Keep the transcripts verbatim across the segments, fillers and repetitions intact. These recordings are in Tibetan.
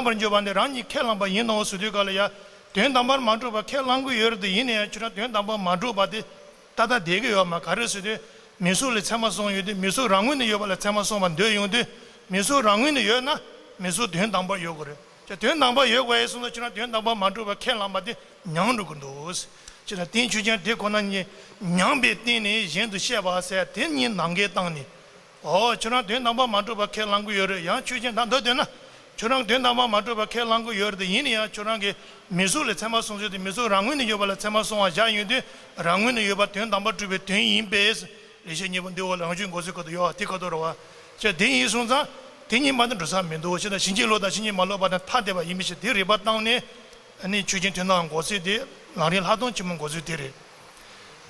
དང་པར་འཇོག་པ་འདི་རང་ཉིད་ཁས་བླངས་པ་ཡིན་ནོ་ཟེར་དུས་ག་ལ་ཡ། དོན་དམ་པར་མ་གྲུབ་པ་ཁས་བླང་གི་ཡོད་རེད་དེ། ཡིན་ན་ཡང་ཁྱོད་རང་དོན་དམ་པར་མ་གྲུབ་པ་དེ་ཏག་ཏག་བསྡད་ཀྱི་ཡོད་མ། ག་རེ་ཟེར་དུས་མི་གཟུགས་ལ་མཚན་མ་སོང་ཡོད་དུས། མི་གཟུགས་རང་ངོས་ནས་ཡོད་པ་ལ་མཚན་མ་སོང་བ་འདོད་ཡོང་དུས། མི་གཟུགས་རང་ངོས་ནས་ཡོད་ན་མི་གཟུགས་དོན་དམ་པར་ཡོད་དགོས་རེད། ཅེས་དོན་དམ་པར་ཡོད་དགོས་ཡས་སོང་ཙང་ཁྱོད་རང་དོན་དམ་པར་མ་གྲུབ་པ་ཁས་བླངས་པ་དེ་ཉམས་འགྲོ་གི་འདུག། ཅེས་ན་རྟེན་ཆོས་ཅན་དེ་ཁོ་ན་ཉིད་ཉམས་པའི་སྟེང་ནས་གཞན་དུ་བཤད་པ་ཟེར་དེ་གཉིས་ནང་འགལ་བཏང་ནས། ཨོ། ཁྱོད་རང་དོན་དམ་པར་མ་གྲུབ་པ་ཁས་བླང་གི་ཡོད་རེད། ཡང་ཆོས་ཅན་ད་མདོར་བསྡུས་ན། ཁྱོད་རང་དོན་དམ་པར་མ་གྲུབ་པ་ཁས་བླང་གི་ཡོད་རེད་དེ། ཡིན་ན་ཡང་ཁྱོད་རང་གིས་མི་གཟུགས་ལ་མཚན་མ་སོང་ཚུལ་དེ་མི་གཟུགས་རང་ངོས་ནས་ཡོད་པ་ལ་མཚན་མ་སོང་བ་བཞག་ཡོང་དུས། རང་ངོས་ནས་ཡོད་པ་དོན་དམ་པར་གྲུབ་པའི་དོན་ཡིན་པས། ལེགས་བཤད་སྙིང་པོ་འདི་འོག་ལ་རང་རྒྱུད་འགོག་ཚུལ་ཁ་ཐུག་ཡོད་པ་དེ་ཁ་ཐུག་རེད་བ། ཅེས་དེ་ཡིན་སོང་ཙང་དེ་གཉིས་མ་གཏོགས་འགྲོ་ས་མི་འདུག། ཅེས་དང་ཕྱིན་ཅི་ལོག་དང་ཕྱིན་ཅི་མ་ལོག་པ་དང་ཐ་དད་པ་ཡིན་པའི་ཕྱིར་དེ་རིགས་པ་བཏང་ནས། ཨ་ནི་ཆོས་ཅན་དོན་དམ་འགོག་ཚུལ་དེ་ལམ་རིམ་ལྷག་མཐོང་ཆེན་མོ་འགོག་ཚུལ་དེ་རེད།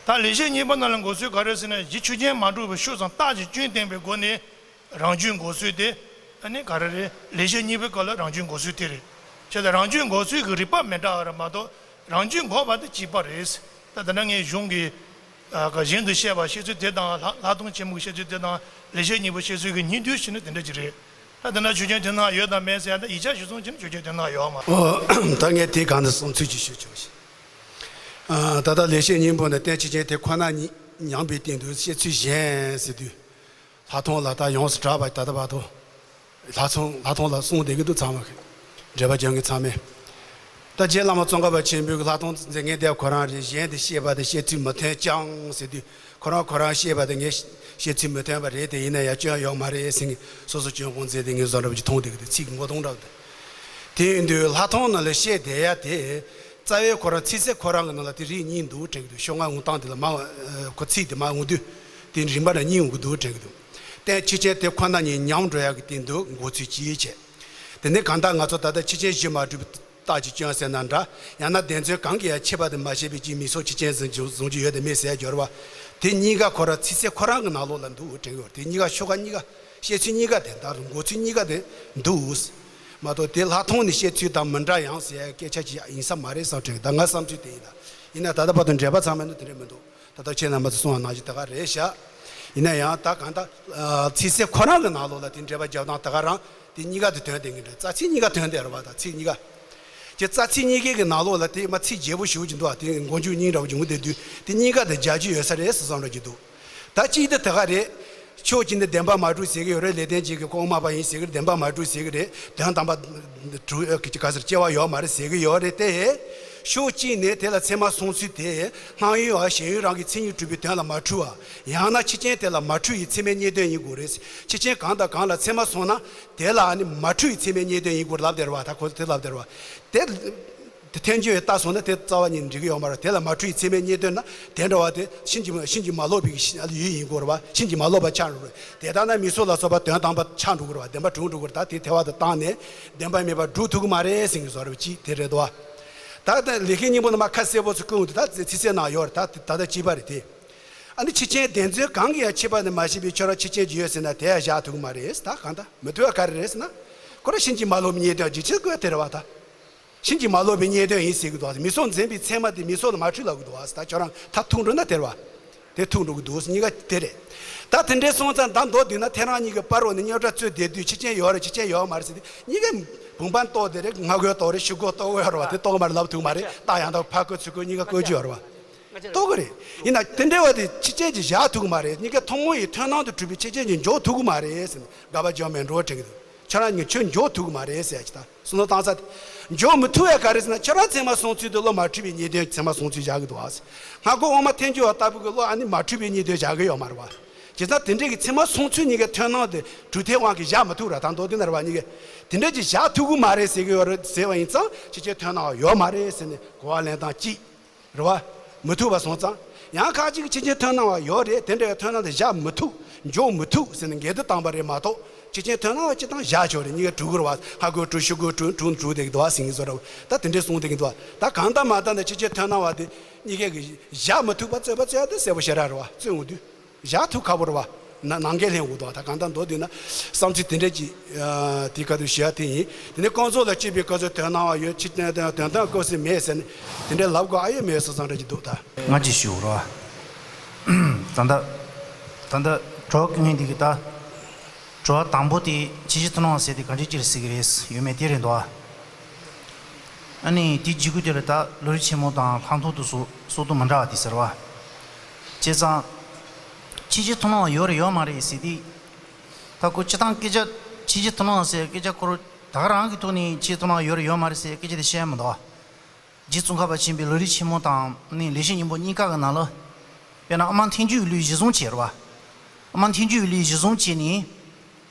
ད་ལེགས་བཤད་སྙིང་པོ་ནང་ལ་འགོག་ཚུལ་ག་རེ་ཟེར་ན། གཞི་ཆོས་ཅན་མ་གྲུབ་པའི་ཤུགས་ཙམ་རྟགས་ཀྱི་སྐྱོན་བསྟན་པའི་སྒོ་ནས་རང་རྒྱུད་འགོག་ཚུལ་དེ། ཨ་ནི་ག་རེ་རེད། ལེགས་བཤད་སྙིང་པོའི་སྐབས་ལ་རང་རྒྱུད་འགོག་ཚུལ་དེ་རེད། བྱས་ཙང་རང་རྒྱུད་འགོག་ཚུལ་གྱི་རིགས་པ་མི་འདྲ་བ་རེད་མ་གཏོགས། རང་རྒྱུད་འགོག་པ་དེ་གཅིག་པ་རེད། ད་དེ་འདྲ་ངས་གཞུང་གི་ཨ་གཞན་དུ་བཤད་པ་བཤད་ཚུལ་དེ་དང་། ལྷག་ལྷག་མཐོང་ཆེན་མོའི་བཤད་ཚུལ་དེ་དང་། ལེགས་བཤད་སྙིང་པོའི་བཤད་ཚུལ་གྱི་གཉིས་བསྡུས་བྱས་ན་དེ་འདྲ་ཅིག་རེད། ད་དེ་འདྲ་ཆོས་ཅན་དོན་དམ་ཡོད་དམ་མེད་ཟེར་ཡ། ད་ཡིག་ཆ་ཞིབ་ཚང་བྱས་ན་ཆོས་ཅན་དོན་དམ་ཡོད་མ། ཨོ། ད་ངས་དེའི་སྒང་དུ་བསམ་ཚུལ་ཅིག་ཞུ་ཆོག་ཞིག། ཨ་ད་ལྟ་ལེགས་བཤད་སྙིང་པོ་ནས་རྟེན་ཆོས་ཅན་དེ་ཁོ་ན་ཉིད་ཉམས་པའི་སྟེང་དུ་བཤད་ཚུལ་གཞན་ཟེར་དུས། ལྷག་མཐོང་ལ་ད་ཡོངས་སུ་གྲགས་པ་ད་ལྟ་བར་དུ། ལྷག་མཐོང་ལྷག་མཐོང་ལ་གསུངས་བསྡད་ཀྱི་འདུག། ཚང་མ་གིས། འགྲེལ་པ་རྒྱག་མཁན་ཚང་མས། ད་རྗེ་བླ་མ་ཙོང་ཁ་པ་ཆེན་པོས་ལྷག་མཐོང་མཛད་མཁན་དེ་ཁོ་རང་རེད། གཞན་དེ་བཤད་པ་དེ་བཤད་ཚུལ་མི་མཐུན་ཀྱང་ཟེར་དུས། ཁོ་རང་ཁོ་རང་བཤད་པ་དེ་ངས་བཤད་ཚུལ་མི་མཐུན་པ་རེད་དེ། ཡིན་ན་ཡང་སྐྱོན་ཡོད་མ་རེད་ཟེར་ནས་སོ་སོ་སྐྱོན་སྤོང་མཛད་དེ། ངས་བཟོ་འདྲ་པོ་ཅིག་མཐོང་བསྡད་ཀྱི་འདུག། ཚིག་ངོ་གདོང་འདྲ་པོ་དེ། དེ་ཡིན་དུས་ལྷག་མཐོང་ནང་ལ་བཤད་བསྡད་ཡ་དེ། རྩ་བའི་ཁོ་རང་ཚིག་གསལ་ཁོ་རང་གི་ནང་ལ་དེ་རིགས་གཉིས་འདུག་དྲན་གྱི་འདུག། ཤོག་ངོས་ངོ་སྟངས་དེ་ལ་མ། ཁོ་ཚིག་དེ་མ་འོང་དུས། དེ་རིམ་པ་ནང་གཉིས་འོང་གི་འདུག་དྲན་གྱི་འདུག། རྟེན་ཆོས་ཅན་དེ་ཁོ་ན་ཉིད་ཉམས་འགྲོ་ཡག་གི་སྟེང་དུ་འགོག་ཚུལ་གཅིག་བྱས། དེ་ནས་གང་ལྟར་ང་ཚོ་ད་ལྟ་ཆོས་ཅན་གཞི་མ་གྲུབ་པའི་རྟགས་ཀྱི་སྐྱོན་ཟེར་ན་འདྲ། ཡང་ན་བདེན་རྫུན་གང་གིས་ཡང་ཁྱབ་པ་དེ་མ་ཤེས་པའི་ཕྱིར་མིང་སོགས་ཆོས་ཅན་ཟུང་བཟུང་རྒྱུ་ཡོད་དམ་མེད་ཟེར་སྦྱོར་བ། དེ་གཉིས་ཀ་ཁོ་རང་ཚིག་གསལ་ཁོ་རང་གི་ནང་ལོགས་ལ་འདུག་དྲན་གྱི་ཡོད། དེ་གཉིས་ཀ་ཤོག་ཁ་གཉིས་ཀ། བཤད་ཚུལ་གཉིས་ཀ་དེ་དང་འགོག་ཚུལ་གཉིས་ཀ་དེ་འདུག། མ་གཏོགས་དེ་ལྷག་མཐོང་ནས་བཤད་ཚུལ་དང་མི་འདྲ་ཡང་ཟེར་ཡ་སྐད་ཆ་ཅིག་ཡིན་ས་མ་རེད་བསམ་དྲན། ད་ངའི་བསམ་ཚུལ་དེ་ཡིན། ད་ཡིན་ན་ད་ལྟ་བར་དུ་འགྲེལ་པ་ཚང་མ་ནི་དེ་འདྲ་མི་འདུག། ད་ལྟ་ཁྱེད་རྣམ་པ་ཚོས་གསུངས་པ་ནང་བཞིན་དེ་ག་རེད་ཤག། ཡིན་ན་ཡང་ད་གང་ལྟར་ཨ་ཚིག་གསལ་ཁོ་རང་གི་ནང་ལོགས་ལ་དེ་འགྲེལ་པ་རྒྱབ་སྟངས་དེ་ག་རང་། དེ་གཉིས་ཀ་དེ་དོན་ལྡན་གྱི་འདྲ། རྩ་ཚིག་གཉིས་ཀ་དོན་ལྡན་རེད་བ། ད་ཚིག་གཉིས་ཀ། དེ་རྩ་ཚིག་གཉིས་ཀའི་གི་ནང་ལོགས་ལ་དེ་མ་ཚིག་རྒྱས་པོ་ཞེ་པོ་ཅིག་འདུག་ཨ། དེ་མགོ་མཇུག་གཉིས་འདྲ་བོ་ཅིག་འོང་བསྡད་དུས། དེ་གཉིས་ཀ་དེ་སྦྱར་རྒྱུ་ཡོད་ས་རེད་བསམ་འདྲ་ཅིག་འདུག། ད་གཅིག་དེ་དེ་ག་རེད། ཕྱོགས་གཅིག་ནས་བདེན་པར་མ་གྲུབ་ཟེར་གྱི་ཡོད་རེད། ལེགས་ལྡན་འབྱེད་ཀྱི་ལྐོག་མ་པ་ཡིན་ཟེར་གྱི་རེད། བདེན་པར་མ་གྲུབ་ཟེར་གྱི་རེད། དོན་དམ་པར་གྲུབ་ག་ཟེར་སྐྱེ་བ་ཡོད་མ་རེད་ཟེར་གྱི་ཡོད་རེད་དེ། ཕྱོགས་གཅིག་ནས་དེ་ལ་མཚན་མ་སོང་ཚུལ་དེ་སྣང་ཡུལ་བ་ཞེན་ཡུལ་རང་གི་མཚན་ཉིད་གྲུབ་པའི་དོན་ལ་མ་འཁྲུལ་བ། ཡང་ན་ཆོས་ཅན་དེ་ལ་མ་འཁྲུལ་བའི་ཚད་མའི་རྙེད་དོན་ཡིན་དགོས་རེད། ཆོས་ཅན་གང་དང་གང་ལ་མཚན་མ་སོང་ན་དེ་ལ་ནི་མ་འཁྲུལ་བའི་ཚད་མའི་རྙེད་དོན་ཡིན་དགོས་ལབ་བསྡད་རེད་བ། ད་ཁོ་ཚོ་དེ་ལབ་བསྡད་རེད་བ། དེ། དེ་ཐལ་འགྱུར་བའི་རྟགས་སོང་ན་དེ་རྩ་བ་ཉིད་འགྲིག་གི་ཡོད་མ་རེད། དེ་ལ་མ་འཁྲུལ་བའི་ཚད་མའི་རྙེད་དོན་ན་དེ་འདྲ་བ་དེ་ཕྱིན་ཅི་ཕྱིན་ཅི་མ་ལོག་པའི་ཡུལ་ཡིན་དགོས་རེད་བ། ཕྱིན་ཅི་མ་ལོག་པ་ཆགས་འགྲོ་གི་རེད། དེ་ལྟར་ན་མིང་སོགས་ལ་སོགས་པ་དོན་དམ་པ་ཆགས་འགྲོ་གི་རེད་བ། བདེན་པ་གྲུབ་འགྲོ་གི་རེད། ད་དེ་ཐལ་བ་དེ་བཏང་ནས་བདེན་པ་མེད་པར་སྒྲུབ་ཐུབ་ཀྱི་མ་རེད་ཟེར་གྱི་བཟོ་འདྲ་ཅིག་དེ་རེད་དོ། ད་ལྟ་ལེགས་བཤད་སྙིང་པོ་ནང་མ་ཁ་གསལ་པོ་ཚུར་བཀོད་འདུག། ད་ཚིག་གསལ་ནང་ཡོད་རེད། ད་ད་ལྟ་གཅིག་པ་རེད་དེ། ཨ་ནི་ཆོས་ཅན་བདེན་རྫུན་གང་གིས་ཡང་ཁྱབ་པ་ནི་མ་ཤེས་པའི་ཁྱོད་རང་ཆོས་ཅན་གྱི་ཡོད་ཟེར་ན་དེ་ཡང་བཞག་ཐུབ་ཀྱི་མ་རེད། ད་གང་ལྟར་མི་ཐུབ་པ་ག་རེ་རེད་ཟེར་ན། ཁོ་རང་ཕྱིན་ཅི་མ་ལོག་པའི་རྙེད་དོན་ཅིག་ཕྱིར་བཀོད་དེ་རེད་བ། ད་ཕྱིན་ཅི་མ་ལོག་པའི་རྙེད་དོན་ཡིན་ཟེར་གྱི་འདུག་བ། མིང་སོགས་འཛིན་པའི་མཚན་མ་དེ་མིང་སོགས་ལ་མ་འཁྲུལ་ལབ་ཀྱི་འདུག་བ། ད་ཁྱོད་རང་མཐར་ཐུག་འགྲོ་ན་དེ་རེད་བ། དེ་ཐུག་འགྲོ་གི་འདུག། གཉིས་ཀ་དེ་རེད། ད་དེ་འདྲས་སོང་ཙང་ད་མདོར་བསྡུས་ན་ཐལ་རང་གཉིས་ཀའི་བར་འོག་ནས་རྙོག་དྲ་རྩོད་བསྡད་དུས་ཆོས་ཅན་ཡོད་རེད་ཆོས་ཅན་ཡོད་མ་རེད་ཟེར་དུས་གཉིས་ཀའི་བུམ་པ་རྟོགས་དེ་རེད། སྔ་རྒོལ་རྟོགས་རེད། ཕྱི་རྒོལ་རྟོགས་ཡོད་རེད་བ། དེ་རྟོགས་མ་རེད་ལབ་ཐུབ་མ་རེད། རྟགས་ཡང་དག་ཕར་རྒོལ་ཚུར་རྒོལ་གཉིས་ཀ་བཀོད་རྒྱུ་ཡོད་རེད་བ། རྟོགས་ཀྱི་རེད། ཡིན་ན་དེ་འདྲ་བ་དེ་ཆོས་ཅན་གྱིས་བཞག་ཐུབ་ཀྱི་མ་རེད། གཉིས་ཀ་ཐུན་མོང་བའི་མཐུན་སྣང་དུ་གྲུབ་པའི་ཆོས་ཅན་གྱིས་འཇོག་ཐུབ་ཀྱི་མ་རེད་ཟེར་ནས་དགག་པ་རྒྱག་མེད་འགྲོ་དྲན་གྱི་འདུག། ཁྱོད་རང་གཉིས་ཁྱོད་འཇོག་ཐུབ་ཀྱི་མ་རེད་ཟེར་ཡ་ཅིག་ད་བསམ་བློ་བཏང་ས་དེ། འཇོག་མི་ཐུབ་ཡ་ག་རེ་ཟེར་ན་ཁྱོད་རང་མཚན་མ་སོང་ཚུལ་དེ་བློ་མ་འཁྲུལ་བའི་རྙེད་དོན་མཚན་མ་སོང་ཚུལ་བཞག་གི་འདུག་ཨ། སྔ་རྒོལ་དབུ་མ་ཐལ་འགྱུར་བ་ལྟ་བུ་གི་བློ་ཨ་ནི་མ་འཁྲུལ་བའི་རྙེད་དོན་བཞག་གི་ཡོད་མ་རེད་བ། བྱས་ཙང་དེ་འདྲའི་གི་མཚན་མ་སོང་ཚུལ་གཉིས་ཀའི་མཐུན་སྣང་དེ་གྲུབ་མཐའི་དབང་གིས་བཞག་མི་ཐུབ་ར། ད་མདོར་བསྡུས་ན་རེད་བ། གཉིས་ཀས་དེ་འདྲ་ཅིག་བཞག་ཐུབ་ཀྱི་མ་རེད་ཟེར་གི་ཡོད་རེད་ཟེར་བ་ཡིན་ཙང་ཆོས་ཅན་མཐུན་སྣང་བ་ཡོད་མ་རེད་ཟེར་ནས་གོ་བ་ལེན་སྟངས་གཅིག། རེད་བ། མི་ཐུབ་པ་སོང་ཙང་། ཡང་ཁ་ཅིག་གིས་ཆོས་ཅན་མཐུན་སྣང་བ་ཡོད་རེད། དེ་འདྲ་བའི་མཐུན་སྣང་དེ་བཞག་མི་ཐུབ། འཇོག་མི་ཐུབ་ཟེར་ནས་འགལ་ཟླ་བཏང་པ་རེད་མ་གཏོགས་ཆོས་ཅན་མཐུན་སྣང་བ་སྤྱིར་བཏང་བཞག་ཆོག་རེད། གཉིས་ཀ་གྲུབ་ཀྱི་རེད་བ། སྔ་རྒོལ་གྲུབ། ཕྱི་རྒོལ་གྲུབ། གྲུབ་གྲུབ་བསྡད་ཀྱི་འདུག་བ་ཟེར་གྱི་བཟོ་འདྲ་བ། ད་དེ་འདྲས་གསུངས་བསྡད་ཀྱི་འདུག་བ། ད་གང་ལྟར་མ་ལྟར་ན་ཆོས་ཅན་མཐུན་སྣང་བ་དེ་གཉིས་ཀས་ཀྱིས་བཞག་མི་ཐུབ་པ་རྩོད་པ་རྩོད་ཡ་དེ་གསལ་པོ་ཞེ་དྲག་རེད་བ། རྩོད་འོང་དུས་བཞག་ཐུབ་ཁག་པོ་རེད་བ། ན་ནང་འགལ་ལྷན་འོང་དུས་བ། ད་གང་ལྟར་མདོར་བསྡུས་ན་བསམ་ཚུལ་དེ་འདྲས་ཀྱི་དེའི་སྐབས་དུ་ཞུ་ཡ་དེ་ཡིན། དེ་ནས་རྐང་ཚོགས་ལ་སྤྱོད་པའི་སྐབས་སུ་དོན་སྣང་བ་ཡོད། ཕྱི་དོན་དོན་དོན་སྟོན་སྐབས་སུ་མེད་ཟེར་ནས་དེ་འདྲའི་ལབ་དགོས་ཨ་ཡོད་མེད་སོ་སོ་འདྲ་ཅིག་འདུག་ད། ང་ཅིག་ཞུ་རོགས། ད་ལྟ་ད་ལྟ་གྲོགས་ངན་འདི་གི་ད་གྲོགས་དང་པོ་དེ་ཕྱི་ཕྱི་ཐུན་མོང་ཟེར་དེ་ག་འདྲའི་ཅིག་ཟེར་གི་རེད་ཡོད་མེད་དེ་རེད་འདུག་ཨ། ཨ་ནི་དེ་བརྗེ་དགོས་དེ་ལ་ད་ལོ་རྒྱུས་ཆེན་མོ་དང་ལྷག་མཐོང་དུ་སོ་སོ་དུ་མི་འདྲ་བ་དེ་ཟེར་བ། བྱས་ཙང་། ཕྱི་རྒྱལ་མཐོང་སྣང་བ་ཡོད་རེད་ཡོད་མ་རེད་ཟེར་དུས། ད་ཁོ་སྤྱི་བཏང་སྐད་ཆ་ཕྱི་རྒྱལ་མཐོང་སྣང་བ་ཟེར་སྐད་ཆ་ཁོ་རང་ད་ག་རང་གི་ཐོག་ནས་ཕྱི་རྒྱལ་མཐོང་སྣང་བ་ཡོད་རེད་ཡོད་མ་རེད་ཟེར་སྐད་ཆ་དེ་བཤད་ཡ་མི་འདུག་བ། རྗེ་ཙོང་ཁ་པ་ཆེན་པོའི་ལམ་རིམ་ཆེན་མོ་དང་ནི་ལེགས་བཤད་སྙིང་པོ་གཉིས་ཀ་གི་ནང་ལ། དཔེར་ན་ཨ་མ་ཐལ་འགྱུར་བའི་ལུས་གཞི་བཟུང་བྱས་རེད་བ། ཨ་མ་ཐལ་འགྱུར་བའི་ལུས་གཞི་བཟུང་བྱས་ནས།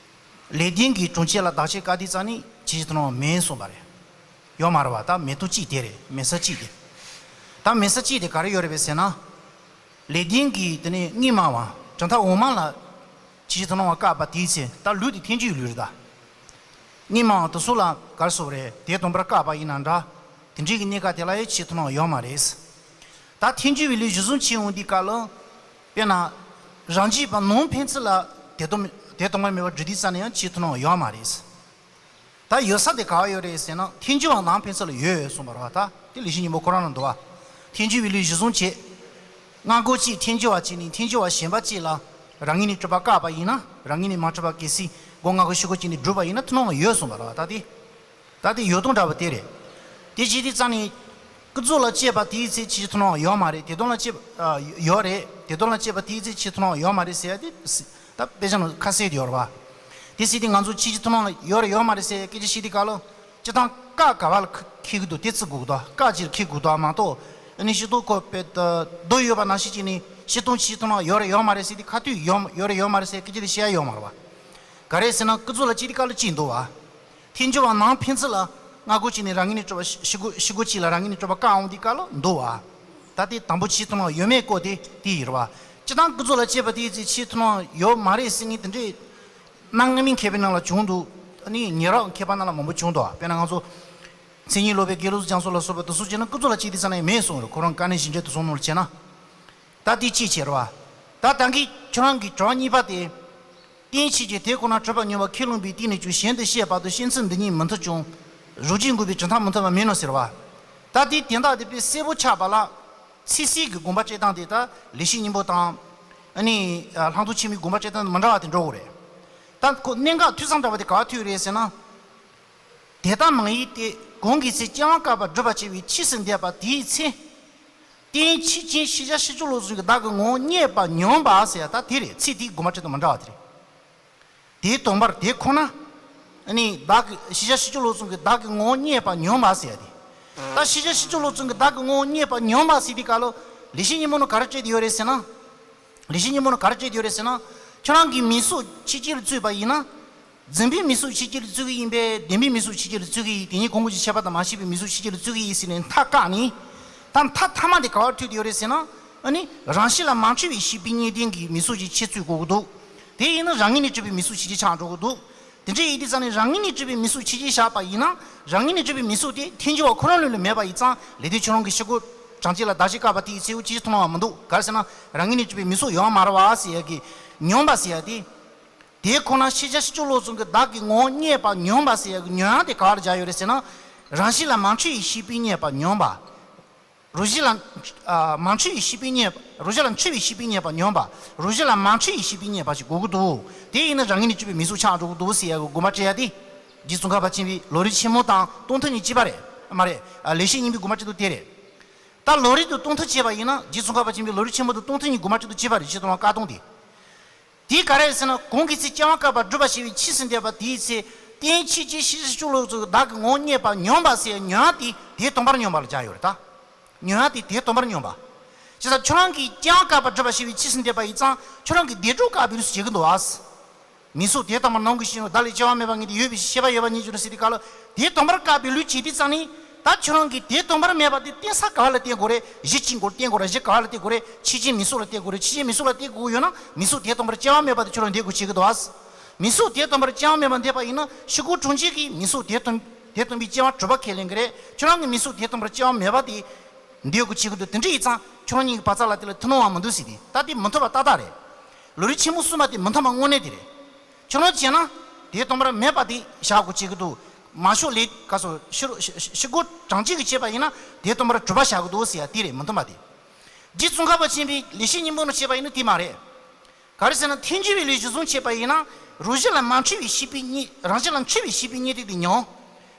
ལེགས་ལྡན་གྱི་གྲོང་ཁྱེར་ལ་བདག་གཅེས་བཀའ་དྲིན་རྩ་ནས་ཕྱི་རྒྱལ་མཐོང་སྣང་བ་མེད་གསུངས་པ་རེད། ཡོད་མ་རེད་བ། ད་མེད་དོ་གཅིག་དེ་རེད། མེད་ས་གཅིག་དེ། ད་མེད་ས་གཅིག་དེ་ག་རེ་ཡོད་རེད་པས་ཟེར་ན། ལེགས་ལྡན་གྱི་དེ་ནས་སྔོན་མ་བ་གྲུབ་མཐའ་འོག་མ་ལ། ཕྱི་རྒྱལ་མཐོང་སྣང་བ་བཀག་པ་དེའི་ཚེ་ད་ལུས་དེ་ཐལ་འགྱུར་བའི་ལུས་རེད་ད། སྔོན་མ་དེ་ཚོ་ལ་ག་རེ་ཟེར་བ་རེད། དེ་དང་པོར་བཀག་པ་ཡིན་ན་འདྲ། དེ་འདྲའི་གི་གནས་སྐབས་དེ་ལ་ཡང་ཕྱི་རྒྱལ་མཐོང་སྣང་བ་ཡོད་མ་རེད། ད་ཐལ་འགྱུར་བའི་ལུས་གཞི་བཟུང་བྱས་འོང་དུས་སྐབས་ལ། དཔེར་ན། རང་རྒྱུད་པ་ནང་ཕན་ཚུན་ལ་དེ་དང་དེ་དང་པོར་མེད་པར་འདྲེས་དུས་རྩ་ནས་ཡང་ཕྱི་རྒྱལ་མཐོང་སྣང་བ་ཡོད་མ་རེད། ད་ཡོད་ས་དེ་ག་བ་ཡོད་རེད་ཟེར་ན་ཐལ་འགྱུར་བ་ནང་ཕན་ཚུན་ལ་ཡོད་གསུངས་པ་རེད་བ། ད་དེ་ལེགས་བཤད་སྙིང་པོ་ཁོ་རང་ལ་འདུག་བ། ཐལ་འགྱུར་བའི་ལུས་གཞི་བཟུང་བྱས། སྔ་རྒོལ་གཅིག་ཐལ་འགྱུར་བ་གཅིག་ནས་ཐལ་འགྱུར་བ་གཞན་པ་གཅིག་ལ་རང་ངོས་ནས་གྲུབ་པ་བཀག་པ་ཡིན་ན་རང་ངོས་ནས་མ་གྲུབ་པ་གལ་སྲིད་སྒོ་ལྔ་རྒོལ་བཞི་རྒོལ་གཅིག་ནས་བསྒྲུབས་པ་ཡིན་ན་མཐོང་སྣང་བ་ཡོད་གསུངས་པ་རེད་བ། ད་དེ། ད་དེ་ཡོད་དོན་འདྲ་བ་དེ་རེད། དེ་བྱས་དུས་རྩ་ནས། ཀུན་རྫོབ་ལ་དཔྱད་པ་དེའི་ཚེ་ཕྱི་རྒྱལ་མཐོང་སྣང་བ་ཡོད་མ་རེད། དེ་དོན་ལ་དཔྱད་པ་ཨ། ཡོད་རེད། དེ་དོན་ལ་དཔྱད་པ་དེའི་ཚེ་ཕྱི་རྒྱལ་མཐོང་སྣང་བ་ཡོད་མ་རེད་ཟེར་ཡ་དེ། ད་དཔེ་ཆ་ནང་ཁ་གསལ་དུ་ཡོད་རེད་བ། དེ་ཟེར་དུས་ང་ཚོ་ཕྱི་རྒྱལ་མཐོང་སྣང་བ་ཡོད་རེད་ཡོད་མ་རེད་ཟེར་ཡ་སྐད་ཆ་བཤད་དུས་སྐབས་ལ། སྤྱི་བཏང་བཀག་ག་བ་ལ་འཁེལ་གི་འདུག་དེ་བརྩི་དགོས་གི་འདུག་བཀག་ཅིག་ལ་འཁེལ་དགོས་གི་འདུག་མ་གཏོགས། ཨ་ནི་ཕྱི་རྒྱལ་ཁོ་དཔེ་ད་རྡོ་ཡོད་པ་ནང་བཞིན་བྱས་ནས་ཕྱི་རྒྱལ་ཕྱི་རྒྱལ་མཐོང་སྣང་བ་ཡོད་རེད་ཡོད་མ་རེད་ཟེར་དུས་ཁ་ཐུག་ཡོད་ཡོད་རེད་ཡོད་མ་རེད་ཟེར་ཡ་སྐད་ཆ་དེ་བཤད་ཡ་ཡོད་མ་རེད་བ། ག་རེ་ཟེར་ན་ཀུན་རྫོབ་ལ་དཔྱད་དུས་སྐབས་ལ་གཅིག་འདུག་བ། ཐལ་འགྱུར་བ་ནང་ཕན་ཚུན་ལ་སྔ་རྒོལ་གཅིག་ནས་རང་ངོས་ནས་གྲུབ་པ་ཕྱི་རྒོལ་ཕྱི་རྒོལ་གཅིག་ལ་རང་ངོས་ནས་གྲུབ་པ་བཀག་འོང་དུས་སྐབས་ལ་འདུག་བ། ད་དེ་དང་པོ་ཕྱི་རྒྱལ་མཐོང་སྣང་བ་ཡོད་མེད་སྐོར་དེ་དེ་ཡིན་རེད་བ། སྤྱི་བཏང་ཀུན་རྫོབ་ལ་དཔྱད་པ་དེའི་ཚེ་ཕྱི་རྒྱལ་མཐོང་སྣང་བ་ཡོད་མ་རེད་ཟེར་མཁན་དེ་འདྲའི། གནའ་སྔ་མོའི་མཁས་པའི་ནང་ལ་བྱུང་འདུག་ཨ་ནི་ཉེ་རབས་མཁས་པ་ནང་ལ་མང་པོ་བྱུང་འདུག་དཔེར་ན་ང་ཚོ། མཚན་ཉིད་སློབ་དཔོན་དགེ་ལེགས་ཚུལ་རྒྱ་མཚོ་ལ་སོགས་པ་དེ་ཚོ་བྱས་ན་ཀུན་རྫོབ་ལ་དཔྱད་དུས་རྩ་ནས་མེད་གསུངས་རེད། ཁོ་རང་དཀའ་གནད་གཞི་འགྲེལ་དེ་ཚོ་ནང་ལ་བྱས་ན། ད་དེ་གཅིག་བྱས་རེད་བ། ད་ད་གིན་ཁྱོད་རང་གི་དྲི་བ་གཉིས་པ་དེ། རྟེན་ཕྱི་རྒྱལ་དེ་ཁོ་ན་གྲུབ་པ་མྱོང་བ་ཁས་བླངས་པའི་སྟེང་ནས་ཀྱང་གཞན་དུ་བཤད་པ་དང་ཤེས་ཚུལ་འདི་གཉིས་མི་མཐུན་ཀྱང་། རང་རྒྱུད་འགོག་པའི་གྲུབ་མཐའ་མི་མཐུན་པ་མིན་ནོ་ཟེར་བ། ད་དེ་དོན་དག་དེ་དཔེ་གསལ་པོ་ཆགས་པ་ལ། ཚིག་གསལ་གྱི་དགོངས་པ་བཅད་སྟངས་དེ་ད་ལེགས་བཤད་སྙིང་པོ་དང་། ཨ་ནི། ལྷག་མཐོང་ཆེན་མོའི་དགོངས་པ་བཅད་སྟངས་མི་འདྲ་བ་དེ་འགྲོ་གི་རེད། ད་ཁོ་གནད་འགག་འཐུས་ཚང་འདྲ་བ་དེ་ག་བ་ཐུག་རེད་ཟེར་ན། དེ་ལྟ་མ་ཡིན་ཏེ། གོང་གི་ཚེ་སྐྱེ་བ་བསྐལ་པ་བསྒྲུབས་པ་བྱས་པའི་ཕྱིས་སུ་འདས་པ་དེའི་ཚེ། རྟེན་ཕྱི་རྒྱལ་ཕྱི་རྒྱལ་ཕྱི་སྤྱོད་ལོག་ཙམ་གྱིས་བདག་གི་ངོ་བོ་རྙེད་པ་མྱོང་བ་ཟེར་ཡ་ད་དེ་རེད། ཚིག་དེའི་དགོངས་པ་བཅད་སྟངས་མི་འདྲ་བ་དེ་རེད། དེའི་དོན་པར་དེ་ཁོ་ན། ཨ་ནི་བདག་གི་ཕྱི་རྒྱལ་ཕྱི་སྤྱོད་ལོག་ཙམ་གྱིས་བདག་གི་ངོ་བོ་རྙེད་པ་མྱོང་བ་ཟེར་ཡ་དེ། ད་ཕྱི་རྒྱལ་ཕྱི་སྤྱོད་ལོག་ཙམ་གྱིས་བདག་གི་ངོ་བོ་རྙེད་པ་མྱོང་བ་ཟེར་དུས་སྐབས་ལ། ལེགས་བཤད་སྙིང་པོ་ནང་ག་རེ་བྲིས་ཏེ་ཡོད་རེད་ཟེར་ན། ལེགས་བཤད་སྙིང་པོ་ནང་ག་རེ་བྲིས་ཏེ་ཡོད་རེད་ཟེར་ན། ཁྱོད་རང་གི་མིང་གཟུགས་ཕྱི་རྒྱལ་ལ་བཙུགས་པ་ཡིན་ན། རྫུན་པའི་མིང་གཟུགས་ཕྱི་རྒྱལ་ལ་བཙུགས་ཀྱི་ཡིན་པས་བདེན་པའི་མིང་གཟུགས་ཕྱི་རྒྱལ་ལ་བཙུགས་ཀྱི་ཡིན། དེ་གཉིས་གོང་གི་ཁྱད་པར་དང་མ་ཕྱེད་པའི་མིང་གཟུགས་ཕྱི་རྒྱལ་ལ་བཙུགས་ཀྱི་ཡིན་ཟེར་ནས་མཐའ་བཀག་ནས། ད་མཐའ་མཐའ་མ་དེ་ག་བར་འཁྲིད་དེ་ཡོད་རེད་ཟེར་ན། ཨ་ནི་རང་བཞིན་ལ་མ་འཁྲུལ་བའི་ཤེས་པའི་རྙེད་དོན་གྱི་མིང་གཟུགས་ཀྱི་ཁྱད་ཚུད་དགོས་ཀྱི་འདུག་དེ་ཡིན་ན་རང་ངོས་ནས་གྲུབ་པའི་མིང་གཟུགས་ཕྱི་རྒྱལ་ཆགས་འགྲོ་གི་འདུག་དེ་འདྲ་ཡིན་དུས་ཙང་ནས་རང་ངོས་ནས་གྲུབ་པའི་མིང་གཟུགས་ཕྱི་རྒྱལ་བཞག་པ་ཡིན་ན། རང་ངོས་ནས་གྲུབ་པའི་མིང་གཟུགས་དེ་ཐལ་འགྱུར་བ་ཁོ་རང་ལུས་ལ་མེད་པ་ཡིན་ཙང་ལེགས་ལྡན་ཁྱོད་རང་གི་ཕྱི་རྒོལ་གྲོང་ཁྱེར་ལ་བདག་གཅེས་བཀག་པ་དེའི་ཚེ་འུ་ཅི་ཞིག་མཐོང་བ་མི་འདུག་ག་རེ་ཟེར་ན་རང་ངོས་ནས་གྲུབ་པའི་མིང་གཟུགས་ཡོད་མ་རེད་བ་ཟེར་ཡ་གི་མྱོང་བ་ཟེར་ཡ་དེ། དེ་ཁོ་ན་ཕྱི་རྒྱལ་ཕྱི་སྤྱོད་ལོག་ཙམ་གྱིས་བདག་གི་ངོ་བོ་རྙེད་པ་མྱོང་བ་ཟེར་ཡ་གི་མྱོང་ཡ་དེ་ག་བར་སྦྱར་ཡོད་རེད་ཟེར་ན། རང་བཞིན་ལ་མ་འཁྲུལ་བའི་ཤེས་པས་རྙེད་པ་མྱོང་བ། རང་བཞིན་ལ། ཨ། མ་འཁྲུལ་བའི་ཤེས་པས་རྙེད་པ། རང་བཞིན་ལ་འཁྲུལ་བའི་ཤེས་པས་རྙེད་པ་མྱོང་བ། རང་བཞིན་ལ་མ་འཁྲུལ་བའི་ཤེས་པས་རྙེད་པ་ཞིག་དགོས་ཀྱི་འདུག་དེ་ཡིན་ན་རང་ངོས་ནས་གྲུབ་པའི་མིང་གཟུགས་ཆགས་འགྲོ་གི་འདུག་ཟེར་ཡ་གི་དགོངས་པ་བཅད་ཡ་དེ། རྗེ་ཙོང་ཁ་པ་ཆེན་པོའི་ལམ་རིམ་ཆེན་མོ་དང་སྟོང་ཐུན་གཉིས་གཅིག་པ་རེད། མ་རེད། ཨ། ལེགས་བཤད་སྙིང་པོའི་དགོངས་པ་བཅད་དོན་དེ་རེད། ད་ལམ་རིམ་དུ་སྟོང་ཐུན་བྱས་པ་ཡིན་ན་རྗེ་ཙོང་ཁ་པ་ཆེན་པོའི་ལམ་རིམ་ཆེན་མོ་དང་སྟོང་ཐུན་གཉིས་དགོངས་པ་བཅད་དོན་གཅིག་པ་རེད། རྗེ་ཙོང་ཁ་པ་བཀག་སྟངས་དེ། དེ་ག་རེ་ཟེར་ན་གོང་གི་ཚེ་སྐྱེ་བ་བསྐལ་པ་བསྒྲུབས་པ་བྱས་པའི་ཕྱིས་སུ་འདས་པ་དེའི་ཚེ། རྟེན་ཕྱི་རྒྱལ་ཕྱི་རྒྱལ་ཕྱི་སྤྱོད་ལོག་ཙམ་གྱིས་བདག་གི་ངོ་བོ་རྙེད་པ་མྱོང་བ་ཟེར་མྱོང་བ་དེ་དེ་དང་པོར་མྱོང་བ་ལ་སྦྱར་ཡོད་རེད་ད། མྱོང་བ་དེ་དེ་དང་པོར་མྱོང་བ། བྱས་ཙང་ཁྱོད་རང་གིས་སྐྱེ་བ་བསྐལ་པ་བསྒྲུབས་པ་བྱས་པའི་ཕྱིས་སུ་འདས་པ་ཡིན་ཙང་ཁྱོད་རང་གིས་བདེ་དྲོད་བསྐལ་པའི་ལུས་སུ་བྱེད་ཀྱི་འདུག་ཨ། མིང་གཟུགས་དེ་དང་པོར་ནང་གི་ཤེས་ཡོན་བདག་ལས་སྐྱེ་བ་མེད་པ་ངེས་ཏེ་ཡོད་པའི་ཤེས་པ་ཡོད་པ་ཉིད་ཀྱང་ཟེར་དུས་སྐབས་ལ། དེ་དང་པོར་བསྐལ་པའི་ལུས་བྱེད་དུས་ཙང་ནི། ད་ཁྱོད་རང་གིས་དེ་དང་པོར་མེད་པ་དེ་བསྟན་ས་ག་བ་ལ་བསྟན་དགོས་རེད། གཞི་གཅིག་སྐོར་བསྟན་དགོས་རེད། གཞི་ག་བ་ལ་བསྟན་དགོས་རེད། ཕྱི་རྒྱལ་མིང་གཟུགས་ལ་བསྟན་དགོས་རེད། ཕྱི་རྒྱལ་མིང་གཟུགས་ལ་བསྟན་དགོས་ཡོད་ན་མིང་གཟུགས་དེ་དང་པོར་སྐྱེ་བ་མེད་པ་དེ་ཁྱོད་རང་འདོད་དགོས་བྱེད་ཀྱི་འདུག་ཨ། མིང་གཟུགས་དེ་དང་པོར་སྐྱེ་བ་མེད་པ་འདོད་པ་ཡིན་ན་ཕྱི་རྒོལ་གྲོང་ཁྱེར་གྱིས་མིང་གཟུགས་དེ་དང་དེ་དང་པོའི་སྐྱེ་བ་གྲུབ་པ་ཁས་ལེན་གྱི་རེད། ཁྱོད་རང་གིས་མིང་གཟུགས་དེ་དང་པོར་སྐྱེ་བ་མེད་པ་དེ་འདོད་དགོས་བྱེད་ཀྱི་འདུག་དེ་འདྲ་ཡིན་ཙང་ཁྱོད་རང་གཉིས་ཀྱི་བར་མཚམས་ལ་དེ་ལ་མཐུན་སྣང་བ་མི་འདུག་ཟེར་ཏེ། ད་དེ་མི་མཐུན་པ་ཏག་ཏག་རེད། ལམ་རིམ་ཆེན་མོ་གསུམ་པ་དེ་མི་མཐུན་པ་དངོས་གནས་དེ་རེད། ཁྱོད་རང་བྱས་ན་དེ་དང་པོར་མེད་པ་དེ་བཞག་དགོས་བྱེད་ཀྱི་འདུག་མ་ཤོག་ལས་ག་སོ་ཕྱི་རོ་ཕྱི་ཕྱི་ཕྱི་རྒོལ་གྲོང་ཁྱེར་གྱིས་བྱས་པ་ཡིན་ན་དེ་དང་པོར་གྲུབ་པ་བཞག་གི་འདུག་ཟེར་ཡ་དེ་རེད། མི་མཐུན་པ་དེ། རྗེ་ཙོང་ཁ་པ་ཆེན་པོའི་ལེགས་བཤད་སྙིང་པོ་ནང་བྱས་པ་ཡིན་ན་དེ་མ་རེད། ག་རེ་ཟེར་ན་ཐལ་འགྱུར་བའི་ལུས་གཞི་བཟུང་བྱས་པ་ཡིན་ན་རང་བཞིན་ལ་མ་འཁྲུལ་བའི་ཤེས་པའི་རྙེད་རང་བཞིན་ལ་འཁྲུལ་བའི་ཤེས་པའི་རྙེད་དོན་དེ་མྱོང་།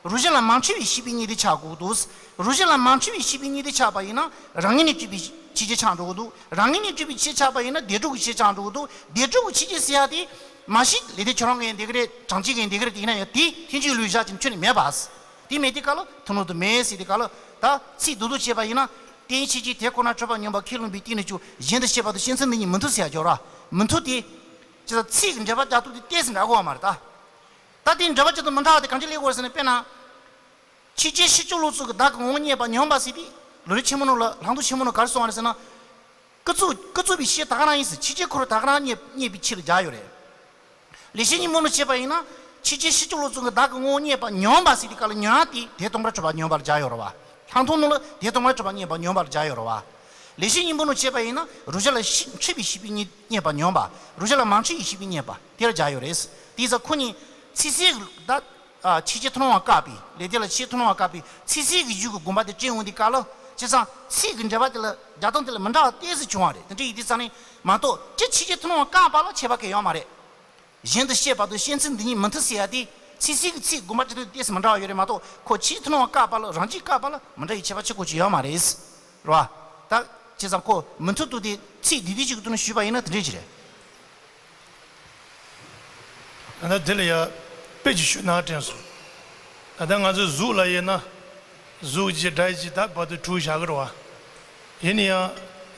རང་བཞིན་ལ་མ་འཁྲུལ་བའི་ཤེས་པའི་གཉིས་དེ་ཆགས་དགོས་འདུག་རང་བཞིན་ལ་མ་འཁྲུལ་བའི་ཤེས་པའི་གཉིས་དེ་ཆགས་པ་ཡིན་ན་རང་ངོས་ནས་གྲུབ་པའི་ཤེས་བྱེད་ཆགས་འགྲོ་གི་འདུག་རང་ངོས་ནས་གྲུབ་པའི་ཤེས་བྱེད་ཆགས་པ་ཡིན་ན་བདེན་གྲུབ་ཀྱི་ཤེས་བྱེད་ཆགས་འགྲོ་གི་འདུག་བདེན་གྲུབ་ཀྱི་ཤེས་བྱེད་ཟེར་ཡ་དེ་མ་གཞི་ལས་དོན་ཁྱོད་རང་གིས་འདི་ག་རེད། གྲངས་ཅན་གྱིས་འདི་ག་རེད་དེ་ཡིན་ན་ཡང་དེ་ཐལ་འགྱུར་ལུགས་བཞག་ཅིང་ཁྱོན་ནས་མེད་པ། དེ་མེད་དུས་སྐབས་ལ་ཐུན་མོང་དུ་མེད་ཟེར་དུས་སྐབས་ལ་ད་ཚིག་རྡོག་རྡོག་བྱས་པ་ཡིན་ན་རྟེན་ཕྱིན་ཅི་དེ་ཁོ་ན་གྲུབ་པ་ཉམས་པ་ཁས་བླངས་པའི་རྟེན་ནི་ཆོས་གཞན་དུ་སྐྱེས་པ་དང་གཞན་ཚུལ་འདི་གཉིས་མི་མཐུན་ཟེར་ཡ་སྦྱོར་བ་མི་མཐུན་ཏེ། ཅི་ལྟར་ཚིག་གི་འགྲེལ་པ་རྒྱག་སྟངས་དེ་ཏོག་ཙམ་འདྲ་གོ་བ་མ་རེད་ད། ད་དེ་འགྲེལ་པ་ཅི་ལྟར་མི་འདྲ་བ་དེ་གང་ཅི་ལས་གོ་ཟེར་ན་དཔེར་ན། ཕྱིན་ཅི་ཕྱིན་ཅི་ལོག་རྟོག་གིས་བདག་གི་ངོ་བོ་རྙེད་པ་ཉམས་པ་ཟེར་དུས་ལམ་རིམ་ཆེན་མོ་ནང་ལ་ལམ་སྟོན་ཆེན་མོ་ནང་ག་རེ་གསུངས་པ་རེད་ཟེར་ན། ཀུན་རྫོབ་ཀུན་རྫོབ་པའི་ཤེས་ད་ག་རང་ཡིན་ཟེར་ཕྱིན་ཅི་ཁོ་རང་ད་ག་རང་རྙེད་རྙེད་པའི་ཕྱིར་སྦྱར་ཡོད་རེད། ལེགས་བཤད་སྙིང་པོ་ནང་བྱས་པ་ཡིན་ན་ཕྱིན་ཅི་ཕྱིན་ཅི་ལོག་རྟོག་གིས་བདག་གི་ངོ་བོ་རྙེད་པ་ཉམས་པ་ཟེར་དུས་སྐབས་ལ་ཉམས་དེ་དེ་སྟོང་པར་གྲུབ་པ་ཉམས་པར་སྦྱར་ཡོད་རེད་བ། ལྷག་མཐོང་ནང་ལ་དེ་སྟོང་པར་གྲུབ་པ་རྙེད་པ་ཉམས་པར་སྦྱར་ཡོད་རེད་བ། ལེགས་བཤད་སྙིང་པོ་ནང་བྱས་པ་ཡིན་ན་རང་བཞིན་ལ་ཤེས་འཁྲུལ་པའི་ཤེས་པའི་རྙེད་རྙེད་པ་ཉམས་པ། རང་བཞིན་ལ་མ་འཁྲུལ་བའི་ཤེས་པའི་རྙེད་པ་དེ་ལ་སྦྱར་ཡོད་རེད། དེ་ཙང་ཁོ་གཉིས་ཚིག་གསལ་གྱི་ད། ཨ། ཕྱིན་ཅི་ཐུན་མོང་བ་བཀག་པའི་ལས་དོན་ལ་ཕྱིན་ཅི་ཐུན་མོང་བ་བཀག་པའི་ཚིག་གསལ་གྱི་གཞུང་གི་དགོངས་པ་དེ་དྲན་འོང་དུས་སྐབས་ལ་བྱས་ཙང་ཚིག་གི་འགྲེལ་པ་དེ་ལ་རྒྱག་སྟངས་དེ་ལ་མི་འདྲ་བ་ཏོག་ཙམ་བྱུང་བ་རེད། དེ་འདྲ་ཡིན་དུས་ཙང་ནས་མ་གཏོགས་སྤྱིར་ཕྱིན་ཅི་ཐུན་མོང་བ་བཀག་པ་ལ་ཁྱད་པར་གང་ཡང་ཡོད་མ་རེད། གཞན་དུ་སྐྱེས་པ་དང་གཞན་ཚུལ་འདི་གཉིས་མི་མཐུན་ཟེར་ཡ་དེ་ཚིག་གསལ་གྱི་ཚིག་དགོངས་པ་ཅི་ཐུབ་ཏོག་ཙམ་མི་འདྲ་བ་ཡོད་རེད་མ་གཏོགས་ཁོ་ཕྱིན་ཅི་ཐུན་མོང་བ་བཀག་པ་ལ་རང་བཞིན་བཀག་པ་ལ་མི་འདྲ་བའི་ཁྱད་པར་ཅི་གོ་ཅི་ཡོད་མ་རེད། རེད་བ། ད་བྱས་ཙང་ཁོ་མི་མཐུན་ཏོ་དེ་ཚིག་འདི་དུས་གཅིག་གི་ཐོག་ནས་ཞུས་པ་ཡིན་ན་དེ་འདྲས་ཅིག་རེད། ད་ལྟ་འདི་ལ་ཡ་དཔེ་ཅིག་ཞུས་ན་དྲན་སོང་། ད་ལྟ་ང་ཚོས་གཟུགས་ལ་དབྱེ་ན། གཟུགས་ཀྱི་སྒྲ་ཡི་ད་བར་དུ་དྲུག་བཞག་གི་རེད་བ། ཡིན་ན་ཡང་།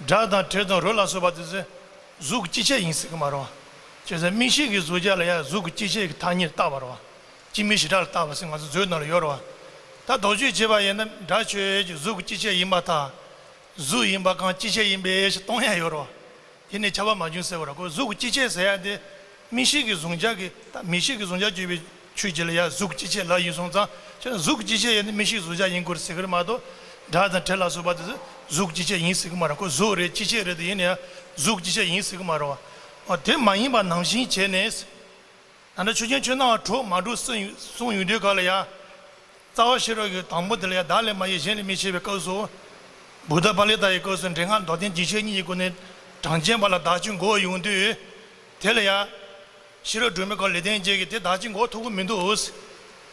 སྒྲ་དང་དྲི་དང་རོ་ལ་སོགས་པ་དེ་ཚོ་གཟུགས་ཀྱི་སྤྱི་བྱེ་ཡིན་ཟེར་གི་མ་རེད་བ། བྱས་ཙང་མིག་ཤེས་ཀྱི་གཟུགས་སྒྲ་ལ་ཡང་གཟུགས་ཀྱི་སྤྱི་བྱེ་གི་ཐ་སྙད་བཏགས་པ་རེད་བ། སྤྱི་མིག་བྱེ་བྲག་ལ་བཏགས་པ་ཟེར་ང་ཚོ་མཛོད་ནང་ལ་ཡོད་རེད་བ། ད་དོགས་གཅོད་བྱས་པ་ཡིན་ན་སྒྲ་ཆོས་ཀྱི་གཟུགས་ཀྱི་སྤྱི་བྱེ་ཡིན་པར་ཐལ། གཟུགས་ཡིན་པ་གང་སྤྱི་བྱེ་ཡིན་པས་ཞེས་སྟོན་ཡ་ཡོད་རེད་བ། དེ་ནི་ཁྱབ་པ་མ་བྱུང་ཟེར་བ་རེད། ཁོ་གཟུགས་ཀྱི་སྤྱི་བྱེ་ཟེར་ཡ་དེ། མིག་ཤེས་ཀྱི་གཟུང་བྱ་གི་ད་མིག་ཤེས་ཀྱི་གཟུང་བྱ་བརྗོད་པའི་ཆོས་ཅིག་ལ་ཡ་གཟུགས་ཀྱི་སྤྱི་བྱེ་ལབ་ཡིན་སོང་ཙང་ཁྱོད་གཟུགས་ཀྱི་སྤྱི་བྱེ་ཡིན་ན་མིག་ཤེས་གཟུང་བྱ་ཡིན་དགོས་ཟེར་གི་རེད་མ་གཏོགས། སྒྲ་དང་དྲི་ལ་སོགས་པ་དེ་ཚོ་གཟུགས་ཀྱི་སྤྱི་བྱེ་ཡིན་ཟེར་གི་མ་རེད། ཁོ་གཟུགས་རེད་སྤྱི་བྱེ་རེད་དེ་ཡིན་ན་ཡང་གཟུགས་ཀྱི་སྤྱི་བྱེ་ཡིན་ཟེར་གི་མ་རེད་བ། འོ་དེ་མ་ཡིན་པ་ནང་བཞིན་བྱས་ནས། ད་ལྟ་ཆོས་ཅན་ཆོས་སྣང་བ་དྲུག་མ་གྲུབ་གསུངས་ཡོང་དུས་ག་ལ་ཡ། རྩ་བ་ཤེས་རབ་ཀྱི་དང་པོ་དེ་ལ་ཡང་བདག་ལས་མ་གཞན་ལས་མི་སྐྱེ་བའི་སྐབས་སུ། བུདྡྷ་པཱ་ལི་ཏ་ཡི་སྐབས་སུ་འདྲེན་ཁམས་མདོར་བསྟན་རྒྱས་བཤད་གཉིས་ཀྱི་སྒོ་ནས་གྲངས་ཅན་པ་ལ་བདག་ཅེས་འགོག་ཡོང་དུས། དེ་ལ་ཡང་། ཤེས་རབ་སྒྲོན་མེ་ཁོ་ལེགས་ལྡན་འབྱེད་ཀྱིས་དེ་བདག་ཅེས་འགོག་ཐུབ་ཀྱི་མི་འདུག་གཏན་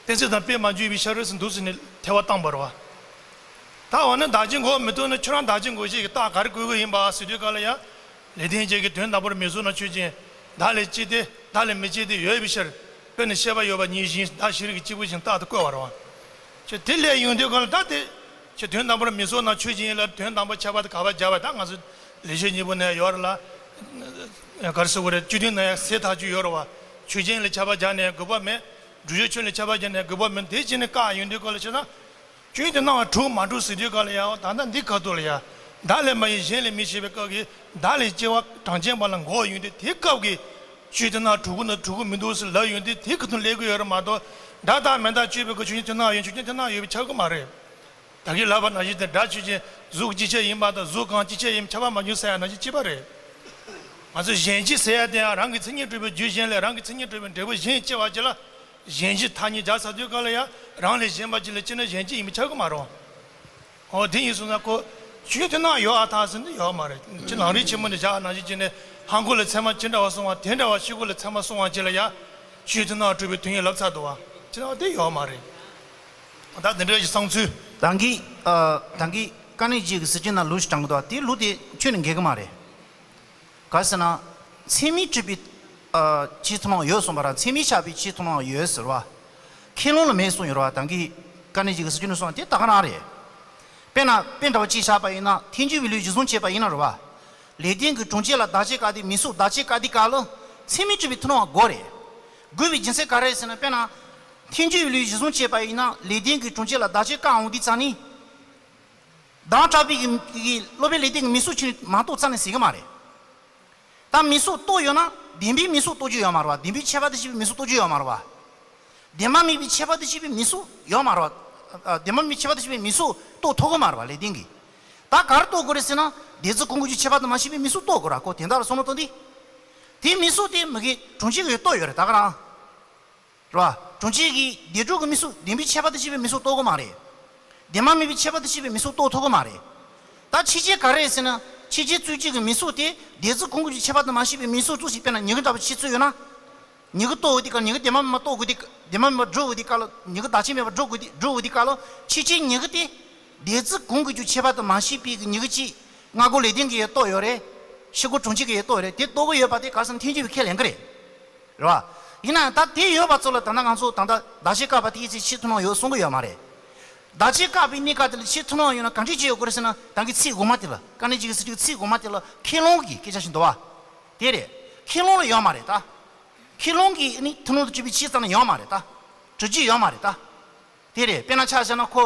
ཚིགས་དང་དཔེ་མ་འཇུག་པའི་ཕྱིར་ཟེར་འདུག་ཟེར་ནས་ཐལ་བ་བཏང་པ་རེད་བ། ད་འོ་ན་བདག་ཅེས་འགོག་མི་ཐུབ་ན་ཁྱོད་རང་བདག་ཅེས་འགོག་བྱེད་ཀྱི་རྟགས་ག་རེ་བཀོད་དགོས་ཡིན་པ་ཟེར་དུས་ག་ལ་ཡང་། ལེགས་ལྡན་འབྱེད་ཀྱིས་དོན་དམ་པར་མི་བཟོད་ན་ཆོས་ཅན། བདག་ལས་སྐྱེས་ཏེ་བདག་ལས་མི་སྐྱེ་སྟེ་ཡོད་པའི་ཕྱིར། དཔེར་ན་ཤེས་པ་ཡོད་པ་ཉིད་བཞིན་བདག་ཤེས་རིག་གི་སྐྱེས་བུ་བཞིན་རྟག་ཏུ་བཀོད་པ་རེད་བ། ཁྱོད་དེ་ལས་ཡོང་དུས་ག་ལ་ད་དེ། ཁྱོད་དོན་དམ་པར་མི་བཟོད་ན་ཆོས་ཅན་ཡིན་ལ་དོན་དམ་པར་ཁྱབ་པ་དེ་ག་པར་སྦྱར་བ་ད་ང་ཚོ་ལེགས་བཤད་སྙིང་པོ་ནས་ཡོད་རེད་ལ། ག་རེ་ཟེར་དགོས་རེད་བཅུད་བསྡུས་ན་ཡང་གསལ་ཐག་ཆོད་ཡོད་རེད་བ། ཆོས་ཅན་ལ་ཁྱབ་པ་སྦྱར་ནས་དགོས་པ་མེད། སྒྲུབ་བྱེད་ཆོས་ལ་ཁྱབ་པ་སྦྱར་ནས་དགོས་པ་མེད་དེ་བྱས་ནས་བཀག་ཡོང་དུས་ག་ལ་བྱས་ན། ཆོས་ཅན་སྣང་བ་དྲུག་མ་གྲུབ་ཟེར་དུས་ག་ལ་ཡང་ད་ལྟ་འདི་ཁ་ཐུག་ལ་ཡང་། བདག་ལས་མ་གཞན་ལས་མི་སྐྱེ་བའི་སྐབས་ཀྱི་བདག་ལས་སྐྱེ་བ་གྲངས་ཅན་པ་ལ་འགོག་ཡོང་དུས་དེ་སྐབས་ཀྱི་ཆོས་ཅན་སྣང་བ་དྲུག་པོ་ནི་དྲུག་པོ་མི་འདུག་ཟེར་ལབ་ཡོང་དུས་དེ་ཁ་ཐུག་སླེབས་ཀྱི་ཡོད་རེད་མ་གཏོགས་སྒྲ་དང་མི་རྟག་དཔྱོད་པའི་སྐབས་ཆོས་ཅན་སྣང་བ་ཡང་ཆོས་ཅན་སྣང་བ་ཡོད་པས་ཁྱབ་ཀྱི་མ་རེད། ད་གིན་ལབ་པ་ནང་བཞིན་དེ་སྒྲ་ཆོས་ཅན་གཟུགས་སྤྱི་བྱེ་ཡིན་པ་དང་གཟུགས་གང་སྤྱི་བྱེ་ཡིན་ཁྱབ་པ་མ་བྱུང་ཟེར་ཡ་ནང་བཞིན་གཅིག་པ་རེད། ང་ཚོས་གཞན་སྤྱི་ཟེར་ཡ་དེ་ཡང་རང་གི་མཚན་ཉིད་གྲུབ་པའི་རྒྱུ་གཞན་ལས་རང་གི་མཚན་ཉིད་གྲུབ་པའི་འབྲས་བུ་གཞན་སྐྱེ་བ་ཅིག་ལ། གཞན་སྤྱི་ཐ་སྙད་སྦྱར་ཚར་དུས་ག་ལ་ཡང་རང་ལས་གཞན་པ་ཅིག་ལ་སྐྱེས་ན་གཞན་སྤྱི་ཡིན་པས་ཁྱབ་ཀྱི་མ་རེད། འོ་དེ་ཡིན་སོང་ན་ཁོ་ཆོས་ཅན་སྣང་བ་ཡོད་ཨ་ཐག་ཟིན་དུ་ཡོད་མ་རེད། ཅི་ནང་རིག་ཆེན་མོ་ནས་བཞག་ནང་བཞིན་བྱས་ནས་ཧང་གོ་ལ་ཚད་མ་ཅི་འདྲ་བ་གསུངས་པ་དེ་འདྲ་བ་ཤེལ་སྒོ་ལ་ཚད་མ་གསུངས་པ་ཅིག་ལ་ཡང་ཆོས་ཅན་སྣང་བ་གྲུབ་པའི་དོན་ཡིན་ལབ་ཚར་འདུག་བ། ཅི་ན་བ་དེ་ཡོད་མ་རེད། ད་དེ་འདྲ་ཞིག་བསམ་ཚུལ། ད་གིན་ཨ། ད་གིན་དཀའ་གནད་བརྒྱད་ཀྱི་ཟུར་ཅན་ན་ལུགས་ཤིག་དྲངས་འདུག་དེ་ལུགས་དེ་ཁྱོན་ནས་འགལ་གྱི་མ་རེད། ག་ཟེར་ན། ཚད་མས་གྲུབ་པའི་ཨ། ཕྱིན་ཅི་ཐུན་མོང་ཡོད་གསུངས་པ་ར་ཚད་མས་ཁྱབ་པའི་ཕྱིན་ཅི་ཐུན་མོང་ཡོད་ཟེར་བ། ཁས་བླངས་ལ་མེད་གསུངས་ཡོད་ར་བ། ད་གིན་དཀའ་གནད་བརྒྱད་ཀྱི་ཟུར་ཅན་ནས་གསུངས་པ་དེ་ད་ག་རང་རེད། དཔེར་ན་དཔེ་འདྲ་བ་གཅིག་བཞག་པ་ཡིན་ན་ཐལ་འགྱུར་བའི་ལུགས་གཞིར་བཟུང་བྱས་པ་ཡིན་ན་ར་བ། ལེགས་ལྡན་གྱིས་གྲངས་ཅན་ལ་བདག་ཅེས་བཀག་སྟེ་མིང་གཟུགས་བདག་ཅེས་བཀག་དུས་སྐབས་ལ། ཚད་མས་གྲུབ་པའི་ཐུན་མོང་བ་དགོས་རེད། དགོས་པའི་རྒྱུ་མཚན་ག་རེ་རེད་ཟེར་ན་དཔེར་ན། ཐལ་འགྱུར་བའི་ལུགས་གཞིར་བཟུང་བྱས་པ་ཡིན་ན་ལེགས་ལྡན་གྱིས་གྲངས་ཅན་ལ་བདག་ཅེས་བཀག་འོང་དུས་ཙང་ནི། གདངས་དྲག་པོའི་གི་གི་སློབ་དཔོན་ལེགས་ལྡན་གྱིས་མིང་གཟུགས་ཕྱིན་མ་རྟོགས་ཙང་ནས་ཟེར་གི་མ་རེད། ད་མིང་གཟུགས་རྟོགས་ཡོད་ན་བདེན་པའི་མིང་གཟུགས་རྟོགས་རྒྱུ་ཡོད་མ་རེད་བ། བདེན་པའི་ཁྱད་པར་དུ་བྱས་པའི་མིང་གཟུགས་རྟོགས་རྒྱུ་ཡོད་མ་རེད་བ། བདེན་པ་མིན་པའི་ཁྱད་པར་དུ་བྱས་པའི་མིང་གཟུགས་ཡོད་མ་རེད་བ། ཨ། བདེན་པ་མིན་པའི་ཁྱད་པར་དུ་བྱས་པའི་མིང་གཟུགས་རྟོགས་ཐུབ་གི་མ་རེད་བ་ལེགས་ལྡན་གྱིས། ད་ག་རེ་རྟོགས་དགོས་རེད་ཟེར་ན་བདེན་རྫུན་ཀུན་འགོག་གི་ཁྱད་པར་དུ་མ་ཕྱིན་པའི་མིང་གཟུགས་རྟོགས་དགོས་ར་ཁོ་དོན་དག་ལ་བསམ་བློ་གཏོང་དུས། དེའི་མིང་གཟུགས་དེ་མི་གི་གྲངས་ཅན་གྱིས་རྟོགས་ཡོད་རེད་ད་ག་རང་། རེད་བ། གྲངས་ཅན་གྱིས་བདེན་གྲུབ་ཀྱི་མིང་གཟུགས་བདེན་པའི་ཁྱད་པར་དུ་བྱས་པའི་མིང་གཟུགས་རྟོགས་གི་མ་རེད། བདེན་པ་མིན་པའི་ཁྱད་པར་དུ་བྱས་པའི་མིང་གཟུགས་རྟོགས་ཐུབ་གི་མ་རེད། ད་ཕྱིན་ཅི་ག་རེ་རེད་ཟེར་ན་ཕྱིན་ཅི་རྩོད་བྱེད་ཀྱི་མིང་གཟུགས་དེ་བདེན་རྫུན་ཀུན་འགོག་གི་ཁྱད་པར་དུ་མ་ཕྱིན་པའི་མིང་གཟུགས་རྫུན་ཞིག་དཔེར་ན་མྱུ་གུ་འདྲ་བོ་ཕྱིན་ཚུལ་ཡོད་ན། མྱུ་གུ་རྟོགས་དགོས་དུས་སྐབས་མྱུ་གུ་བདེན་པ་མིན་པ་རྟོགས་དགོས་དུས་ དེ་མ་མེད་པར་འགྲོ་འོས་དེ་སྐབས་ལ་མྱུ་གུ་བདག་ཆད་མེད་པར་འགྲོ་དགོས་དེ་འགྲོ་འོས་དེ་སྐབས་ལ་ཕྱི་ཆའི་མྱུ་གུ་དེ། འདས་ཚུལ་གོང་གི་རྒྱུ་ཁྱད་པར་དུ་མ་ཤེས་པའི་གི་མྱུ་གུ་གཅིག་སྔ་རྒོལ་ལེགས་ལྡན་གྱི་ཡ་གཏོགས་ཡོད་རེད། ཕྱི་རྒོལ་གྲོང་ཁྱེར་གྱི་ཡ་གཏོགས་རེད། དེ་གཏོགས་ཀྱི་ཡོད་པ་དེ་ག་རེ་ཟེར་ན་ཐོན་སྐྱེད་པའི་ཁས་ལེན་གྱི་རེད། རེད་བ། ཡིན་ནའང་ད་དེ་ཡོད་པ་ཚོ་ལ་ད་ལྟ་ང་ཚོ་ད་ལྟ་བདག་ཆད་བཀག་པ་དེ་ཡིན་ཚེ་ཕྱིར་ཐོན་གནང་ཡོད་གསུང་གི་ཡོད་མ་རེད། བདག་ཆད་བཀག་པའི་གནས་སྐབས་དེ་ལ་ཕྱིར་ཐོན་གནང་ཡོད་ན་གང་འདྲ་བྱེད་ཡོད་དགོས་རེད་ཟེར་ན། ད་གིན་ཚིག་དགོངས་པ་དེ་ལ། དཀའ་གནད་ཅིག་གི་ཟེར་དུས་ཚིག་དགོངས་པ་དེ་ལ་ཁས་བླངས་ཀྱི་སྐད་ཆ་ཞིག་འདུག་བ། དེ་རེད། ཁས་བླངས་ལ་ཡོད་མ་རེད་ད། ཁས་བླངས་ཀྱི་ནི་ཐུན་མོང་དུ་གྲུབ་པའི་ཆོས་ཙམ་ལ་ཡོད་མ་རེད་ད། གྲུབ་ཀྱི་ཡོད་མ་རེད་ད། དེ་རེད། དཔེར་ན་ཆ་བཞག་ན་ཁོ་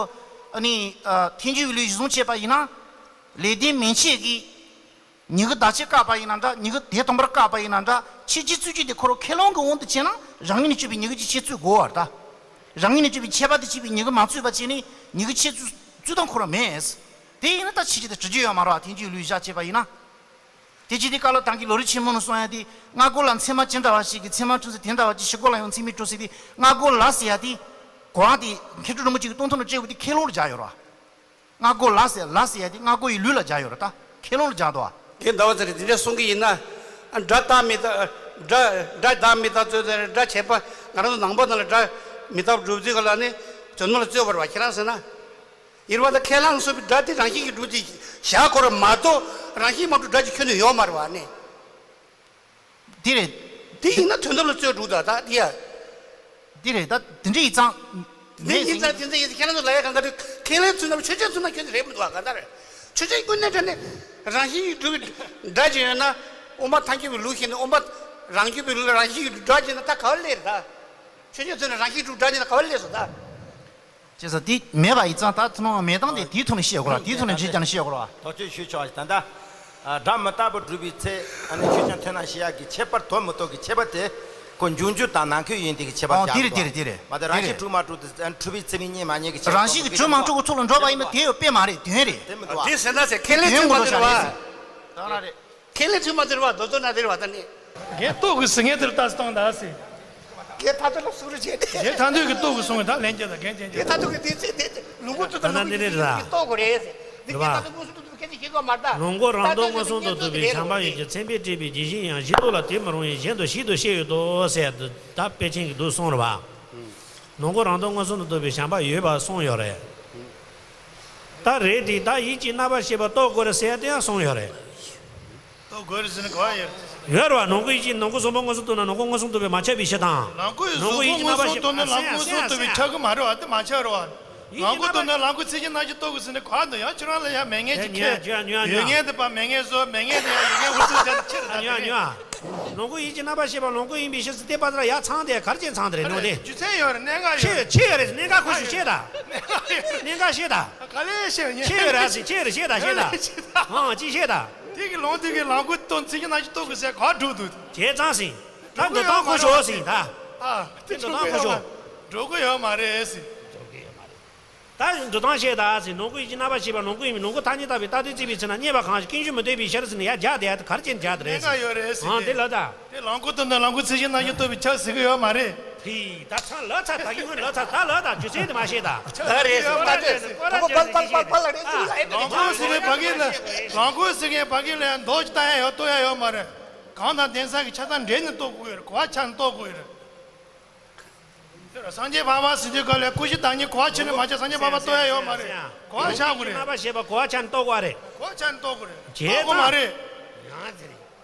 ཨ་ནི་ཨ་ཐལ་འགྱུར་བའི་ལུགས་གཞི་བཟུང་བྱས་པ་ཡིན་ན། ལེགས་ལྡན་མན་ཆད་ཀྱིས་མྱུ་གུ་བདག་ཆད་བཀག་པ་ཡིན་ན་འདྲ། མྱུ་གུ་དེ་སྟོང་པར་བཀག་པ་ཡིན་ན་འདྲ། ཕྱི་རྒོལ་རྩོད་རྒྱུ་དེ་ཁོ་རང་ཁས་བླངས་ཀྱི་དབང་དུ་བྱས་ན་རང་ངོས་ནས་སྤྱོད་པའི་མྱུ་གུ་ཅིག་ཕྱིར་རྩོད་དགོས་པ་རེད་ད། རང་ངོས་ནས་སྤྱོད་པའི་ཁྱད་པར་དུ་བྱས་པའི་མྱུ་གུ་མ་རྩོད་པ་བྱས་ནས་མྱུ་གུ་ཕྱིར་རྩོད་རྩོད་སྟངས་ཁོ་རང་མེད། དེ་ཡིན་ན་ད་ཕྱི་རྒོལ་དེ་གྲུབ་ཀྱི་ཡོད་མ་རེད་བ། ཐལ་འགྱུར་བའི་ལུགས་བཞག་བྱས་པ་ཡིན་ན། དེ་ཅི་སྟེ་བཀའ་སློབ་དང་གི་ལམ་རིམ་ཆེན་མོ་ནང་གསུངས་ཡ་དེ། སྔ་རྒོལ་ལ་མཚན་མ་ཅི་འདྲ་བ་ཞིག་གི་མཚན་མ་འཁྲུལ་ཚེ་དེ་འདྲ་བ་ཅིག་ཕྱི་རྒོལ་ལ་ཡང་མཚན་མིང་འཁྲུལ་ཚེ་དེ། སྔ་རྒོལ་ལ་ཟེར་ཡ་དེ། གོ་བ་དེ་མཁས་གྲུབ་རིན་པོ་ཆེ་གི་སྟོང་ཐུན་ལ་བཅས་པ་དེ་ཁས་བླངས་ལ་སྦྱར་ཡོད་རེད་བ། སྔ་རྒོལ་ལ་ཟེར་ལ་ཟེར་ཡ་དེ་སྔ་རྒོལ་གྱི་ལུགས་ལ་སྦྱར་ཡོད་རེད་ད། ཁས་བླངས་ལ་སྦྱར་འདུག་བ། དེ་འདྲ་བ་ཚ་རེད། དེ་འདྲ་གསུང་གི་ཡིན་ན། སྒྲ་རྟག་མི་རྟག་སྒྲ་སྒྲ་རྟག་མི་རྟག་རྩོད་དེ། སྒྲ་བྱས་པ་ང་རང་ཚོ་ནང་པ་ནང་ལ་སྒྲ་མི་རྟག་སྒྲུབ་ཚུལ་ག་ལ་ནི་དོན་དམ་ལ་རྩོད་པ་རེད་བ། ཁྱེད་རང་ཟེར་ན། ཡིན་པ་དང་ཁས་བླངས་སོང་བའི་སྒྲ་དེ་རང་བཞིན་གྱིས་གྲུབ་ཅིག་བཞག་དགོས་རེད་མ་གཏོགས། རང་བཞིན་མ་གྲུབ་སྒྲ་ཅིག་ཁྱོན་ནས་ཡོད་མ་རེད་བ་ནི། དེ་རེད། དེ་ཡིན་ན་དོན་དམ་ལ་རྩོད་འགྲོ་ད་ད་དེ་ཡ། དེ་རེད་ད། དེ་འདྲ་ཡིན་ཙང་། དེ་ཡིན་ཙང་དེ་འདྲ་ཡིན་ཙང་ཁྱེད་རང་ཚོ་ལ་ཡ་གང་ག་དུས་ཁས་ལེན་ཚུལ་ན་ཆོས་ཅན་ཚུལ་ན་ཁྱོན་ནས་རེད་མི་འདུག་བ། གང་ལྟར་ཆོས་ཅན་ཀུན་ནས་དྲན་ནས་རང་བཞིན་གྱིས་གྲུབ་པའི་སྒྲ་ཅིག་ཡོད་ན། དབུ་མ་ཐལ་འགྱུར་བའི་ལུགས་བཞིན་དུ་དབུ་མ་རང་རྒྱུད་པའི་ལུགས་ལ་རང་བཞིན་གྱིས་གྲུབ་སྒྲ་ཅིག་ཡིན་ན་ད་ག་བ་སླེབས་རེད་ད། ཆོས་ཅན་ཚུལ་ན་རང་བཞིན་གྱིས་གྲུབ་སྒྲ་ཅིག་ཡིན་ན་ག་བ་སླེབས་སོང་ད། བྱས་ཙང་དེ་མེད་པ་ཡིན་ཙང་ད་ཐུན་མོང་མེད་སྟངས་དེ་དེའི་ཐོག་ནས་བཤད་དགོས་ར། དེའི་ཐོག་ནས་འགྲེལ་བརྒྱབ་ནས་བཤད་དགོས་ར། དོགས་གཅོད་ཞུས་ཆོག་ད་ལྟ། ཨ། སྒྲ་མི་རྟག་པར་སྒྲུབ་པའི་ཚེ། ཨ་ནི་ཆོས་ཅན་ཐོན་ན་ཞེས་ཡག་གི་ཁྱད་པར་དོ་མི་དོ་གི་ཁྱད་པར་དེ། ཁོ་འབྱུང་འགྱུར་དང་ནང་ཁུལ་ཡིན་དེ་གི་ཁྱད་པར། ཨོ་རྒྱག་དེ་རེད། དགོས་དེ་རེད་དེ་རེད། མ་དེ་རང་བཞིན་གྲུབ་མ་གྲུབ་དེ་འཁྲུལ་པའི་ཚུལ་མིན་གཉིས་མ་རྙེད་ཀྱི་ཁྱད་པར། རང་བཞིན་གྱིས་གྲུབ་མ་གྲུབ་ཀྱི་ཐོག་ལ་འགྲོ་བ་ཡིན་ན་དེ་ཡོད་དཔེ་མ་རེད། དོན་རེད། དེ་མི་འདུག་ཨ། དེ་ཟེར་ན་ཟེར་ཁས་ལེན་དོན་ཚུལ་མ་དགོས་ཟེར་བ། རེད། ཁས་ལེན་ཚུལ་མ་ཟེར་བ་དོ་ཚོ་ན་ཟེར་བ་ད་ནི། རྒན་རྟོག་གི་ཟེར་མཁན་དེར་ལྟ་སྟངས་ད་ཟེར། རྒན་ཐ་དོད་ལ་སུ་རུ་བྱེད་དེ། རྒན་ཐ་དོད་ཀྱི་རྟོག་གི་སོང་བས་ད་ལན་རྒྱག་ད། རྒན་རྒན་རྒན་ཐ་དོད་ཀྱི་དེ་ཚེ་དེ་ལུང་པོ་ཚོ་ད་ལུང་པོ་ཚོ་དེ་རྟོག་གོ་རེད་ཟེར། འདི་རྒན་ཐ་དོད་མངོན་སུམ་དུ་ཐུབ་ཁྱེད་ཀྱིས་ཤེས་དགོས་མ་རེད་ད། ལོངས་སྐུ་རང་སྟོང་མངོན་སུམ་དུ་རྟོགས་པའི་བྱམས་པ་ཡོད་ཀྱང་། མཚན་དཔེས་སྤྲས་པའི་ཇི་བཞིན་ཡང་། གཞི་རྟོག་ལ་དེ་མི་རུང་བས། གཞན་དུ་ཞིག་ཏུ་ཤེས་ཡོད་དོ་ཟེར་ད་དཔེ་ཅན་གྱི་འདུག་གསུངས་རེད་བ། ལོངས་སྐུ་རང་སྟོང་མངོན་སུམ་དུ་རྟོགས་པའི་བྱམས་པ་ཡོད་པ་གསུངས་ཡོད་རེད། ད་རེད་དེ། ད་ཡིད་ཀྱི་རྣམ་པར་ཤེས་པ་རྟོགས་དགོས་རེད་ཟེར་ཡ་དེ་ཡང་གསུངས་ཡོད་རེད། རྟོགས་དགོས་རེད་ཟེར་ན་ག་བ་ཡོད། ཡོད་རེད་བ། ལོངས་སྐུ་ཡིད་ཀྱི། ལོངས་སྐུ་གཟུགས་ཕུང་མངོན་སུམ་རྟོགས་ན་ལོངས་སྐུ་མངོན་སུམ་རྟོགས་པས་མ་ཁྱབ་པའི་ཕྱིར་དང་། ལོངས་སྐུ་ཡིད་ཀྱི་རྣམ་པར་ཤེས་པ་མངོན་སུམ་རྟོགས་ན་ལོངས་སྐུ་མངོན་སུམ་རྟོགས་པས་ཁྱབ་ཀྱི་མ་རེད་བ། དེ་མ་ཁྱབ་རེད་བ། ལོངས་སྐུ་རྟོགས་ན་ལོངས་སྐུ་ཚིག་གི་རྣམ་གཞག་རྟོགས་དགོས་ཟེར་ན་ག་བ་འདུག་ཡང་ཁྱོད་རང་ལ་ཡང་མེད་ངེས་ཀྱི་ཁྱེར། ཉོན་ཡོད་ངེས་དེ་པ་མེད་ངེས་བཟོ། མེད་ངེས་དེ་ཡང་ཡོད་ངེས་འུ་ཚུགས་བྱ་ཁྱེར་ད། ཉོན་ཉོན། ལོངས་སྐུ་ཡིད་ཀྱི་རྣམ་པར་ཤེས་པ་ལོངས་སྐུ་ཡིན་པའི་ཕྱིར་ཟེར་དེ་པ་ཚ་ཡ་ཚང་དེ་གར་ཅན་ཚང་དེ་རེད་ནོ་དེ། རྒྱུ་མཚན་ཡོད་རེད། གནད་འགག་ཡོད་ཆེ་རེད། ཆེ་ཡོད་རེད། གནད་འགག་ཁོ་ཞིག་ཤེས་ད། གནད་འགག་ཤེས་ད། ག་ལེ་ཤེས་ཉེ་ཆེ་ཡོད་རེད་ཟེར། ཆེ་རེད་ཤེས་ད། ཤེས་ད། ཨང་ཅི་ཤེས་ད། དེ་གི་ལོངས་སྐུ་གི་ལོངས་སྐུ་རྟོགས་ཚིག་གི་རྣམ་གཞག་རྟོགས་དགོས་ཟེར་ག་འགྲོ་འདུག་བྱས་ཙང་ཟིན། ད་འགྲོ་སྟངས་ཁོ་ཤོག་ཟིན་ད། ཨ་དེ་འགྲོ་སྟངས་ཁོ་ཤོག་འགྲོ་གི་ཡོད་མ་རེད་ཟིན། ད་འགྲོ་སྟངས་ཤེས་ད་ཟིན། ལོངས་སྐུ་ཡིད་ཀྱི་རྣམ་པར་ཤེས་པ་ལོངས་སྐུ་ཡིན་པས། ལོངས་སྐུ་ཐ་སྙད་བཏགས་པའི་རྟགས་དེ་བརྩིས་པའི་ཚེ་ན་རྙེད་པ་གང་ཞིག་ཀུན་གཞི་མི་ལྡན་པའི་ཕྱིར་ཟེར་ནས་ཡར་རྒྱག་དེ་ཡར་གར་ཅན་རྒྱག་དེ་རེད། གནད་འགག་ཡོད་རེད་ཟེར། ཨང་དེ་ལ་ད། དེ་ལོངས་སྐུ་རྟོགས་ན་ལོངས་སྐུ་ཚིག་གི་རྣམ་གཞག་རྟོགས་པའི་ཕྱིར་ཟེར་གི་ཡོད་མ་རེད། ཕི། ད་ཚང་ལབ་ཚར། ད་གིན་སྔོན་ལབ་ཚར། ད་ལབ་ད། རྒྱུ་མཚན་དེ་མ་ཤེས་ད། ལ་རེད་ཟེར། ད་རེད་ཟེར། ད་པ་པ་པ་པ་ལ་རེད་ཟེར། ལོངས་སྐུ་ཟེར་མཁན་ཕ་གི་ལ། ལོངས་སྐུ་ཟེར་མཁན་ཕ་གི་ལ་མདོག་ཅིག་ལྟ་ཡ་ཡོད། རྟོགས་ཡ་ཡོད་མ་རེད། གང་དང་གདན་ས་གི་ཆ་ཚང་འདྲེས་ནས་རྟོགས་དགོས་ཡོད་རེད། གོ་བ་ཆགས་ནས་རྟོགས་དགོས་ཡོད་རེད། སངས་རྒྱས་འཕགས་པ་ཟེར་དུས་སྐབས་ལ་སྐུ་བཞི་བདག་ཉིད་གོ་བ་ཆགས་ནས་མ་ཆགས། སངས་རྒྱས་འཕགས་པ་རྟོགས་ཡ་ཡོད་མ་རེད། གོ་བ་ཆགས་དགོས་རེད། རྣམ་པར་ཤེས་པ་གོ་བ་ཆགས་ནས་རྟོགས་དགོས་རེད། གོ་བ་ཆགས་ནས་རྟོགས་དགོས་རེད། རྟོགས་དགོས་མ་རེད། ཡང་ཟེར།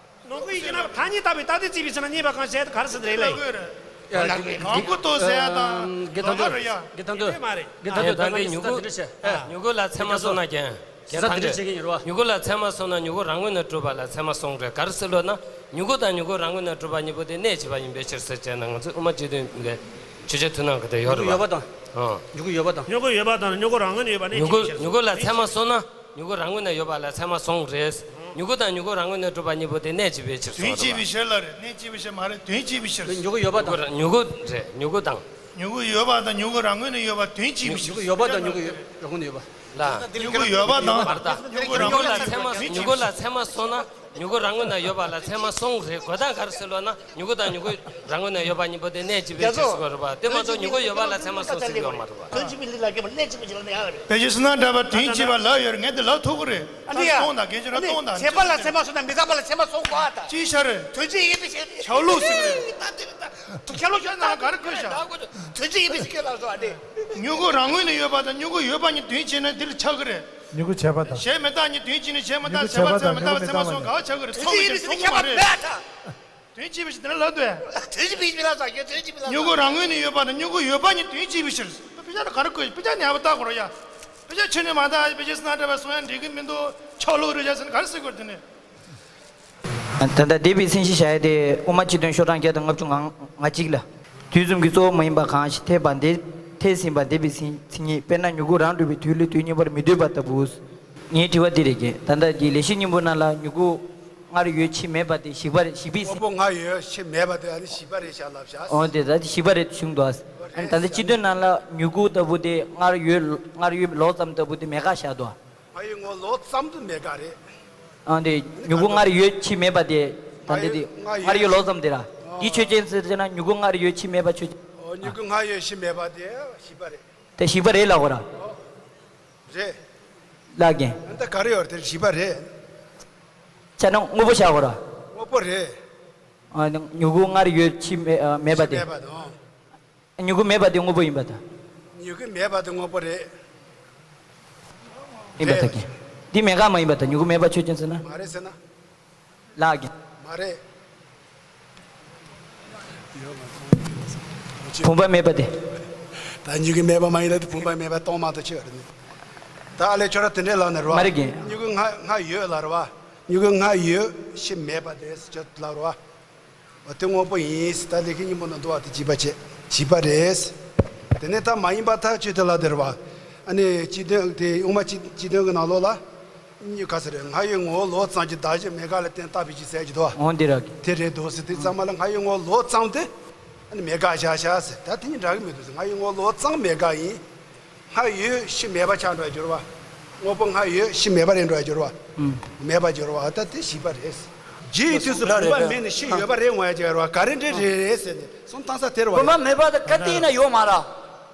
ལོངས་སྐུ་ཡིད་ཀྱི་རྣམ་པར་ཐ་སྙད་བཏགས་པའི་རྟགས་དེ་བརྩིས་པའི་ཚེ་ན་རྙེད་པ་གང་ཞིག་གར་ཟེར་དེ་རེད་ལ། ལོངས་སྐུ་རྟོགས་ཟེར་ཡ་དང་། དགེ་ཐང་དུ། དགེ་ཐང་དུ། དེ་མ་རེད། དགེ་ཐང་དུ། ད་གིན་མྱུ་གུ། མྱུ་གུ་ལ་མཚན་མ་སོང་ན་ཀྱང་། དགེ་ཐང་དུ། མྱུ་གུ་ལ་མཚན་མ་སོང་ན་མྱུ་གུ་རང་ངོས་ནས་གྲུབ་པ་ལ་མཚན་མ་སོང་རེད། ག་རེ་ཟེར་ལབ་ན། མྱུ་གུ་དང་མྱུ་གུ་རང་ངོས་ནས་གྲུབ་པ་གཉིས་པོ་དེ་གནས་གཅིག་པ་ཡིན་པའི་ཕྱིར་ཟེར་བྱས་ན། ང་ཚོས་དབུ་མ་སྤྱི་དོན་གྱི་ཆོས་འཆད་མཐུན་སྣང་གི་དེ་ཡོད་རེད་པ། མྱུ་གུ་ཡོད་པ་དང་། ཨང་། མྱུ་གུ་ཡོད་པ་དང་། མྱུ་གུ་ཡོད་པ་དང་མྱུ་གུ་རང་ངོས་ནས་ཡོད་པ་གནས་མྱུ་གུ། གཅིག་པའི་ཕྱིར། མྱུ་གུ་ལ་མཚན་མ་སོང་ན། མྱུ་གུ་རང་ངོས་ནས་ཡོད་པ་ལ་མཚན་མ་སོང་རེད། མྱུ་གུ་དང་མྱུ་གུ་རང་ངོས་ནས་གྲུབ་པ་གཉིས་པོ་དེ་གནས་གཅིག་པའི་ཕྱིར་དོན་གཅིག་པའི་ཕྱིར་ལ་རེད། གནས་གཅིག་པའི་ཕྱིར་མ་རེད། དོན་གཅིག་པའི་ཕྱིར། མྱུ་གུ་ཡོད་པ་དང་། མྱུ་གུ་རེད། མྱུ་གུ་དང་། མྱུ་གུ་ཡོད་པ་དང་མྱུ་གུ་རང་ངོས་ནས་ཡོད་པ་དོན་གཅིག་པའི་ཕྱིར། མྱུ་གུ་ཡོད་པ་དང་མྱུ་གུ་རང་ངོས་ནས་ཡོད་པ། ལ། མྱུ་གུ་ཡོད་པ་དང་། མྱུ་གུ་རང་ངོས་ནས་ཡོད་པ་དོན་གཅིག་པའི་ཕྱིར། མྱུ་གུ་ལ་མཚན་མ་སོང་ན། མྱུ་གུ་རང་ངོས་ན་ཡོད་པ་ལ་ཚད་མ་གསུམ་རེད། དགོས་དོན་ག་རེ་ཟེར་ལབ་ན། མྱུ་གུ་དང་མྱུ་གུ་རང་ངོས་ན་ཡོད་པ་གཉིས་པོ་དེ་གནས་གཅིག་པའི་ཕྱིར་ཟེར་དགོས་རེད་པ། དེ་མ་གཏོགས་མྱུ་གུ་ཡོད་པ་ལ་ཚད་མ་གསུམ་ཟེར་གྱི་ཡོད་མ་རེད་པ། དོན་གཅིག་པའི་ལུགས་ལ་སྐྱེས་པ་གནས་གཅིག་པ་ཞིག་ལ་གནས་ཡག་རེད། བེད་སྤྱོད་སུ་ན་འདྲ་བ་དོན་གཅིག་པ་ལབ་ཡོད་རེད། ངས་དེ་ལབ་ཐུབ་ཀྱི་རེད། ཨ་ནི་ཡ། སྟོང་དང་སྐད་ཅིག་ར་སྟོང་དང་བྱས་པ་ལ་ཚད་མ་གསུམ་དང་མི་རྟག་པ་ལ་ཚད་མ་གསུམ་དགོས་ཨ་ད། ཅི་ཤར་རེད། དོན་གཅིག་ཡིན་པའི་ཕྱིར། ཆགས་ལུགས་ཟེར་གྱི་རེད། ད་དེ་རེད་ད། དུ་ཁྱབ་ལོ་ཁྱོད་རྣམས་ག་རེ་བཀོད་བཞག་དོན་གཅིག་ཡིན་པའི་ཕྱིར་ལ་སོ་ཨ་ནི། མྱུ་གུ་རང་ངོས་ནས་ཡོད་པ་དང་མྱུ་གུ་ཡོད་པ་གཉིས་དོན་བྱས་ན་འདི་ལ་ཆགས་ཀྱི་རེད། མྱུ་གུ་བྱས་པ་དང་། གཞན་མི་རྟག་གཉིས་དོན་བྱས་ནས་གཞན་མི་རྟག་བྱས་པ་ཚད་མ་ཚད་མ་ཚད་མ་སོང་ག་བ་ཆགས་ཀྱི་རེད། ཚོགས་མི་ཞིག་སོང་གི་མ་རེད། དོན་བྱས་པའི་ཕྱིར་དེ་ལ་ལབ་འདུག་དོན་བྱས་པའི་ཕྱིར་ལ་ཟ་རྒྱུ་དོན་བྱས་པའི་ལ་མྱུ་གུ་རང་ངོས་ནས་ཡོད་པ་དང་མྱུ་གུ་ཡོད་པ་གཉིས་དོན་བྱས་པའི་ཕྱིར། དཔེ་ཆ་ལ་ག་རེ་བཀོད། དཔེ་ཆ་ནས་ཡག་པོ་ལྟ་དགོས་ར་ཡ། དཔེ་ཆ་ཁྱོན་ནས་མ་ལྟ། བེད་སྤྱོད་སུ་ན་འདྲ་བ་སོང་ཡ་འགྲིག་གི་མི་འདུག་ཆགས་ལུགས་རེད་བཞག་ཟེར་ན་ག་རེ་ཟེར་དགོས་རེད་དེ་ནས། ད་ལྟ་འདས་པའི་མཚན་གཞི་བཞག་ཡ་དེ་དབུ་མ་སྤྱི་དོན་ཤོག་གྲངས་བརྒྱ་དང་ལྔ་བཅུ་ང་ང་གཅིག་ལ། དུས་གསུམ་གྱི་གཙོ་བོ་མ་ཡིན་པ་གང་ཞིག་ཐེག་པ་འདས་ཐེག་ཟིན་པ་འདས་པའི་མཚན་མཚན་ཉིད། དཔེར་ན་མྱུ་གུ་རང་གྲུབ་པའི་དུས་ལས་དུས་གཉིས་པར་མི་སྡོད་པ་ལྟ་བུ། ངའི་དྲི་བ་འདི་རེད་ཀྱི། ད་ལྟ་གྱི་ལེགས་བཤད་སྙིང་པོ་ནང་ལ་མྱུ་གུ་སྔར་ཡོད་ཕྱིས་མེད་པ་དེ་ཞིག་པ་རེད། ཞིག་པའི་དངོས་པོ་སྔར་ཡོད་ཕྱིས་མེད་པ་དེ་ཨ་ནི་ཞིག་པ་རེད་བཞག་ལབ་བཞག་འོ་དེ་ད་ཞིག་པ་རེད་གསུངས་འདུག་ཨ་ནི་ད་ལྟ་སྤྱི་དོན་ནང་ལ་མྱུ་གུ་ལྟ་བུ་དེ་སྔར་ཡོད་སྔར་ཡོད་ལོག་ཙམ་ལྟ་བུ་དེ་མེད་ཀ་བཞག་འདུག་སྔར་ཡོད་ངོ་ལོག་ཙམ་དུ་མེད་ཀ་རེད། ཨ་འདི་མྱུ་གུ་སྔར་ཡོད་ཕྱིས་མེད་པ་དེ། ད་འདི་དེ་སྔར་ཡོད་ལོག་ཙམ་དེ་ར། འདི་ཆོས་ཅན་ཟེར་ན་མྱུ་གུ་སྔར་ཡོད་ཕྱིས་མེད་པ་ཆོས་ཅན། མྱུ་གུ་སྔར་ཡོད་ཕྱིས་མེད་པ་དེ་ཞིག་པ་རེད། དེ་ཞིག་པ་རེད་ལབ་དགོས་ར། རེད། ལབ་ཀྱི། ཨ་ད་ག་རེ་ཡོད་དེ་ཞིག་པ་རེད། ཆ་ན་དངོས་པོ་བཞག་དགོས་ར། དངོས་པོ་རེད། ཨ་མྱུ་གུ་སྔར་ཡོད་ཕྱིས་མེད་ཨ་མེད་པ་དེ། མེད་པ་དང་། མྱུ་གུ་མེད་པ་དེ་དངོས་པོ་ཡིན་པ་དང་། མྱུ་གུ་མེད་པ་དེ་དངོས་པོ་རེད། ཡིན་པ་དང་། འདི་མེད་ཀ་མ་ཡིན་པ་དང་མྱུ་གུ་མེད་པ་ཆོས་ཅན་ཟེར་ན། མ་རེད་ཟེར་ན། ལགས་ཀྱི། མ་རེད། བུམ་པ་མེད་པ་དེ། ད་མྱུ་གུ་མེད་པ་མ་ཡིན་ན་དེ་བུམ་པ་མེད་པ་སྟོང་མ་གཏོགས་ཆོས་རེད་ནི། ད་ཨ་ལས་ཁྱོད་ར་དེ་འདྲས་ལབ་ནས་རེད་བ། མ་རེད་ཀྱི། མྱུ་གུ་སྔར་སྔར་ཡོད་ལབ་རེད་བ། མྱུ་གུ་སྔར་ཡོད་ཕྱིས་མེད་པ་དེ་ཟེར་ལབ་རེད་བ། འོ་དེ་དངོས་པོ་ཡིན། ད་ལེགས་བཤད་སྙིང་པོ་ནང་འདུག་བ་དེ་བྱིས་པ་བྱེད་བྱིས་པ་རེད། དེ་ནས་ད་མ་ཡིན་པ་ཐག་ཆོད་དེ་ལ་དེ་རེད་བ། ཨ་ནི་སྤྱི་དོན་དེ་དབུ་མ་སྤྱི་སྤྱི་དོན་གྱི་ནང་ལོགས་ལ། གཉིས་ག་ཚོད་རེད། སྔར་ཡོད་ངོ་བོ་ལོག་ཙམ་གྱི་བདག་གཞན་མེད་དགག་ལ་བརྟེན་བཏགས་པའི་ཕྱིར་ཟེར་གྱི་འདུག་བ། འོ་འདི་རེད། དེ་རེད་འདུག་ཟེར་དུས་ཙམ་པ་ལ་སྔར་ཡོད་ངོ་བོ་ལོག་ཙམ་དེ་ཨ་ནི་མེད་དགག་བཞག་བཞག་ཟེར། ད་དེ་གཉིས་འདྲ་གི་མི་འདུག་ཟེར། སྔར་ཡོད་ངོ་བོ་ལོག་ཙམ་མེད་དགག་ཡིན། སྔར་ཡོད་ཕྱིས་མེད་པ་ཆགས་འགྲོ་ཡ་འགྱུར་བ། དངོས་པོ་སྔར་ཡོད་ཕྱིས་མེད་པ་རེད་འགྲོ་ཡ་འགྱུར་བ། ཨུམ། མེད་པ་འགྱུར་བ་ད་དེ་ཞིག་པ་རེད། རྗེས་ཡི་དུས་སུ་བུམ་པ་མེད་ནས་ཕྱིས་ཡོད་པ་རེད་འོང་ཡ་ཅིག་རེད་བ། ག་རེ་འདྲ་རེད་རེད་ཟེར་ནས་སོང་བཏང་ས་དེ་རེད་བ། བུམ་པ་མེད་པ་དེ་ག་དུས་ཡིན་ན་ཡོད་མ་རེད།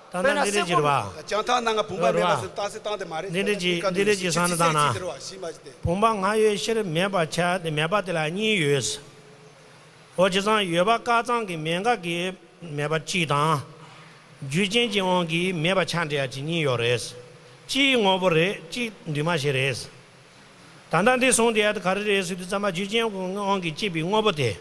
ད་ལྟ་འདི་འདྲ་ཅིག་རེད་བ། བྱང་ཐང་ནང་གི་བུམ་པ་མེད་པ་ཟེར་བཏང་སྲིད་བཏང་དེ་མ་རེད། འདི་འདྲ་ཅིག་འདི་འདྲ་ཅིག་བསམ་ན་བཏང་ན། བུམ་པ་སྔར་ཡོད་ཕྱིས་མེད་པ་ཆགས་ཏེ་མེད་པ་དེ་ལ་གཉིས་ཡོད། འོ་བྱས་ཙང་ཡོད་པ་ཀ་ཙམ་གྱི་མེད་དགག་གི་མེད་པ་གཅིག་དང་། རྒྱུ་ཅན་གྱི་དབང་གིས་མེད་པ་ཆགས་འགྲོ་ཡ་གཅིག་གཉིས་ཡོད་རེད། གཅིག་དངོས་པོ་རེད། གཅིག་འདུས་མ་བྱས་རེད། ད་ལྟ་འདི་གསུངས་དེ་ཡ་དེ་ག་རེ་རེད་ཟེར་དུས་ཙམ་པ་རྒྱུ་ཅན་དབང་གིས་སྐྱེས་པའི་དངོས་པོ་དེ།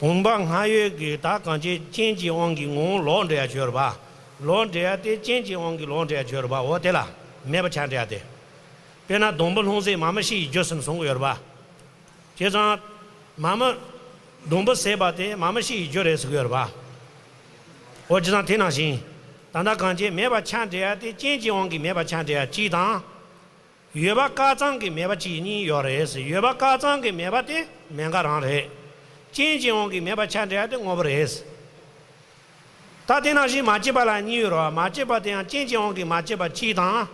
བུམ་པ་སྔར་ཡོད་ཀྱི་བདག་གང་བྱས་རྐྱེན་གྱི་དབང་གིས་ངོ་བོ་ལོག་འགྲོ་ཡ་ཅིག་ཡོད་རེད་པ། ལོག་འགྲོ་ཡ་དེ་རྐྱེན་གྱི་དབང་གིས་ལོག་འགྲོ་ཡ་ཅིག་ཡོད་རེད་པ། འོ་དེ་ལ་མེད་པ་ཆགས་འགྲོ་ཡ་དེ། དཔེར་ན་སྡོང་པོ་ལྷུང་བཟེད་མ་མོ་ཤི་ཡི་རྒྱུ་ཟེར་ནས་གསུང་གི་ཡོད་རེད་པ། བྱས་ཙང་། མ་མོ། སྡོང་པོ་ཟད་པ་དེ་མ་མོ་ཤི་ཡི་རྒྱུ་རེད་ཟེར་གྱི་ཡོད་རེད་པ། འོ་བྱས་ཙང་དེ་ནང་བཞིན། ད་ལྟ་གང་བྱས་མེད་པ་ཆགས་འགྲོ་ཡ་དེ་རྐྱེན་གྱི་དབང་གིས་མེད་པ་ཆགས་འགྲོ་ཡ་གཅིག་དང་། ཡོད་པ་ཀ་ཙམ་གྱི་མེད་པ་གཅིག་གཉིས་ཡོད་རེད་ཟེར། ཡོད་པ་ཀ་ཙམ་གྱི་མེད་པ་དེ་མེད་དགག་རང་རེད། རྐྱེན་གྱི་དབང་གིས་མེད་པ་ཆགས་འགྲོ་ཡ་དེ་དངོས་པོ་རེད། ད་དེ་ནང་བཞིན་མ་སྐྱེས་པ་ལ་གཉིས་ཡོད་རེད་པ། མ་སྐྱེས་པ་དེ་ཡང་རྐྱེན་གྱི་དབང་གིས་མ་སྐྱེས་པ་གཅིག་དང་།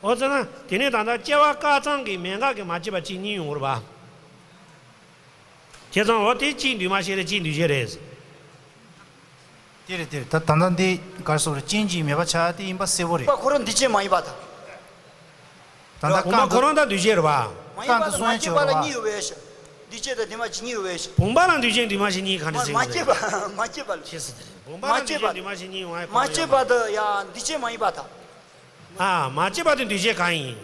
འོ་ཙམ་ན་དེ་ནས་ད་ལྟ་སྐྱེ་བ་ཀ་ཙམ་གྱི་མེད་དགག་གི་མ་སྐྱེས་པ་གཅིག་གཉིས་ཡོང་གི་རེད་པ། བྱས་ཙང་འོ་དེ་གཅིག་འདུས་མ་བྱས་རེད། གཅིག་འདུས་བྱས་རེད། དེ་རེད་དེ་རེད། ད་ད་ལྟ་འདི་ག་རེ་ཟེར་རེད། རྐྱེན་གྱིས་མེད་པ་ཆགས་དེ་ཡིན་པ་གསལ་པོ་རེད། བུམ་པ་ཁོ་རང་འདུས་བྱས་མ་ཡིན་པ་དང་། ད་ལྟ་བུམ་པ་ཁོ་རང་ད་འདུས་བྱས་རེད་པ། མ་ཡིན་པ་དང་མ་སྐྱེས་པ་ལ་གཉིས་ཡོད་པའི་ཕྱིར། འདུས་བྱས་དང་འདུས་མ་བྱས་གཉིས་ཡོད་པའི་ཕྱིར། བུམ་པ་ལ་འདུས་བྱས་འདུས་མ་བྱས་གཉིས་ག་འདྲ་ཟེར་གྱི་རེད། མ་སྐྱེས་པ་མ་སྐྱེས་པ་ལ། ཤེས་སྲིད་དེ་རེད། བུམ་པ་ལ་འདུས་བྱས་འདུས་མ་བྱས་གཉིས་ཡོང་ཡ་ཁོ་རང་ཡོད་རེད། མ་སྐྱེས་པ་དེ་ཡང་འདུས་བྱས་མ་ཡིན་པ་དང་། ཨ། མ་སྐྱེས་པ་དེ་འདུས་བྱས་གང་ཡིན།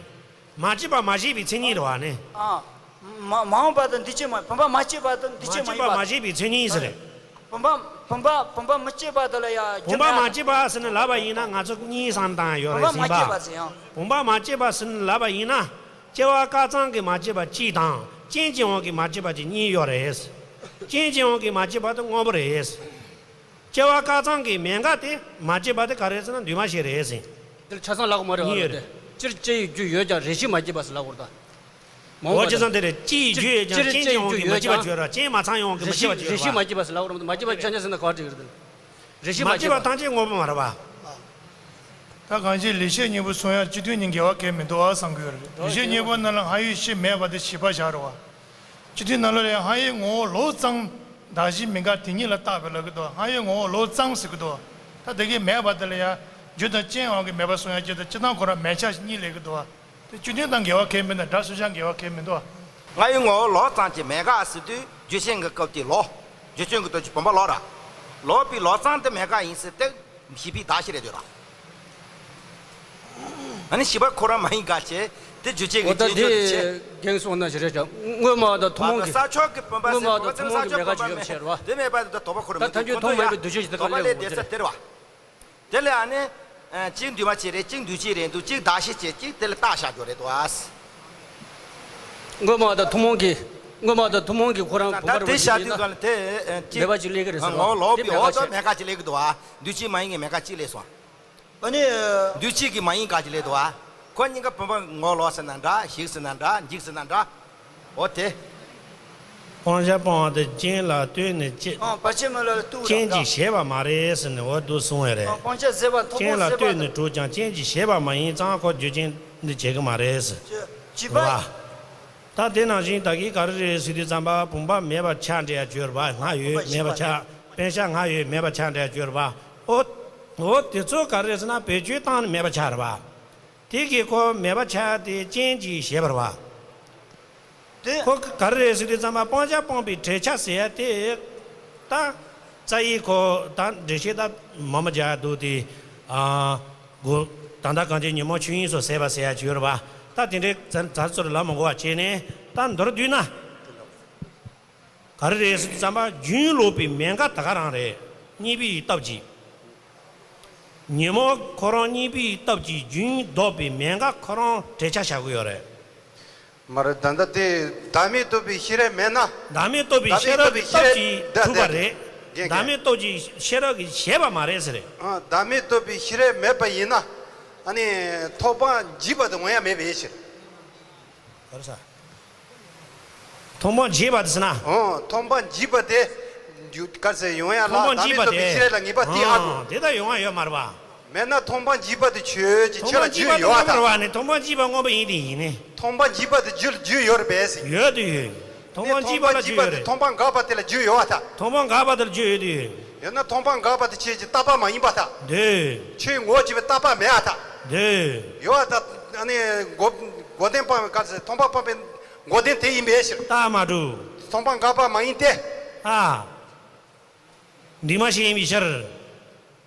མ་སྐྱེས་པ་མ་སྐྱེས་པའི་མཚན་ཉིད་རེད་པ་ནི། ཨ། མ་མ་འོངས་པ་དང་འདུས་བྱས་མ། བུམ་པ་མ་སྐྱེས་པ་དང་འདུས་བྱས་མ་ཡིན་པ། མ་སྐྱེས་པ་མ་སྐྱེས་པའི་མཚན་ཉིད་ཟེར་རེད། བུམ་པ་བུམ་པ་བུམ་པ་མི་སྐྱེས་པ་དེ་ལ་ཡང་བུམ་པ་མ་སྐྱེས་པ་ཟེར་ནས་ལབ་པ་ཡིན་ན་ང་ཚོ་གཉིས་བསམ་བཏང་ཡོད་རེད་ཟིན་པ། བུམ་པ་མ་སྐྱེས་པ་ཟེར་ཡང་། བུམ་པ་མ་སྐྱེས་པ་ཟེར་ནས་ལབ་པ་ཡིན་ན། སྐྱེ་བ་ཀ་ཙམ་གྱི་མ་སྐྱེས་པ་གཅིག་དང་རྐྱེན་གྱི་དབང་གིས་མ་སྐྱེས་པ་གཅིག་གཉིས་ཡོད་རེད། རྐྱེན་གྱི་དབང་གིས་མ་སྐྱེས་པ་དེ་དངོས་པོ་རེད། སྐྱེ་བ་ཀ་ཙམ་གྱི་མེད་དགག་དེ་མ་སྐྱེས་པ་དེ་ག་རེ་ཟེར་ན་འདུས་མ་བྱས་རེད་ཟེར། འདིར་ཆ་ཚང་ལབ་དགོས་མ་རེད། གཉིས་ཡོད་རེད། སྤྱིར་སྐྱེ་ཡི་རྒྱུ་ཡོད་ཀྱང་རེ་ཞིག་མ་སྐྱེས་པ་ཟེར་ལབ་དགོས་རེད་ད། མ་འོངས་པ་དང་། འོ་བྱས་ཙང་དེ་རེད། སྐྱེ་ཡི་རྒྱུ་ཡོད་ཀྱང་སྤྱིར་རྐྱེན་གྱི་དབང་གིས་མ་སྐྱེས་པ་བརྗོད་ར། རྐྱེན་མ་ཚང་ཡོང་གི་མ་སྐྱེས་པ་བརྗོད་ར། རེ་ཞིག་མ་སྐྱེས་པ་ཟེར་ལབ་དགོས་རེད་མ་སྐྱེས་པ་ཆ་ཆ་ཟེར་ན་ག་བ་འགྲིག་རེད་དེ། རེ་ཞིག་མ་མ་སྐྱེས་པ་ཐམས་ཅད་དངོས་པོ་མ་རེད་པ། ད་གང་ཅི་ལེགས་བཤད་སྙིང་པོ་གསུང་ཡ་སྤྱི་དོན་གཉིས་འགལ་བ་གལ་མི་འདུག་ཨ་བསམ་གྱི་ཡོད་རེད། ལེགས་བཤད་སྙིང་པོ་ནང་ལ་སྔར་ཡོད་ཕྱིས་མེད་པ་དེ་བྱིས་པ་བཞག་རེད་བ། སྤྱི་དོན་ནང་ལོགས་ལ་ཡང་སྔ་ཡོད་ངོ་བོ་ལོག་ཙང་གདགས་གཞི་མི་འགག་དེ་ཉིད་ལ་བརྟག་པས་ལབ་ཀྱི་འདུག་སྔ་ཡོད་ངོ་བོ་ལོག་ཙང་ཟེར་གྱི་འདུག་ད་དེ་གའི་མེད་པ་དེ་ལ་ཡང་རྒྱུ་དང་རྐྱེན་དབང་གིས་མེད་པར་སོང་ཡང་རྒྱུ་དང་སྤྱིར་བཏང་ཁོ་རང་མེད་ཆ་གཉིས་ལབ་ཀྱི་འདུག་དེ་སྤྱི་དོན་དང་འགལ་བ་གང་ཡང་མི་འདུག་སྒྲ་སུ་ཅང་འགལ་བ་གང་ཡང་མི་འདུག་སྔ་ཡོད་ངོ་བོ་ལོག་ཙང་གི་མེད་འགག་ཟེར་དུས་རྒྱུ་ཅན་གྱི་སྐབས་དེ་ལོག་རྒྱུ་ཅན་གྱི་སྟོབས་ཀྱིས་བུམ་པ་ལོག་ར། ལོག་པའི་ལོག་ཙང་དེ་མེད་འགག་ཡིན་ཟེར་ཏེ་བྱིས་པའི་གདགས་གཞི་རེད་འདོད་ར། ཨ་ནི་བྱིས་པ་ཁོ་རང་མ་ཡིན་འགག་བྱས་དེ་རྒྱུ་ཅན་གྱི་འོ་ད་རྐྱེན་སྦྱོར་དེ་དེ་བྱས། རྒན་གསུངས་ན་ཞིག་རེད་ཀྱང་དངོས་མ་དང་ཐུན་མོང་གི་ས་ཕྱོགས་ཀྱི་བུམ་པ་དངོས་མ་ཟེར་བུམ་དང་པ་ཐུན་ཚོ་མོང་ས་གི་མེད་ཕྱོགས་པ་བུམ་པ་མེད་ཅེས་བྱ་བ། དེ་མེད་པ་དེ་ལྟར་དོགས་པ་ཁོ་རང་ད་མི་ཐམས་ཅད་འདུག་ཁོ་ཐུན་ཚོ་མོང་ཡང་མེད་པའི་འདུ་བྱེད་ཅིག་ད་ཁོ་ག་ལས་ལས་འོང་དེ་ཚེ་དེ་རེད་བ། དེ་ལས་ཨ་ནི། གཅིག་འདུས་མ་བྱས་རེད། གཅིག་འདུས་བྱས་རེད་འདུག་གཅིག་གདགས་གཞི་བྱས་གཅིག་དེ་ལ་བརྟག་བཞག་རྒྱུ་རེད་འདུག་ཨ། དངོས་མ་དང་ཐུན་མོང་གི། དངོས་མ་དང་ཐུན་མོང་གི་ཁོ་རང་བུམ་ད་པར་དེ་བཞག་དུས་ག་ལ་དེ་གཅིག་མེད་པ་ཅིག་སླེབས་ཀྱི་རེད་ཟེར་བ། ངོ་ལོག་དེ་པའི་མེད་འོག་པ་ཏོ་ཅིག་མེད་འགག་ཅིག་སླེབས་ཀྱི་འདུག་ཨ། འདུས་བྱས་མ་ཡིན་ངེས་མེད་འགག་ཅིག་སླེབས་སོང་། ཨ་ནི། འདུས་བྱས་ཀྱི་མ་ཡིན་འགག་ཅིག་སླེབས་འདུག་ཨ། ཁོ་གཉིས་ཀ་བུམ་པ་ངོ་ལོག་ཟེར་ན་འདྲ་ཞིག་ཟེར་ན་འདྲ་འཇིག་ཟེར་ན་འདྲ། འོ་དེ། སྤང་བྱ་སྤངས་པ་དེ་རྐྱེན་ལ་ལྟོས་ནས་སྐྱེ། ཨང་བར་ཆད་མེད་ལ་ལྟོས་རྐྱེན་གྱིས་བྱས་པ་མ་རེད་ཟེར་ནས་འོ་འདུག་གསུངས་པ་རེད། ཨང་སྤང་བྱ་ཟད་པ་ཐོག་རྐྱེན་ལ་མ་ཟད་པ་ལྟོས་ནས་དང་། གྲུབ་ཀྱང་རྐྱེན་གྱིས་བྱས་པ་མ་ཡིན་ཙང་ཁོ་རྒྱུ་རྐྱེན་འདི་བྱེད་ཀྱི་མ་རེད་ཟེར། བྱས་པ། རེད་བ། ད་དེ་ནང་བཞིན་ད་གིན་ག་རེ་རེད་ཟེར་དུས་ཙམ་པ་བུམ་པ་མེད་པ་ཆ་འདྲ་ཡ་བརྗོད་རེད་བ། སྔ་ཡོད་མེད་པ་ཆ། པེ་ཤ་སྔ་ཡོད་མེད་པ་ཆ་འདྲ་ཡ་བརྗོད་རེད་བ། ཨོ། ཨོ་དེ་ཚོ་ག་རེ་རེད་ཟེར་ན་བེད་སྤྱོད་བཏང་ནས་མེད་པ་ཆགས་རེད་བ། དེ་གིས་ཁོ་མེད་པ་ཆགས་དེ་རྐྱེན་གྱིས་བྱས་པ་རེད་བ། དེ། ཁོ་ག་རེ་རེད་ཟེར་དུས་ཙམ་པ་སྤང་བྱ་སྤངས་པའི་འབྲེལ་ཆ་ཟེར་ཡ་དེ། ད། རྩ་ཡིག་ཁོ་ད་འགྲེལ་བཤད་ད་མང་པོ་རྒྱག་ཡ་འདུག་དེ། ཨ། གོ། ད་ལྟ་གང་ཅི་ཉོན་མོངས་ཆོས་དབྱིངས་སུ་ཟད་པ་ཟེར་ཡ་ཅིག་ཡོད་རེད་བ། ད་དེ་འདྲའི་ཛ་ཛ་ཚོར་ལབ་མི་དགོས་པ་བྱས་ནས་ད་མདོར་བསྡུས་ན། ག་རེ་རེད་ཟེར་དུས་ཙམ་པ་རྒྱུན་ལོག་པའི་མེད་འགག་ད་ག་རང་རེད། གཉིས་པའི་སྟོབས་ཀྱིས། ཉོན་མོངས་ཁོ་རང་གཉིས་པའི་སྟོབས་ཀྱིས་རྒྱུན་ལྡོག་པའི་མེད་འགག་ཁོ་རང་འབྲེལ་ཆ་བཞག་གི་ཡོད་རེད། མ་རེད། ད་ལྟ་དེ་བདག་མེད་རྟོགས་པའི་ཤེས་རབ་མེད་ན། བདག་མེད་རྟོགས་པའི་ཤེས་རབ་ཀྱི་སྟོབས་ཀྱིས་གྲུབ་པ་རེད། བདག་མེད་རྟོགས་ཀྱི་ཤེས་རབ་ཀྱིས་བྱས་པ་མ་རེད་ཟེར་རེད། ཨ། བདག་མེད་རྟོགས་པའི་ཤེས་རབ་མེད་པ་ཡིན་ན། ཨ་ནི། མཐོང་སྤང་འཇིག་པ་དེ་ཡོང་ཡ་མེད་པའི་ཕྱིར། ག་རེ་ཟེར། མཐོང་སྤང་འཇིག་པ་དེ་ཟེར་ན། ཨོ། མཐོང་སྤང་འཇིག་པ་དེ། འཇུ་ག་ཟེར་ཡོང་ཡ་ལ་མཐོང་སྤང་འཇིག་པ་དེ། བདག་མེད་རྟོགས་པའི་ཤེས་རབ་ལ་ངེས་པ་དེ་ཨ་དགོས། དེ་ལྟར་ཡོང་བ་ཡོད་མ་རེད་པ། མེད་ན་མཐོང་སྤང་འཇིག་པ་དེ་ཆོས་ཅིག་ཁྱོད་ལ་རྒྱུས་ཡོད་པ་དང་། མཐོང་སྤང་འཇིག་པ་དེ་མངོན་པ་ཡིན་དེ་ཡིན་ནི། མཐོང་སྤང་འཇིག་པ་དེ་རྒྱུ་རྒྱུ་ཡོད་རེད་པས་ཟེར། ཡོད་དེ་ཡོད། མཐོང་སྤང་འཇིག་པ་ལ་རྒྱུ་ཡོད་རེད། མཐོང་སྤང་འགག་པ་དེ་ལ་རྒྱུ་ཡོད་པ་དང་། མཐོང་སྤང་འགག་པ་དེ་ལ་རྒྱུ་ཡོད་དེ་ཡོད། ཡོད་ན་མཐོང་སྤང་འགག་པ་དེ་ཁྱོད་ཀྱི་རྟག་པ་མ་ཡིན་པ་དང་། འདོད། ཁྱོད་ངོ་བོ་གཅིག་པའི་རྟག་པ་མེད་པ་དང་། འདོད། ཡོད་པ་དང་། ཨ་ནི་འགོག་འགོག་བདེན་སྤངས་པའི་སྐབས་སུ་མཐོང་སྤང་སྤངས་པའི་འགོག་བདེན་དེ་ཡིན་པའི་ཕྱིར། རྟགས་མ་གྲུབ། མཐོང་སྤང་འགག་པ་མ་ཡིན་ཏེ། ཨ། འདུས་མ་བྱས་ཡིན་པའི་ཕྱིར།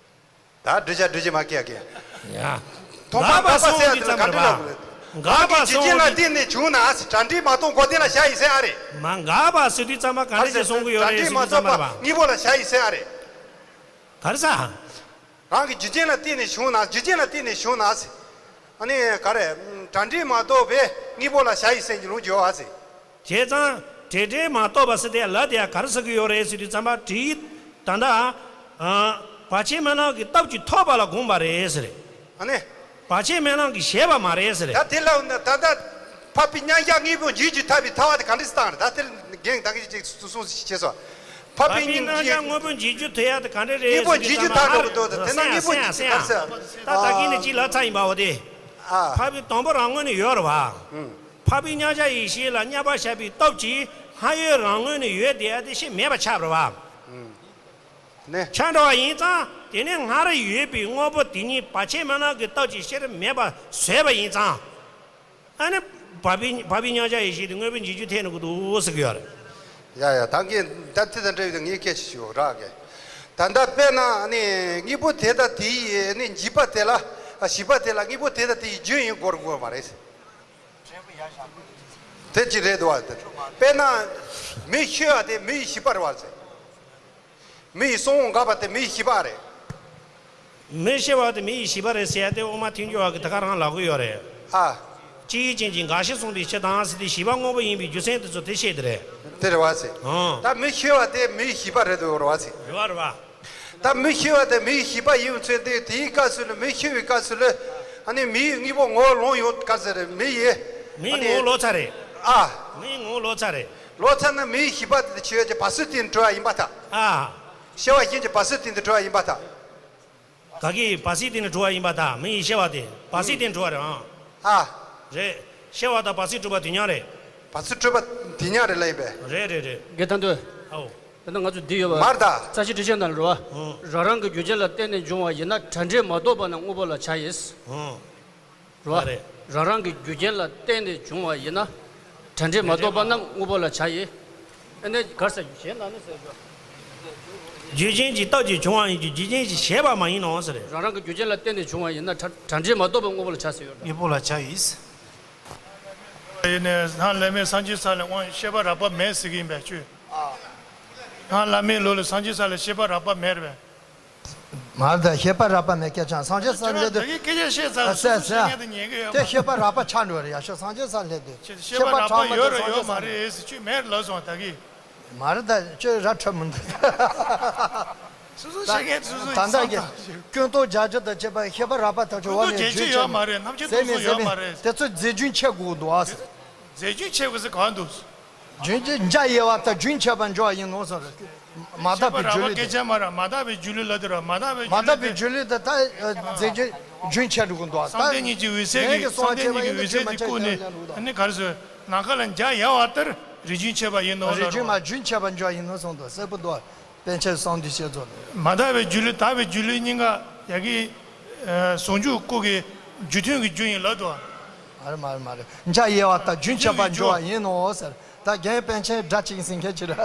ད་འགྲེལ་བྱ་འགྲེལ་བྱེད་མ་སྐྱེ་སྐྱེ། ཡ། མཐོང་སྤང་འགག་པ་སོང་དུས་ཙམ་པ་རེད་པ། འགག་པ་སོང་དུས། རང་གི་རྒྱུ་རྐྱེན་ལ་བརྟེན་ནས་བྱུང་ན་གྲ་སྒྲིག་མ་གཏོགས་འགོག་བདེན་ལ་བྱ་ཡིན་ཟེར་ཨ་རེད། མ་འགག་པ་ཟེར་དུས་ཙམ་པ་ག་འདྲ་ཞིག་གསུང་གི་ཡོད་རེད་ཟེར་དུས་ཙམ་པ་རེད་པ། གྲ་སྒྲིག་མ་གཏོགས་པ་དངོས་པོ་ལ་བྱ་ཡིན་ཟེར་ཨ་རེད། ག་རེ་ཟེར། རང་གི་རྒྱུ་རྐྱེན་ལ་བརྟེན་ནས་བྱུང་ན། རྒྱུ་རྐྱེན་ལ་བརྟེན་ནས་བྱུང་ན་ཟེར། ཨ་ནི་ག་རེ། གྲ་སྒྲིག་མ་གཏོགས་པའི་དངོས་པོ་ལ་བྱ་ཡིན་ཟེར་གྱི་ལུང་ཡོད་ཨ་ཟེར། བྱས་ཙང་གྲ་སྒྲིག་མ་གཏོགས་པ་ཟེར་དེ་ལ་དེ་ག་རེ་ཟེར་གྱི་ཡོད་རེད་ཟེར་དུས་ཙམ་པ་དེ་ད་ལྟ་ཨ་བར་ཆད་མེད་ལམ་གྱི་སྟོབས་ཀྱིས་ཐོབ་པ་ལ་དགོངས་པ་རེད་ཟེར། ཨ་ནི། བར་ཆད་མེད་ལམ་གྱིས་བྱས་པ་མ་རེད་ཟེར། ད་དེ་ལ་ད་ལྟ་འཕགས་པའི་མཉམ་གཞག་དངོས་པོ་འཇིག་རྒྱུ་ཐལ་བའི་ཐལ་བ་དེ་ག་འདྲ་སེ་བཏང་རེད། ད་དེ་རྒན་ད་གིན་ཅིག་གསུངས་ཤེས་སོ། འཕགས་པའི་མཉམ་གཞག་དངོས་པོ་འཇིག་རྒྱུ་ཐལ་ཡ་དེ་ག་འདྲ་རེད་ཟེར་དུས་ཙམ་པ། དངོས་པོ་འཇིག་རྒྱུ་ཐལ་འགྲོ་གི་འདུག་ད་དེ་ནི་དངོས་པོ་འཇིག་རྒྱུ་ག་རེ་ཟེར། ད་ད་གིན་ནས་ཅིག་ལབ་ཚར་ཡིན་པ་འོ་དེ། ཨ། འཕགས་པའི་དང་པོ་རང་ངོས་ནས་ཡོད་རེད་བ། ཨུམ། འཕགས་པའི་མཉམ་གཞག་ཡེ་ཤེས་ལ་མཉམ་པར་བཞག་པའི་སྟོབས་ཀྱིས་སྔ་ཡོད་རང་ངོས་ནས་ཡོད་བསྡད་ཡ་དེ་ཤེས་མེད་པ་ཆགས་པ་རེད་བ། ཨུམ། ནས། ཆགས་འགྲོ་བ་ཡིན་ཙང་དེ་ནས་སྔར་ཡོད་པའི་དངོས་པོ་དེ་ཉིད་བར་ཆད་མེད་ལམ་གྱི་སྟོབས་ཀྱིས་ཤེས་རབ་མེད་པར་བཟོས་པ་ཡིན་ཙང་། ཨ་ནི། འཕགས་པའི་འཕགས་པའི་མཉམ་གཞག་ཡེ་ཤེས་དེ་དངོས་པོ་འཇིག་རྒྱུ་ཐལ་ནི་གི་འདུག་ཟེར་གི་ཡོད་རེད། ཡ་ཡ། ད་གིན་ད་དེ་དང་འབྲེལ་བའི་ངའི་སྐད་ཆ་ཞིག་ཡོད་ར་གི། ད་ལྟ་དཔེར་ན་ནི་དངོས་པོ་དེ་དང་དེ་ཡི་ནི་འཇིག་པ་དེ་ལ། ཨ། ཞི་བ་དེ་ལ་དངོས་པོ་དེ་དང་དེ་ཡི་རྒྱུ་ཡིན་དགོས་དགོས་མ་རེད། དེ་ཅི་རེད་འདུག་བ། དཔེར་ན་མེ་ཤི་བ་དེ་མེ་ཡི་ཞི་བ་རེད་བ་ཟེར། མེ་ཡི་གསང་བ་འགགས་པ་དེ་མེ་ཡི་ཞི་བ་རེད། མེ་ཤི་བ་དེ་མེ་ཡི་ཞི་བ་རེད་ཟེར་ཡ་དེ་དབུ་མ་ཐལ་འགྱུར་བ་གིས་ད་ག་རང་ལབ་ཀྱི་ཡོད་རེད། ཨ། སྤྱིའི་རྐྱེན་གྱིས་འགགས་ཞེས་གསུངས་པའི་ཕྱིར་དང་ཟེར་ཏེ་ཞི་བ་དངོས་པོ་ཡིན་པའི་རྒྱུ་མཚན་དེ་ཚོ་དེ་བཤད་དེ་རེད། དེ་རེད་བ་ཟེར། ཨང་། ད་མེ་ཤི་བ་དེ་མེ་ཡི་ཞི་བ་རེད་འདུག་རེད་བ་ཟེར། རེད་བ་རེད་བ། ད་མེ་ཤི་བ་དེ་མེ་ཡི་ཞི་བ་ཡིན་ཚེ་དེ་དེའི་སྐབས་སུ་ལ་མེ་ཤི་བའི་སྐབས་སུ་ལ། ཨ་ནི་མེ་ཡི་དངོས་པོ་ངོ་བོ་ལོག་ཡོང་སྐབས་སུ་རེད། མེ་ཡི། མེ་ཡི་ངོ་བོ་ལོག་ཚར་རེད། ཨ། མེ་ཡི་ངོ་བོ་ལོག་ཚར་རེད། ལོག་ཚར་ན་མེ་ཡི་ཞི་བ་དེ་ཆོས་ཀྱི་བབས་སོ་དེ་ནས་གྲུབ་པ་ཡིན་པར་ཐལ། ཨ། ཤི་བ་གཞན་གྱི་བབས་སོ་དེ་ནས་གྲུབ་པ་ཡིན་པར་ཐལ། ག་གི་བབས་སོ་དེ་ནས་གྲུབ་པ་ཡིན་པར་ཐལ། མེ་ཡི་ཤི་བ་དེ་བབས་སོ་དེ་ནས་གྲུབ་པ་རེད་ཨང་། ཨ། རེད། ཤི་བ་དང་བབས་སོ་གྲུབ་པ་དུས་མཉམ་རེད། བ་ཚུལ་སྤྲོས་པ་དེ་ཉག་རེ་ལ་ཡིན་པས། རེད་རེད་རེད། དགེ་ཐང་དོན། ཨོ། ད་ལྟ་ང་ཚོ་འདི་ཡོད་པ། མར་ད། རྩ་ཤེ་འགྲེལ་བཤད་ནང་ལ་རེད་བ། ཨོ། རང་རང་གི་རྒྱུ་རྐྱེན་ལ་བརྟེན་ནས་འབྱུང་བ་ཡིན་ན་དྲ་འབྲེལ་མ་གཏོགས་པ་རྣམས་དངོས་པོ་ལ་བྱ་ཡིན། ཨོ། རེད་བ། རེད། རང་རང་གི་རྒྱུ་རྐྱེན་ལ་བརྟེན་ནས་འབྱུང་བ་ཡིན་ན་དྲ་འབྲེལ་མ་གཏོགས་པ་རྣམས་དངོས་པོ་ལ་བྱ་ཡིན། ཨ་ནི་གར་ས་གཞན་ན་ནི་ཟེར་རྒྱུ། རྒྱུ་རྐྱེན་གྱི་སྟོབས་ཀྱིས་བྱུང་བ་ཡིན་གྱི་རྒྱུ་རྐྱེན་གྱིས་བྱས་པ་མ་ཡིན་ནོ་ཟེར། རང་རང་གི་རྒྱུ་རྐྱེན་ལ་བརྟེན་ནས་བྱུང་བ་ཡིན་ན་དྲ་དྲ་འབྲེལ་མ་གཏོགས་པ་དངོས་པོ་ལ་བྱ་ཟེར་ཡོད་རེད། དངོས་པོ་ལ་བྱ་ཡིན། ཡིན་ནས་སྔགས་བླ་མེད་སངས་རྒྱས་ས་ལ་དབང་ཤེས་པ་རགས་པ་མེད་ཟེར་གྱི་ཡིན་པས་ཁྱོད། སྔགས་བླ་མེད་ལོ་ལ་སངས་རྒྱས་ས་ལ་ཤེས་པ་རགས་པ་མེད་རེད་པས། མ་ད་ཤེས་པ་རགས་པ་མེད་སྐད་ཆ་སངས་རྒྱས་ས་སླེབས་དུས། ཁྱོད་ཀྱིས་སྐད་ཆ་བཤད་ཚར་ཨ་སོ་སོ་ཤེས་མཁན་དེ་ཉན་གི་ཡོད་མ་རེད། དེ་ཤེས་པ་རགས་པ་ཆགས་འགྲོ་རེད་ཡ་ཤོད་སངས་རྒྱས་ས་སླེབས་དུས། ཤེས་པ་རགས་པ་ཡོད་རེད་ཡོད་མ་རེད་ཟེར་ཁྱོད་མེད་ལབ་སོང་ད་གི། མ་རེད་ད་ཁྱོད་ར་འཕྲོད་མི་འདུག་སོ་སོ་བྱེད་མཁན་སོ་སོ་ད་ལྟ་གི་སྐྱོན་རྟོག་རྒྱག་རྒྱུ་དང་བཅས་པ་ཤེས་པ་རགས་པ་ཐག་ཆོད་བ་ནས་རྒྱུན་ཆད་ནས་དེ་ཚོ་རྫས་རྒྱུན་ཆད་དགོས་འདུག་ཨ་ཟེར། རྫས་རྒྱུན་ཆད་དགོས་ཟེར་གང་འདུག་རྒྱུན་ཆད་འཇའ་ཡལ་བ་ལྟར་རྒྱུན་ཆད་པར་འགྱུར་བ་ཡིན་ནོ་ཟེར། མ་དག་པའི་སྒྱུ་ལུས་དེ། མ་དག་པའི་སྒྱུ་ལུས་ལ་དེ་ར་མ་དག་པའི་སྒྱུ་ལུས་དེ། མ་དག་པའི་སྒྱུ་ལུས་དེ་ད་རྫས་རྒྱུན་རྒྱུན་ཆད་འགྲོ་གི་འདུག་ད་བསམ་གཏན་གཉིས་ཀྱི་འོད་གསལ་གྱི་བསམ་གཏན་གཉིས་ཀྱི་འོད་གསལ་དེ་བཀུག་ནས་ཨ་ནི་ག་རེ་ཟེར་ནམ་མཁའ་ལ་འཇའ་ཡལ་བ་ལྟར་རིགས་རྒྱུན་ཆད་པ་ཡིན་ནོ་ལ་རིགས་རྒྱུན་མ་རྒྱུན་ཆད་པར་འགྱུར་བ་ཡིན་ནོ་གསུངས་འདུག་གསལ་པོ་འདུག་པཎ་ཆེན་གསང་འདུས་བཤད་མཛོད། མ་དག་པའི་སྒྱུ་ལུས་དག་པའི་སྒྱུ་ལུས་གཉིས་ཀ་ཡ་གི་ཟུང་འཇུག་སྐུ་གི་རྒྱུ་མཐུན་གྱི་རྒྱུ་ཡིན་ལབ་འདུག་མ་རེད་མ་རེད་མ་རེད། འཇའ་ཡལ་བ་ལྟར་རྒྱུན་ཆད་པར་འགྱུར་བ་ཡིན་ནོ་ཟེར། ད་རྒན་པཎ་ཆེན་སྒྲ་གཅིག་ཟིན་མཁན་ཅིག་རེད།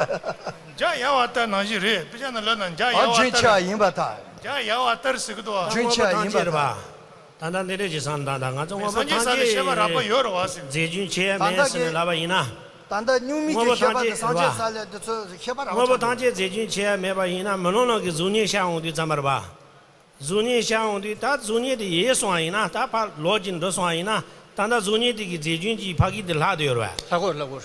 འཇའ་ཡལ་བ་ལྟར་ནང་བཞིན་རེད་དཔེ་ཆ་ནང་ལབ་ན་འཇའ་ཨ་ཡལ་བ་རྒྱུན་ཆད་ལྟར། ཡིན་པ་དང་། འཇའ་ཡལ་བ་ལྟར་ཟེར་གི་འདུག་བ། རྒྱུན་ཆད་ཡིན་པ་དང་། ད་ལྟ་འདི་འདྲས་ཀྱི་བསམ་སྟངས་དང་ང་ཚོ་དངོས་པོ་སངས་རྒྱས་ཐམས་ས་ལ་ཤེས་པ་རགས་པ་ཅད་ཡོད་རེད་བ་ཟེར། རྫས་རྒྱུན་ཆད་ཡ་མེད་ཟེར་ནས་ལབ་པ་ཡིན་ན། ད་ལྟ་གཉུག་མའི་དངོས་པོ་ཤེས་པ་ཐམས་དེ་ཅད་སངས་རྒྱས་ས་ལ་དེ་ཚོ་ཤེས་པ་རགས་པ་དངོས་པོ་ཆགས་ཐམས་ཅད་རྫས་རྒྱུན་ཆད་ཡ་མེད་པ་ཡིན་ན་མེ་ལོང་ནང་གི་གཟུགས་བརྙན་ཤར་འོང་དུས་ཙམ་པ་རེད་པ། གཟུགས་བརྙན་ཤར་འོང་དུས་ད་གཟུགས་བརྙན་དེ་ཡལ་སོང་བ་ཡིན་ན་ད་ཕར་ལོག་ཅིག་འགྲོ་སོང་བ་ཡིན་ན་ད་ལྟ་གཟུགས་བརྙན་དེ་གི་རྫས་རྒྱུན་གྱི་ཕ་གི་དེ་ལྷག་བསྡད་ཡོད་རེད་པ། ལྷག་གོ་ལྷག་གོ།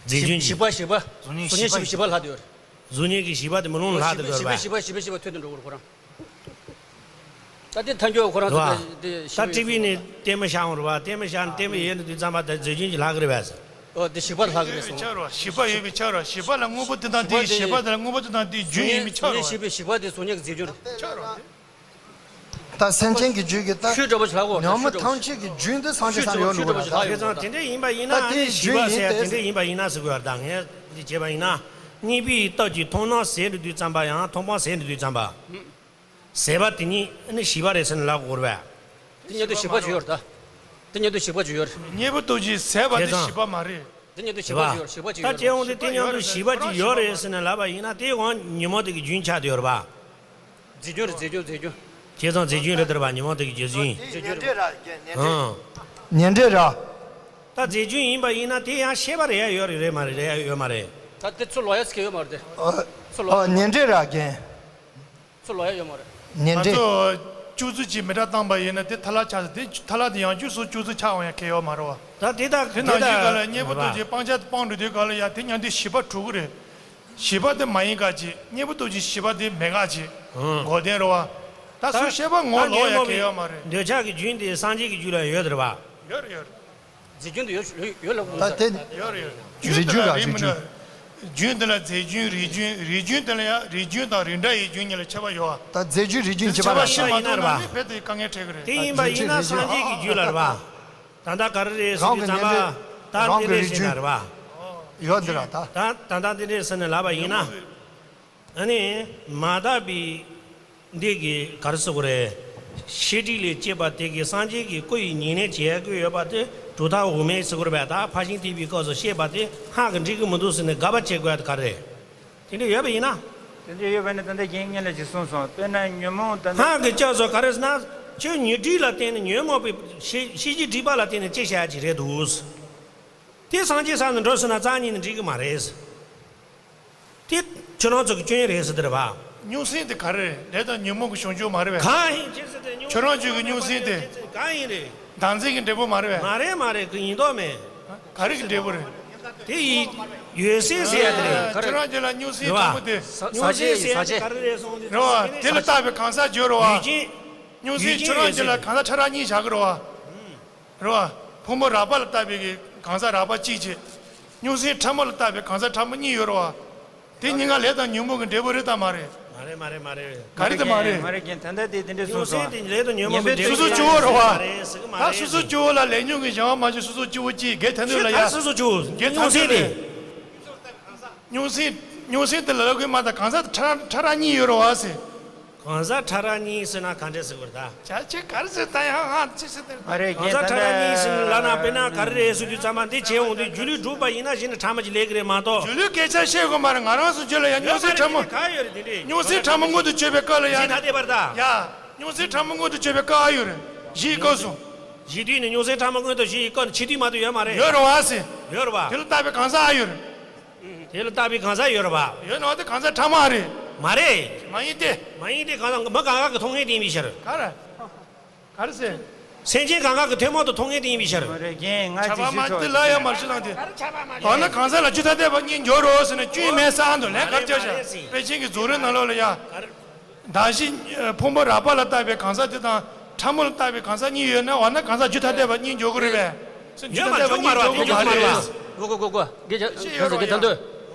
རྫས་རྒྱུན་གྱི། བཞི་པ་བཞི་པ། གཟུགས་བརྙན་བཞི་པ་བཞི་པ་ལྷག་བསྡད་ཡོད་རེད། གཟུགས་བརྙན་གྱི་བཞི་པ་དེ་མེ་ལོང་ལ་ལྷག་བསྡད་ཡོད་རེད་པ། བཞི་པ་བཞི་པ་བཞི་པ་ཐོན་དུ་འགྲོ་གོ་རེད་ཁོ་རང་། ད་དེ་ཐལ་འགྱུར་ཁོ་རང་རེད་པ། ཚོ་དེ་ད་ཏྲི་བི་ནས་ལྟད་མོ་ཤར་འོང་རེད་པ། ལྟད་མོ་ཤར་ནས་ལྟད་མོ་ཡལ་ནས་དུས་ཙམ་པ་ད་རྫས་རྒྱུན་གྱི་ལྷག་གི་རེད་པས། ཨོ་དེ་བཞི་པ་ལྷག་གི་རེད་གསུངས། ཆགས་རོགས་བཞི་པ་ཡོད་པའི་ཆགས་རོགས་བཞི་པ་ལ་དངོས་པོ་དེ་དང་དེ་བཞི་པ་དེ་ལ་དངོས་པོ་དེ་དང་དེའི་རྒྱུན་ཡིན་པའི་ཆགས་རོགས། བཞི་པའི་བཞི་པ་དེ་གཟུགས་བརྙན་གྱི་རྫས་རྒྱུན་རེད། ཆགས་རོགས། ད་སེམས་ཅན་གྱི་རྒྱུད་ཀྱི་ད་ཤུལ་འདྲ་པོ་ཞིག་ལྷག་གོ། ཉོན་མོངས་ཐམས་ཅད་ཀྱི་རྒྱུན་དེ་སངས་རྒྱས་ས་ལ་ཡོད་འགྲོ་བ་ད། དེ་ཙང་དེ་འདྲ་ཡིན་པ་ཡིན་ན་ད་དེ་ཨ་ནི་བཞི་པ་ཟེར་ཡ་དེ་འདྲ་ཡིན་པ་ཡིན་ན་ཟེར་དགོས་པ་ད་ངས་འདི་བྱས་པ་ཡིན་ན་གཉིས་པའི་སྟོབས་ཀྱིས་མཐོང་སྣང་ཟད་འགྲོ་དུས་ཙམ་པ་ཡང་མཐོང་སྤང་ཟད་འགྲོ་དུས་ཙམ་པ། ཟད་པ་དེ་ཉིད་ནི་བཞི་པ་རེད་ཟེར་ནས་ལབ་དགོས་རེད་པས། དེ་མཉམ་དུ་བཞི་པ་ཅིག་ཡོད་རེད་ད། དེ་མཉམ་དུ་བཞི་པ་ཅིག་ཡོད་རེད། གཉེན་པོ་སྟོབས་ཀྱིས་ཟད་པ་དེ་བཞི་པ་མ་རེད། དེ་མཉམ་དུ་བཞི་པ་ཅིག་ཡོད་རེད། བཞི་པ་ཅིག་ད་ཡོད་སྐྱེ་བོ་འདི་དེ་མཉམ་དུ་བཞི་པ་ཅིག་ཡོད་རེད་ཟེར་ནས་ལབ་པ་ཡིན་ན་དེའི་དབང་ཉོན་མོངས་དེ་གི་རྒྱུན་ཆགས་བསྡད་ཡོད་རེད་པ། རྫས་རྒྱུན་རེད་རྫས་རྒྱུན་རྫས་རྒྱུན། བྱས་ཙང་རྫས་རྒྱུན་རེད་དེ་རེད་པ་ཉོན་མོངས་དེ་གི་རྒྱུ་རྒྱུན། རྫས་རྒྱུན་རེད། ཨང་། ཉེ་འབྲེལ་ར། ད་རྫས་རྒྱུན་ཡིན་པ་ཡིན་ན་དེ་ཡང་ཤེས་པ་རེད་ཡ་ཡོད་རེད་རེད་མ་རེད་རེད་ཡ་ཡོད་མ་རེད། ད་དེ་ཚུར་ལོག་ཡ་ཟེར་གྱི་ཡོད་མ་རེད་དེ། ཨོ། ཚུར་ལོག་ཨོ་ཉེ་འབྲེལ་ར་རྒན། ཚུར་ལོག་ཡ་ཡོད་མ་རེད། ཉེ་ང་འབྲེལ། ཚོ་ཅུ་ཙི་གཅིག་མི་ཏྲ་བཏང་པ་ཡིན་ན་དེ་ཐལ་བ་ཆགས་ཟེར་དེ་ཐལ་བ་དེ་ཡང་བསྐྱར་སོ་ཅུ་ཙི་ཆགས་འོང་ཡ་གལ་ཡོད་མ་རེད་བ། ད་དེ་དག་དེ་དེ་ནང་བཞིན་ག་ལ་དག་གཉེན་པོ་རེད་པ། སྟོབས་ཀྱིས་སྤང་བྱ་དེ་སྤང་འགྲོ་དུས་ག་ལ་ཡ་དེ་མཉམ་དུ་བཞི་པ་གྲུབ་ཀྱི་རེད། བཞི་པ་དེ་མ་ཡིན་ག་ཅིག་གཉེན་པོ་སྟོབས་ཀྱིས་བཞི་པ་དེ་མེད་ག་ཅིག་ཨང་། འགོག་བདེན་རེད་བ། ད་ད་སུ་ཤེས་པ་ངོ་ད་ལོག་ཡ་གལ་ཡོད་མ་རེད། འདོད་ཆགས་ཀྱི་རྒྱུན་དེ་སངས་རྒྱས་ཀྱི་རྒྱུད་ལ་ཡོད་རེད་བ། ཡོད་རེད་ཡོད་རེད། རྫས་རྒྱུན་དུ་ཡོད་ཡོད་ཡོད་ལ་ད་དེ་ཡོད་རེད་ཡོད་རེད། རིགས་རྒྱུན་དང་རིགས་མི་འདྲ། རྒྱུན་དེ་ལ་རྫས་རྒྱུན་རིགས་རྒྱུན་རིགས་རྒྱུན་དེ་ལ་ཡང་རིགས་རྒྱུན་དང་རིགས་འདྲ་ཡི་རྒྱུན་གཉིས་ལ་ཁྱད་པར་ཡོད་བ། ད་རྫས་རྒྱུན་རིགས་རྒྱུན་ཁྱད་པར་ཁྱད་པར་ཕྱེ་མ་ཐུབ་ན་ནི་རྦད་དེ་དཀའ་ངལ་འཕྲད་ཀྱི་རེད། དེ་ཡིན་པ་ཡིན་ན་སངས་རྒྱས་ཀྱི་རྒྱུད་ལ་རེད་བ། ད་ལྟ་ག་རེ་རེད་ཟེར་དུས་ཙམ་པ་ད་དེ་རེད་ཟེར་ན་རེད་བ། ཡོད་འདི་ར་ད། ད་ད་ལྟ་དེ་རེད་ཟེར་ནས་ལབ་པ་ཡིན་ན། ཨ་ནི་མ་དག་པའི་འདི་གི་ག་རེ་ཟེར་དགོས་རེད། ཤེས་སྒྲིབ་ལས་སྐྱེས་པ་དེ་གི་སངས་རྒྱས་ཀྱི་སྐུ་ཡི་ཉེ་གནས་བྱེད་དགོས་ཡོད་པ་དེ་གྲུབ་མཐའ་འོག་མའི་ཟེར་དགོས་རེད་པས། ད་ཕར་ཕྱིན་ཐེག་པའི་སྐབས་སུ་བཤད་པ་དེ་སྔགས་ཀྱིས་འགྲིག་གི་མི་འདུག་ཟེར་ནས་དགག་པ་བྱེད་དགོས་ཡ་དེ་ག་རེ་རེད། དེ་འདྲ་ཡོད་པ་ཡིན་ན། དེ་འདྲ་ཡོད་པ་ཡིན་ན་ད་ལྟ་རྒན་སྔོན་ལ་ཅིག་གསུངས་སོང་དཔེར་ན་ཉོན་མོངས་ད་ལྟ། སྔགས་ཀྱི་སྐབས་སུ་ག་རེ་ཟེར་ན་ཁྱོད་ཉོན་སྒྲིབ་ལ་བརྟེན་ནས་ཉོན་མོངས་པའི་ཤེས་ཤེས་བྱའི་སྒྲིབ་པ་ལ་བརྟེན་ནས་ཅི་བྱ་ཡ་ཅིག་རེད་འདུག་དེ་སངས་རྒྱས་ས་ནས་འགྲོ་ཟེར་ན་རྩ་ཉིད་ནས་འགྲིག་གི་མ་རེད། དེ་ཁྱོད་རང་ཚོ་གི་སྐྱོན་རེད་ཟེར་དེ་རེད་བ། རྙོག་ཟིང་དེ་ག་རེ་རེད། ལས་དང་ཉོན་མོངས་ཀྱི་བྱུང་ཆོས་མ་རེད་པས། གང་ཡིན་ཅི་ཟེར་ཏེ་རྙོག་ཁྱོད་རང་ཚོ་གི་རྙོག་ཟིང་དེ་གང་ཡིན་རེད། བདག་འཛིན་གྱི་འབྲས་བུ་མ་རེད་པས། མ་རེད་མ་རེད་གི་ཡིན་མདོག་མེད། ག་རེ་གི་འབྲས་བུ་རེད། དེ་ཡི་ཡོད་སྲིད་ཟེར་ཡ་དེ་རེད། ཁྱོད་རང་ཚོ་ལ་རྙོག་ཟིང་དྲང་པོ་དེ། རྙོག་ཟིང་ཟེར་ཡ་དེ་ག་རེ་རེད་སོང་དེ། རེད་བ། དེ་ལ་བརྟགས་པའི་གང་ཟག་བརྗོད་རེད་བ། ཡུལ་ཅན། རྙོག་ཟིང་ཁྱོད་རང་ཚོ་ལ་གང་ཟག་ཕྲ་རགས་གཉིས་བཞག་གི་རེད་བ། རེད་བ། ཕུང་པོ་རགས་པ་ལ་བརྟགས་པའི་གི་གང་ཟག་རགས་པ་གཅིག་བྱས། རྙོག་ཟིང་ཕྲ་མོ་ལ་བརྟགས་པའི་གང་ཟག་ཕྲ་མོ་གཉིས་ཡོད་རེད་བ། དེ་གཉིས་ཀ་ལས་དང་ཉོན་མོངས་ཀྱི་འབྲས་བུ་རེད་དམ་མ་རེད། མ་རེད་མ་རེད་མ་རེད། ག་རེ་དེ་མ་རེད། མ་རེད་རྒན། ད་ལྟ་དེ་དེ་འདྲའི་སོང་སོང་། ཉུང་ཟད་དེ་ལས་དང་ཉོན་མོངས་ཀྱི་སོ་སོ་སྐྱོ་བོ་རེད་བ། མ་རེད་ཟེར་གི་མ་ད་རེད་སོ་སོ་ཟེར། སྐྱོ་བོ་ལ་ལས་ཉོན་གྱི་གཞན་བ་མ་བྱུང་། སོ་སོ་སྐྱོ་བོ་གཅིག་གལ་ཐན་དུས་ལ་ཡ། ད་སོ་སོ་སྐྱོ་བོ་ཉུང་ཟད་དེ། ཉུང་ཟད་ཉུང་ཟད་དེ་ལ་ལབ་གི་མ་ད་གང་ཟག་ཕྲ་ཕྲ་རགས་གཉིས་ཡོད་རེད་བ་ཟེར། གང་ཟག་ཕྲ་རགས་གཉིས་ཟེར་ན་ག་འདྲས་ཟེར་དགོས་རེད་ད། བྱ་བྱེད་ག་རེ་ཟེར་ད་ཡང་ཧང་ཅི་ཟེར་དེ། མ་རེད་རྒན། གང་ཟག་ད་ཕྲ་རགས་གཉིས་ཟེར་ལབ་ན་དཔེར་ན་ག་རེ་རེད་ཟེར་དུས་ཙམ་པ་འདི་བྱས་འོང་དུས་སྒྱུ་ལུས་གྲུབ་པ་ཡིན་ན་གཞི་ནས་ཕྲ་མོ་ཅིག་ལས་ཀྱི་རེད་མ་གཏོགས། སྒྱུ་ལུས་སྐད་ཆ་བཤད་དགོས་མ་རེད། ང་རང་ཚོ་རྒྱུད་ལ་ཡང་ཉུང་ཟད་ཕྲ་མོ། ག་ཡོད་རེད་དེ་འདྲས། ཉུང་ཟད་ཕྲ་མོ་མངོན་དུ་བྱེད་པའི་སྐབས་ལ་ཡང་། ཐ་དད་པར་ད། ཡ། ཉུང་ཟད་ཕྲ་མོ་མངོན་དུ་བྱེད་པའི་སྐབས་ཨ་ཡོད་རེད། གཞི་ཡི་སྐབས་སུ། གཞི་དུས་ནས་ཉུང་ཟད་ཕྲ་མོ་མངོན་དུ་གཞི་ཡི་སྐབས་ནས་ཕྱི་དུས་མ་གཏོགས་ཡོད་མ་རེད། ཡོད་རེད་བ་ཟེར། ཡོད་རེད་བ། དེ་ལ་བཏགས་པའི་གང་ཟག་ཨ་ཡོད་རེད། དེ་ལ་བཏགས་པའི་གང་ཟག་ཡོད་རེད་བ། ཡོད་ནོ་དེ་གང་ཟག་ཕྲ་མོ་ཨ་རེད། མ་རེད། མ་ཡིན་ཏེ། མ་ཡིན་ཏེ་གང་ཟག་མི་གང་ག་གི་མཐོང་ངེས་དེ་ཡིན་པའི་ཕྱིར། ག་རེ། ག་རེ་ཟེར། སེམས་ཅན་གང་ག་གི་ཐུན་མོང་དུ་མཐོང་ངེས་དེ་ཡིན་པའི་ཕྱིར། མ་རེད་རྒན། ང་ཅིག་ཞུ་ཆོག་ཆ་པ་མ་དེ་ལ་ཡང་མ་ཞུ་དང་དེ། འོ་ན་གང་ཟག་ལ་རྒྱུ་ཐ་དད་པ་གཉིས་འཇོག་རོགས་ཟེར་ན་སྐྱོན་མེད་ས་འདུག་ལན་གར་བྱ་བཞག་དཔེ་ཅན་གྱི་རྫོགས་རིམ་ནང་ལོགས་ལ་ཡ། ག་རེ། གདགས་གཞི་ཕུང་པོ་རགས་པ་ལ་བཏགས་པའི་གང་ཟག་དེ་དང་ཕྲ་མོ་ལ་བཏགས་པའི་གང་ཟག་གཉིས་ཡོད་ན་འོ་ན་གང་ཟག་རྒྱུ་ཐ་དད་པ་གཉིས་འཇོག་གི་རེད་པས། རྒྱུ་ཐ་དད་པ་གཉིས་འཇོག་གི་མ་རེད། གོ་གོ་གོ་གོ། དགེ་རྒྱ་ཤེས་ཡོད་རོགས་ཡ། དགེ་ཐང་འདོད།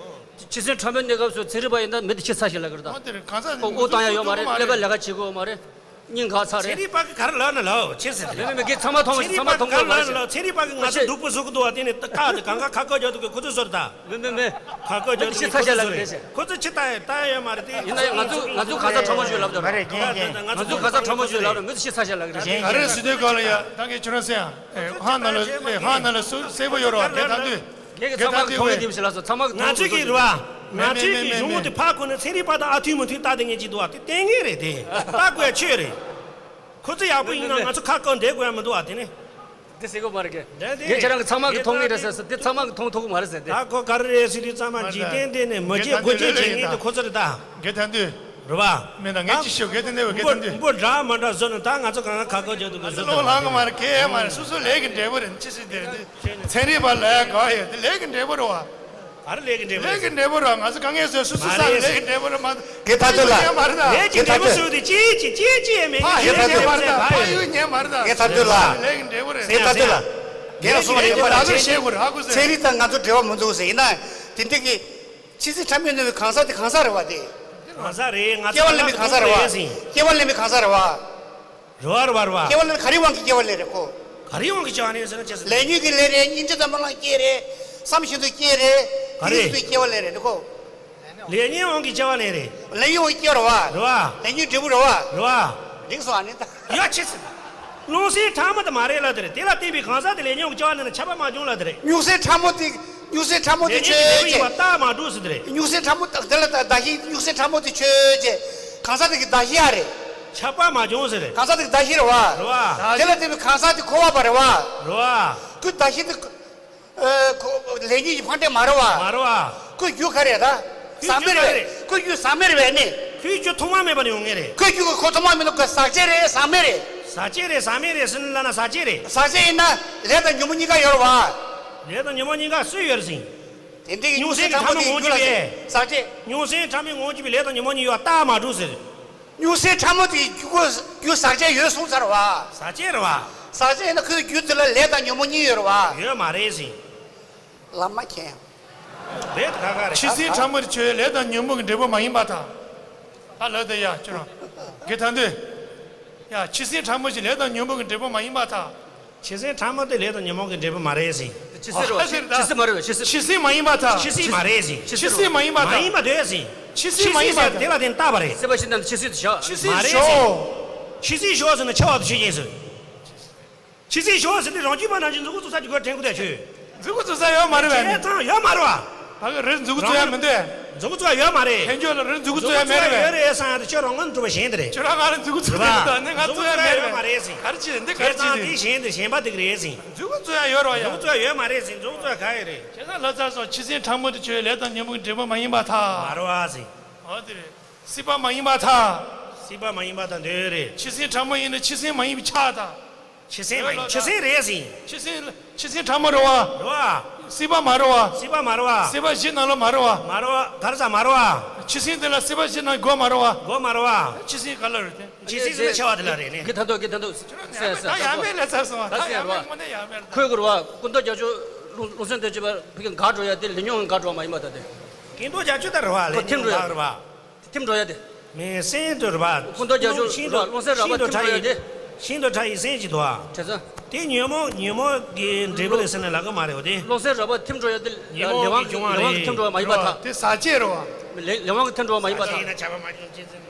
ཕྱི་སེམས་ཕྲ་མོའི་གནས་སྐབས་སུ་ཚན་རིག་པ་ཡིན་ན་མི་དེ་ཕྱི་ཚ་ཞིག་ལ་གི་རེད་ད། འོ་དེ་རེད། གང་ཟག་ཨོ་ཨོ་བཏང་ཡ་ཡོད་མ་རེད། ཀླད་པ་ལས་ཀ་བྱེད་དགོས་མ་རེད། སྙིང་ག་ཚ་རེད། ཚན་རིག་པ་གི་ག་རེ་ལབ་ན་ལབ་ཕྱིར་ཟེར་ཏེ། མི་མི་མི་གི་ཚང་མ་མཐོང་མི་ཚང་མ་མཐོང་དགོས་མ་རེད་ཟེར། ཚན་རིག་པ་གི་ང་ཚོ་སྡུག་པོ་བཟོ་གི་འདུག་བ། དེ་ནི་ཁ་དེ་གང་ག་ཁ་བཀོད་རྒྱག་འདུག་གི་ཁོ་ཚོ་ཟོར་ད། མི་མི་མི། ཁ་བཀོད་རྒྱག་འདུག་གི་ཁོ་ཚོ་ཟོར་རེད། ཁོ་ཚོ་ཕྱི་ལྟ་ཡ་ལྟ་ཡ་ཡོད་མ་རེད་དེ། ཡིན་ན་ཡང་ང་ཚོ་ང་ཚོ་ག་ས་ཁྲ་མོ་ཞུས་ལབ་དང་། མ་རེད་རྒན་རྒན། ང་ཚོ་ག་ས་ཁྲ་མོ་ཞུས་ལབ་དང་མི་ཚོ་ཕྱི་ཚ་ཤ་ལབ་གི་རེད། ག་རེ་ཟེར་དུས་ག་ལ་ཡ་ད་གི་ཁྱོད་རང་སེ་ཡ། ཧང་ན་ལ་ཧང་ན་ལ་སུ་སེ་བོ་ཡོད་རོགས་དེ་ད་དུས། ངས་ཀྱི་ཚང་མ་གི་མཐོང་གི་དེ་མི་ཤེས་ལ་སོ་ཚང་མ་གི་ང་ཚོས་ཀྱི་རེད་བ། ང་ཚོས་ཀྱི་གཞུང་ལུགས་དེ་ཕར་ཁོ་ནས་ཚན་རིག་པ་དང་ཨ་མཐུན་མི་མཐུན་ལྟ་དེ་ངེས་ཀྱི་འདུག་བ། དེ་ལྟས་ངན་རེད་དེ། ལྟ་དགོས་ཡ་ཆོས་རེད། ཁོ་ཚོ་ཡག་པོ་ཡིན་ན་ང་ཚོ་ཁ་བཀག་འདེད་དགོས་ཡ་མི་འདུག་བ་དེ་ནི། དེ་ཟེར་གི་མ་རེད་གི། ངས་ཁྱེད་རང་གི་ཚང་མ་གི་མཐོང་ངེས་རེད་ཟེར་སོ་དེ་ཚང་མ་གི་མཐོང་ཐུབ་གི་མ་རེད་ཟེར་དེ། ད་ཁོ་ག་རེ་རེད་ཟེར་དུས་ཚང་མ་འཇིག་རྟེན་འདི་ནས་མི་བརྗེད་སྒོ་འབྱེད་བྱེད་མཁན་དེ་ཁོ་ཚོ་རེད་ད། དགེ་ཐང་དུས། རེད་བ། མེད་ད་ངས་ཅི་ཤོད་དགེ་ཐང་དུས་དགེ་ཐང་དུས། འབོ་འདྲ་མ་འདྲ་བཟོ་ན་ད་ང་ཚོ་གང་ག་ཁ་བཀག་རྒྱག་ཐུབ་གི་བཟོ་ཐུབ། ལོ་ལང་གི་མ་རེད་གས་མ་རེད། སོ་སོ་ལས་ཀྱི་འབྲས་བུ་རེད། ཅི་ཟེར་དེ་རེད་དེ། ཚན་རིག་པ་ལ་དགའ་ཡོད་དེ་ལས་ཀྱི་འབྲས་བུ་རེད་བ། ག་རེ་ལས་ཀྱི་འབྲས་བུ་རེད། ལས་ཀྱི་འབྲས་བུ་ར་ང་ཚོ་དཀའ་ངལ་བཟོས་སོ་སོ་ས་ལས་ཀྱི་འབྲས་བུ་ར་མ། དགེ་ཐང་དུས་ལ། ལས་ཀྱི་འབྲས་བུ་བཟོས་ཏེ་ཅི་ཅི་ཅི་ཅི་ཡས་མེད། ཕ་ཡུལ་ཉན་མ་རེད་ད། ཕ་ཡུལ་ཉན་མ་རེད་ད། དགེ་ཐང་དུས་ལ། ལས་ཀྱི་འབྲས་བུ་རེད། དགེ་ཐང་དུས་ལ། རྒན་ལགས་གསུངས་པ་ཡིན་པ་ལ་ཚན་རིག་དང་ང་ཚོ་འབྲེལ་བ་མི་འདུག་ཟེར་ཡིན་ན། དེ་འདྲ་གི། ཕྱི་སྲིད་ཕྲ་མོའི་ནང་གི་གང་ཟག་དེ་གང་ཟག་རེད་བ་དེ། གང་ཟག་རེད། ང་ཚོ་སྐྱེ་བ་ལེན་པའི་གང་ཟག་རེད་བ། སྐྱེ་བ་ལེན་པའི་གང་ཟག་རེད་བ། རེད་བ་རེད་བ་རེད་བ། སྐྱེ་བ་ལེན་ག་རེ་དབང་གིས་སྐྱེ་བ་ལེན་རེད་ཁོ། ག་རེ་དབང་གིས་སྐྱེ་བ་ལེན་ཟེར་ན་ཅི་ཟེར། ལས་ཉོན་གྱི་ལས་རེད། སྙིང་རྗེ་དང་སྨོན་ལམ་སྐྱེ་རེད། བསམ་བཞིན་དུ་སྐྱེ་རེད། ག་རེ། དེ་བཞིན་དུ་སྐྱེ་བ་ལེན་རེད་ཁོ། ལས་ཉོན་དབང་གིས་སྐྱེ་བ་ལེན་རེད། ལས་ཉོན་དབང་གིས་སྐྱེ་བ་རེད་བ། རེད་བ། ལས་ཉོན་འབྲས་བུ་རེད་བ། རེད་བ། འགྲིག་སོང་ཨ་ནི་ད། ཡ་ཆི་ཟེར། ཉུང་ཟད་ཕྲ་མོ་དེ་མ་རེད་ལབ་དེ་རེད། དེ་ལ་བརྟེན་པའི་གང་ཟག་དེ་ལས་ཉོན་གྱི་སྐྱེ་བ་ལེན་ན་ཁྱབ་པ་མ་བྱུང་ལབ་དེ་རེད། ཉུང་ཟད་ཕྲ་མོ་དེ། ཉུང་ཟད་ཕྲ་མོ་དེ་ལས་ཉོན་གྱི་འབྲས་བུ་ཡིན་པ་ཆོས་ཅན། རྟགས་མ་གྲུབ་ཟེར་དེ་རེད། ཉུང་ཟད་ཕྲ་མོ་དེ་དག་དེ་ལ་བརྟག་གཞི་ཉུང་ཟད་ཕྲ་མོ་དེ་ཆོས་ཅན། གང་ཟག་དེ་གི་བརྟག་གཞི་ཡ་རེད། ཁྱབ་པ་མ་བྱུང་ཟེར་རེད། གང་ཟག་དེ་གི་བརྟག་གཞི་རེད་བ། རེད་བ། དེ་ལ་བརྟེན་པའི་གང་ཟག་དེ་འཁོར་བ་པ་རེད་བ། རེད་བ། ཁོའི་བརྟག་གཞི་དེ། ཨ། ཁོ་ལས་ཉོན་གྱི་ཕ་འབྲས་མ་རེད་བ། མ་རེད་བ། ཁོའི་རྒྱུ་ག་རེ་རེད་ད། ཁོའི་ཟག་མེད་རྒྱུ་ག་རེད། རེད། ཁོའི་རྒྱུ་ཟག་མེད་རེད་བས་ནི། ཁོའི་རྒྱུ་ཐོག་མ་མེད་པ་ནས་ཡོང་ངེས་རེད། ཁོའི་རྒྱུ་གི་ཁོ་ཐོག་མ་མེད་ནོ་ཁོ་ཟག་བཅས་རེད་ཟག་མེད་རེད། ཟག་བཅས་རེད་ཟག་མེད་རེད་ཟེར་ན་ལབ་ན་ཟག་བཅས་རེད། ཟག་བཅས་ཡིན་ན་ལས་དང་ཉོན་མོངས་གཉིས་ཀ་ཡོད་རེད་བ། ལས་དང་ཉོན་མོངས་གཉིས་ཀ་སུས་ཡོད་རེད་ཟེར། དེ་འདྲའི་ཉུང་ཟད་ཀྱི་ཕྲ་མོ་ངོ་བརྒྱུད་པའི་ཟག་བཅས། ཉུང་ཟད་ཕྲ་མོའི་ངོ་བརྒྱུད་པའི་ལས་དང་ཉོན་མོངས་གཉིས་ཡོད་པ་རྟགས་མ་གྲུབ་ཟེར། ཉུང་ཟད་ཕྲ་མོ་དེ་རྒྱུ་རྒྱུ་ཟག་བཅས་ཡོད་གསུངས་ཚར་བ། ཟག་བཅས་རེད་བ། ཟག་བཅས་ཡིན་ན་ཁོའི་རྒྱུ་དེ་ལ་ལས་དང་ཉོན་མོངས་གཉིས་ཡོད་རེད་བ། ཡོད་མ་རེད་ཟེར། ལམ་མ་མཁྱེན། རེད་ད་ག་ག་རེད། ཕྱི་སེམས་ཕྲ་མོ་དེ་ཆོས་ལས་དང་ཉོན་མོངས་ཀྱི་འབྲས་བུ་མ་ཡིན་པར་ཐལ། ད་ལབ་དེ་ཡ་ཁྱོད་རང་། དགེ་ཐང་དུས། ཡ་ཕྱི་སེམས་ཕྲ་མོ་ཞིག་ལས་དང་ཉོན་མོངས་ཀྱི་འབྲས་བུ་མ་ཡིན་པར་ཐལ། ཕྱི་སེམས་ཕྲ་མོ་དེ་ལས་དང་ཉོན་མོངས་ཀྱི་འབྲས་བུ་མ་རེད་ཟེར། ཕྱི་སེམས་རེད་བ། ཕྱི་སེམས་མ་རེད་བ། ཕྱི་སེམས། ཕྱི་སེམས་མ་ཡིན་པར་ཐལ། ཕྱི་སེམས་མ་རེད་ཟེར། ཕྱི་སེམས་མ་ཡིན་པར་ཐལ། མ་ཡིན་པ་འདོད་ཟེར། ཕྱི་སེམས་མ་ཡིན་པར་ཐལ། དེ་ལ་བརྟེན་བཏགས་པ་རེད། སྲིད་པ་ཕྱི་ནང་དུ་ཕྱི་སེམས་དེ་བཞག་ཕྱི་སེམས་མ་རེད་ཞོག་ཟེར། ཕྱི་སེམས་ཞོག་ཟེར་ན་འཆི་བ་དང་ཆོས་ཅན་ཟེར། ཕྱི་སེམས་ཞོག་ཟེར་དུས་རང་རྒྱུད་པ་ནང་བཞིན་མཛུབ་གུ་བཙུགས་ས་ཀྱི་སྒོ་དྲན་དགོས་དེ་ཆོས། མཛུབ་གུ་བཙུགས་ས་ཡོད་མ་རེད་བས་ནི། བྱས་ཙང་ཡོད་མ་རེད་བ། ད་གི་རེད་མཛུབ་གུ་བཙུགས་ཡ་མི་འདུག་མཛུབ་གུ་བཙུགས་ཡ་ཡོད་མ་རེད། ཐལ་འགྱུར་ལ་རེད་མཛུབ་གུ་བཙུགས་ཡ་མེད་རེད་བས། ཡོད་རེད་བསམ་ཡ་དེ་ཁྱོད་རང་ངོ་འགྲོ་བ་གཞན་དེ་རེད། ཁྱོད་རང་ང་ལ་མཛུབ་གུ་བཙུགས་ཡ་མེད་རེད་བས། ཁྱོད་རང་ང་ལ་མཛུབ་གུ་བཙུགས་ཡ་ཡོད་མ་རེད་ཟེར། ག་རེ་བྱེད་འདི་ག་རེ་བྱེད་འདི། གཞན་དེ་གཞན་པ་དེ་ག་རེད་ཟེར། མཛུབ་གུ་བཙུགས་ཡ་ཡོད་རེད་བ་ཡ། མཛུབ་གུ་བཙུགས་ཡ་ཡོད་མ་རེད་ཟེར། མཛུབ་གུ་བཙུགས་ཡ་ག་ཡོད་རེད། བྱས་ཙང་ལབ་ཚར་སོང་། ཕྱི་སེམས་ཕྲ་མོ་དེ་ཆོས་ལས་དང་ཉོན་མོངས་ཀྱི་འབྲས་བུ་མ་ཡིན་པར་ཐལ། མ་རེད་བ་ཟེར། འོ་དེ་རེད། སྲིད་པ་མ་ཡིན་པར་ཐལ། སྲིད་པ་མ་ཡིན་པར་ཐལ་འདོད་རེད། ཕྱི་སེམས་ཕྲ་མོ་ཡིན་ན་ཕྱི་སེམས་མ་ཡིན་པས་ཁྱབ་ཐལ། ཕྱི་སེམས་མ་ཡིན། ཕྱི་སེམས་རེད་ཟེར། ཕྱི་སེམས་ཕྱི་སེམས་ཕྲ་མོ་རེད་བ། རེད་བ། སྲིད་པ་མ་རེད་བ། སྲིད་པ་མ་རེད་བ། སྲིད་པ་བཞི་ནང་ལོགས་མ་རེད་བ། མ་རེད་བ། ག་རེ་ཟེར་མ་རེད་བ། ཕྱི་སེམས་དེ་ལ་སྲིད་པ་བཞི་ནང་དགོས་མ་རེད་བ། དགོས་མ་རེད་བ། ཕྱི་སེམས་ག་ལ་རེད་དེ། ཕྱི་སེམས་ཟེར་ན་འཆི་བ་དེ་ལ་རེད་ནི། གི་ཐ་དོ་གི་ཐ་དོ། ཟེར་ཟེར་ད་ཟེར་ཡང་མེད་ལས་ཚར་སོང་བ། ད་ད་ཡང་ཟེར་མེད་བ། དངོས་གནས་ཡང་མེད་ལ། ཁོས་གོ་རེད་བ། སྐུ་མདོག་རྒྱ་མཚོ་ལུང་ལུང་སེང་དོན་གཅིག་པ་ཕ་གི་འགག་འགྲོ་ཡ་དེ་ལས་ཉོན་འགག་འགྲོ་བ་མ་ཡིན་པ་ད་དེ། སྐུ་མདོག་རྒྱ་མཚོ་ད་རེད་བ། ལས་ཉོན་འགག་རེད་བ། ཐིམ་འགྲོ་ཡ་དེ། མེ་སེང་དུ་ར་བ། སྐུ་མདོག་རྒྱ་ཤོག་ཤིང་དུ་ལོ་ཤིང་དུ་ཁྲ་ཡི་ཤིང་དུ་ཁྲ་ཡི་སེང་གཅིག་འདུག་ཨ། དེ་ཉོན་མོངས་ཉོན་མོངས་ཀྱི་འབྲས་བུ་རེད་ཟེར་ནས་ལབ་གི་མ་རེད་བ་དེ། ལོ་སེང་ར་བ་ཐིམ་འགྲོ་ཡ་དེ་ཉོན་མོངས་ཀྱི་འབྱུང་བ་རེད། ལས་དབང་གི་ཐིམ་འགྲོ་བ་མ་ཡིན་པ་དང་། དེ་ཟག་བཅས་རེད་བ། ལས་དབང་གི་ཐིམ་འགྲོ་བ་མ་ཡིན་པ་དང་། ཟག་བཅས་ཡིན་ན་ཆགས་པ་མ་བྱུང་ཅེས་ཟེར།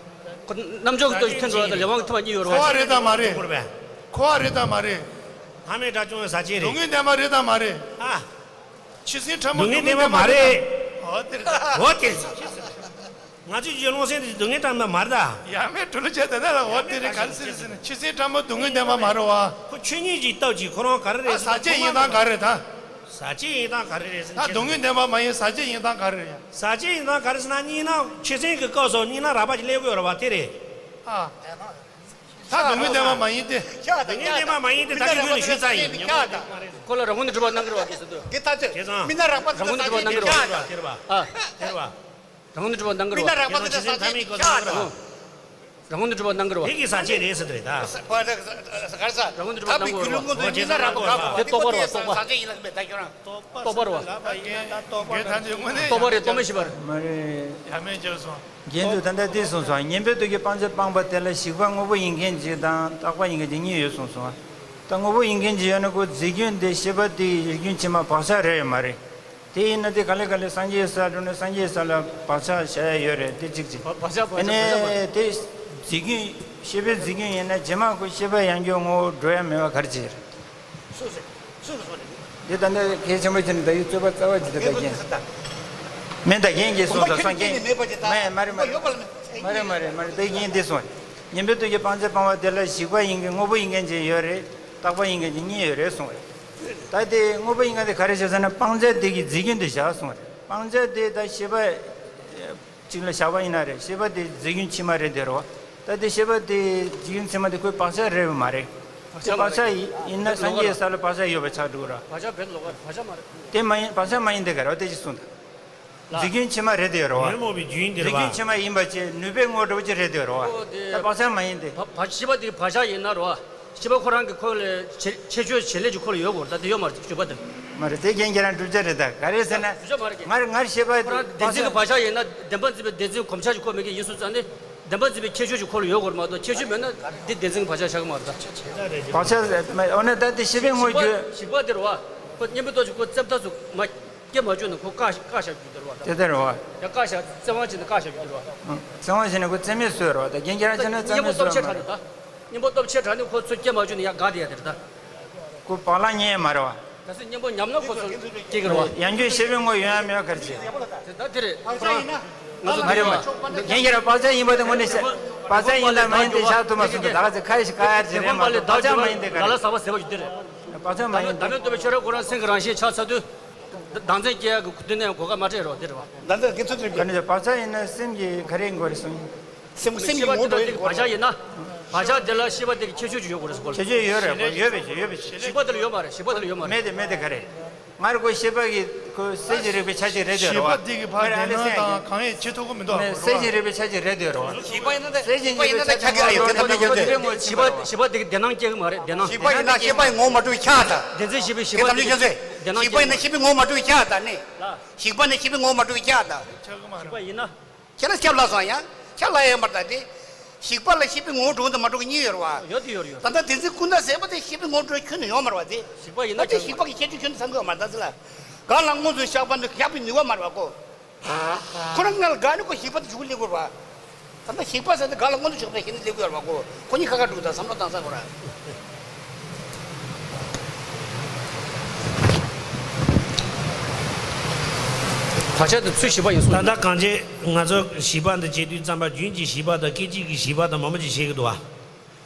རྣམ་འཇོག་གི་སྟོབས་ཀྱིས་ཐིམ་འགྲོ་བ་དང་ལས་དབང་གི་ཐིམ་པ་གཉིས་ཡོད་རེད་བ། འཁོར་བ་རེད་དམ་མ་རེད། འཁོར་བ་རེད་དམ་མ་རེད། ལྷ་མིན་དགྲ་བཅོམ་པའི་ཟག་བཅས་རེད། སྡུག་བསྔལ་བདེན་པ་རེད་དམ་མ་རེད། ཨ། ཆུ་སྲིན་ཕྲ་མོ་སྡུག་བསྔལ་བདེན་པ་མ་རེད། འོ་དེ་རེད། འོ་དེ་རེད། ང་ཚོས་ཀྱི་ཀློང་སེང་དེ་སྡུག་བསྔལ་བཏང་ན་མ་རེད་ད། ཡ་མེད་གྲུ་ལུ་བྱས་དེ་ནས་ལ་འོ་དེ་རེད་ག་རེ་ཟེར་ཟེར་ན་ཆུ་སྲིན་ཕྲ་མོ་སྡུག་བསྔལ་བདེན་པ་མ་རེད་བ། ཁོ་ཆོས་ཉིད་ཀྱི་སྟོབས་ཀྱིས་ཁོ་རང་ག་རེ་རེད་ཟེར་ན། ཟག་བཅས་ཡིན་དང་ག་རེ་རེད་ད། ཟག་བཅས་ཡིན་དང་ག་རེ་རེད་ཟེར་ན། ད་སྡུག་བསྔལ་བདེན་པ་མ་ཡིན་ཟག་བཅས་ཡིན་དང་ག་རེ་རེད། ཟག་བཅས་ཡིན་དང་ག་རེ་ཟེར་ན་གཉིས་སྣང་ཆུ་སྲིན་གྱི་སྐབས་སུ་གཉིས་སྣང་རགས་པ་ཅིག་སླེབས་ཀྱི་ཡོད་རེད་བ་དེ་རེད། ཨ། ད་སྡུག་བསྔལ་བདེན་པ་མ་ཡིན་ཏེ། སྡུག་བསྔལ་བདེན་པ་མ་ཡིན་ཏེ་ད་གིན་ཁྱོད་ནས་ཞུས་ཚར་ཡིན། ཁོ་ལ་རང་ངོས་ནས་སྒྲུབ་པ་གནང་གི་རེད་བ་དེ་ཟེར་དུས། དེ་ལྟ་ཚེ་དེ་ཙང་མི་སྣ་རགས་པ་རང་ངོས་ནས་སྒྲུབ་པ་གནང་གི་རེད་བ། དེ་རེད་བ། དེ་རེད་བ། རང་ངོས་ནས་སྒྲུབ་པ་གནང་གི་རེད་བ། མི་སྣ་རགས་པ་དེ་ཟག་བཅས་ཀྱི་ཁྱད་དང་། རང་ངོས་ནས་སྒྲུབ་པ་གནང་གི་རེད་བ། དེ་གི་ཟག་བཅས་རེད་ཟེར་དེ་རེད་ད། ག་རེ་ཟེར། རང་ངོས་ནས་སྒྲུབ་པ་གནང་གི་རེད་བ། མི་སྣ་རགས་པ་ག་གོ་དེ་རྟོགས་པ་རེད་བ། རྟོགས་པ། ཟག་བཅས་ཡིན་ལ་མེད་ད་ཁྱོད་རང་། རྟོགས་པ་རེད་བ། རྟོགས་པ་རེད་རྟོགས་མེད་ཤེས་པ་རེད། མ་རེད། ཡ་མེད་བརྗོད་སོང་། རྒྱན་དུ་ད་ལྟ་འདི་གསུངས་སོང་། གཉེན་པོའི་སྟོབས་ཀྱིས་སྤང་བྱ་སྤངས་པ་དེ་ལ་ཞིག་པ་དངོས་པོ་ཡིན་མཁན་གཅིག་དང་རྟག་པ་ཡིན་མཁན་གཅིག་གཉིས་ཡོད་གསུངས་སོང་། ད་དངོས་པོ་ཡིན་མཁན་གཅིག་ཡོད་ན་ཁོ་རྫས་རྒྱུན་དེ་ཤེས་པ་དེའི་རིགས་རྒྱུན་ཕྱི་མ་བག་ཆགས་རེད་ཡོད་མ་རེད། དེ་ཡིན་ན་དེ་ག་ལེ་ག་ལེ་སངས་རྒྱས་ས་འགྲོ་ནས་སངས་རྒྱས་ས་ལ་བག་ཆགས་བྱ་ཡ་ཡོད་རེད་དེ་གཅིག་གཅིག་བག་ཆགས་བག་ཆགས་ཡིན་ན་དེ་རྫས་རྒྱུན་ཤེས་པའི་རྫས་རྒྱུན་ཡིན་ན་རྗེས་མ་ཁོ་ཤེས་པ་ཡང་རྒྱུ་ངོ་བོ་འགྲོ་ཡ་མེད་པ་ག་རེ་བྱེད་རེད། སུ་ཟེར། སུ་གི་སོ་རེད། འདི་ད་ནི་གལ་ཆེན་པོ་ཅིག་ནི་ད་ཡུལ་རྩོད་པ་རྩ་བ་ཅིག་ད་ད་རྒན། མེད་ད་རྒན་གྱིས་གསུངས་སོ་སོང་རྒན། མེད་མ་རེད་མ་རེད། མ་རེད་མ་རེད་མ་རེད་ད་རྒན་འདི་གསུངས། གཉེན་པོའི་སྟོབས་ཀྱིས་སྤང་བྱ་སྤངས་པ་དེ་ལ་ཞིག་པ་ཡིན་མཁན་དངོས་པོ་ཡིན་མཁན་ཅིག་ཡོད་རེད། རྟག་པ་ཡིན་མཁན་ཅིག་གཉིས་ཡོད་རེད་གསུངས་རེད། ད་དེ་དངོས་པོ་ཡིན་མཁན་དེ་ག་རེ་བྱས་ཟེར་ན་སྤང་བྱ་དེ་གི་རྫས་རྒྱུན་དུ་བཞག་གསུངས་རེད། སྤང་བྱ་དེ་ད་ཤེས་པ་གཅིག་ལ་བཞག་པ་ཡིན་ན་རེད། ཤེས་པ་དེ་རྫས་རྒྱུན་ཕྱི་མ་རེད་དེ་རོ། ད་དེ་ཤེས་པ་དེ་རྫས་རྒྱུན་ཕྱི་མ་དེ་ཁོའི་བག་ཆགས་རེད་པ་མ་རེད། དེ་བག་ཆགས་ཡིན་ན་སངས་རྒྱས་ས་ལ་བག་ཆགས་ཡོད་པ་ཆགས་འགྲོ་གི་ར། བག་ཆགས་བེད་ལོག་པ་བག་ཆགས་མ་རེད། དེ་མ་ཡིན་བག་ཆགས་མ་ཡིན་དེ་ག་ར་དེ་ཅི་གསུངས་དང་། རྫས་རྒྱུན་ཕྱི་མ་རེད་དེ་རོ། ཉོན་མོངས་པའི་རྒྱུན་དེ་རེད་པ། རྫས་རྒྱུན་ཕྱི་མ་ཡིན་པ་ཅེས་ནུས་པའི་ངོ་འདྲ་བོ་ཅིག་རེད་དེ་རོ། ཨོ་དེ། ད་བག་ཆགས་མ་ཡིན་དེ། བ་བ་ཤེས་པ་དེ་བག་ཆགས་ཡིན་ན་རོ། ཤེས་པ་ཁོ་རང་གི་ཁོ་ལ་ཁྱད་ཁྱད་ཆོས་བྱེད་ལས་ཀྱི་ཁོ་ལ་ཡོད་དགོས་རེད་ད་དེ་ཡོད་མ་རེད་ཤེས་པ་དེ། མ་རེད་དེ་རྒན་ཁྱེད་རང་བསྒྲུབ་བྱ་རེད་ད་ག་རེ་ཟེར་ན། བསྒྲུབ་བྱ་མ་རེད་རྒན། ངར་ངར་ཤེས་པ་ཁོ་རང་བདེན་འཛིན་གྱི་བག་ཆགས་ཡིན་ན་བདེན་པ་འཛིན་པའི་བདེན་འཛིན་གོམས་ཆ་ཞིག་ཁོ་མེད་མཁན་ཡིན་སོང་ཙང་ནི། བདེན་པ་འཛིན་པའི་ཁྱད་ཆོས་ཤིག་ཁོ་ལ་ཡོད་དགོས་རེད་མ་གཏོགས་ཁྱད་ཆོས་མེད་ན་འདི་བདེན་འཛིན་གྱི་བག་ཆགས་ཆགས་ཀྱི་མ་རེད་ད། བག་ཆགས་ཟེར་མ་འོ་ན་ད་དེ་ཤེས་པའི་དངོས་རྒྱུ། ཞིག་པ་དེ་རེད་བ། ཁོ་གཉེན་པོའི་སྟོབས་ཀྱིས་ཁོ་བཙན་ཐབས་སུ་མ། སྐྱེ་མ་བཅུག་ན་ཁོ་བཀག་བཀག་བཞག་རྒྱུ་དེ་རེད་བ། དེ་ལྟར་རེད་བ། ཡ་བཀག་བཞག་བཙན་དབང་བྱས་ནས་བཀག་བཞག་རྒྱུ་དེ་རེད་བ། ཨང་། བཙན་དབང་བྱས་ནས་ཁོ་བཙན་མེད་བཟོས་རེད་བ་ད་རྒན་ཁྱེད་རང་བྱས་ན་བཙན་མེད་བཟོས་མ་རེད། གཉེན་པོ་སྟོབས་ཆེ་དྲགས་ནས་ཁོ་ཚོ་སྐྱེ་མ་བཅུག་ན་ཡ་དགའ་དེ་ཡ་དེ་རེད་ད། ཁོ་བག་ལ་ཉལ་ཡ་མ་རེད་བ། ད་སུ་གཉེན་པོ་ཉམས་ན་ཁོ་ཚོ་སྐྱེ་གི་རེད་བ། ཡང་རྒྱུན་ཤེས་པའི་ངོ་ཡོང་ཡ་མེད་བ་ག་རེ་བྱེད། དེ་ད་དེ་རེད་ཁོ་རང་། ང་ཚོ་མ་རེད་མ་རེད། རྒན་ཁྱེད་རང་བག་ཆགས་ཡིན་པ་དེ་དངོས་གནས་བཤད། བག་ཆགས་ཡིན་ད་མ་ཡིན་དེ་བཞག་ཐུབ་མ་སོང་དུས་ད་ག་ཚོད་ཁ་ཡ་ཞིག་ཁ་ཡ་རེད་མ་གཏོགས་བག་ཆགས་མ་ཡིན་དེ་ག་རེད། ལ་ལ་ཟ་བ་ཟེར་བ་ཞིག་དེ་རེད། བག་ཆགས་མ་ཡིན་དེ། བདག་མེད་རྟོགས་པའི་ཆོས་རབ་ཁོ་རང་སེམས་ཀྱི་རང་བཞིན་ཆགས་ཚར་དུས། བདག་འཛིན་སྐྱེ་ཡག་གི་དུས་ནས་གོ་སྐབས་མ་སྤྲད་རོགས་དེ་རེད་བ། ད་ལྟ་དགེ་ཚུལ་དེ་ག་ནས་བག་ཆགས་ཡིན་ན་སེམས་ཀྱི་ག་རེ་དགོས་རེད་གསུངས། སེམས་སེམས་ཀྱི་ངོ་བོ་འགྲོ་ཡི་བག་ཆགས་ཡིན་ན། བག་ཆགས་དེ་ལ་ཤེས་པ་དེ་གི་ཁྱད་ཆོས་ཅིག་ཡོད་དགོས་རེད་ཟེར་གོ། ཁྱད་ཆོས་ཡོད་རེད་གོ་ཡོད་པའི་ཆེད་ཡོད་པའི་ཆེད། ཞིག་པ་དེ་ལ་ཡོད་མ་རེད་ཞིག་པ་དེ་ལ་ཡོད་མ་རེད། མེད་དེ་མེད་དེ་ག་རེད། ང་ར་གོ་ཤེས་པ་གི་ཁོ་སེམས་ཀྱི་རིག་པའི་ཆ་ཅིག་རེད་དེ་རེད་བ། ཤེས་པ་དེ་གི་ཕར་ངས་དེ་སེམས་ནང་ཀྱི་དང་གང་ཡང་བྱེད་ཐུབ་ཀྱི་མི་འདུག་ཨ། སེམས་ཀྱི་རིག་པའི་ཆ་ཅིག་རེད་དེ་རེད་བ། ཞིག་པ་ཡིན་ན་དེ་ཞིག་པ་ཡིན་ན་དེ་ཆ་གི་ཨ་ཡོད་དེ་ཐམས་ཅད་ཁྱོད་ཚོས། ཞིག་པ་ཞིག་པ་དེ་གི་བདེན་སྣང་སྐྱེ་གི་མ་རེད་བདེན་སྣང་། ཞིག་པ་ཡིན་ན་ཞིག་པ་ཡི་ངོ་བོ་མ་གྲུབ་པའི་ཆ་དང་། བདེན་འཛིན་ཞིག་པའི་ཞིག་པ་དེ་གི་ཐམས་ཅད་ཁྱོད་ཚོས། བདེན་སྣང་ཞིག་པ་ཡིན་ན་ཞིག་པའི་ངོ་བོ་མ་གྲུབ་པའི་ཆ་དང་ནི། ཞིག་པ་ནི་ཞིག་པའི་ངོ་བོ་མ་གྲུབ་པའི་ཆ་དང་། ཞིག་པ་ཡིན་ན། ཁྱེད་རང་ཁྱབ་ལ་སོང་ཡང་ཁྱབ་ལ་ཡོད་མ་རེད་ད་དེ། ཞིག་པ་ལ་ཞིག་པའི་ངོ་བོ་གྲུབ་དང་མ་གྲུབ་གཉིས་ཡོད་རེད་བ། ཡོད་དེ་ཡོད་རེད་ཡོད། ད་ལྟ་བདེན་འཛིན་ཀུན་བརྟགས་ཟེར་བ་དེ་ཞིག་པའི་ངོ་བོ་གྲུབ་ཁྱོན་ནས་ཡོད་མ་རེད་བ་དེ། ཞིག་པ་ཡིན་ན་ད་དེ་ཁྱབ་ཞིག་པ་གི་ཁྱད་ཆོས་ཁྱོན་ནས་ཚང་གི་ཡོད་མ་རེད་ད་ཟེར་ལ། གང་ལ་མངོན་སུམ་བཞག་པ་ནི་བཞག་པའི་ནུས་པ་མ་རེད་བ་གོ། ཁོ་རང་ང་ལ་དགའ་ནི་ཁོ་ཞིག་པ་དེ་འཇུག་སླེབས་དགོས་རེད་བ། ད་ལྟ་ཞིག་པ་ཟེར་ཏེ་གང་ལ་མངོན་དུ་ཕྱོགས་པའི་ཞིག་ནི་སླེབས་དགོས་རེད་བ་གོ། ཁོ་གཉིས་ཁ་ཁ་འགྲུག་དང་བསམ་བློ་བཏང་ས་གོ་ར། བག་ཆགས་དེ་ཚུལ་ཞིག་པ་ཡིན་གསུངས། ད་ལྟ་གང་བྱས་ང་ཚོ་ཞིག་པ་འདི་བྱེད་དུས་ཙམ་པ་རྒྱུན་གྱི་ཞིག་པ་དང་སྐད་ཅིག་གི་ཞིག་པ་དང་མང་པོ་ཅིག་བཤད་ཀྱི་འདུག་བ།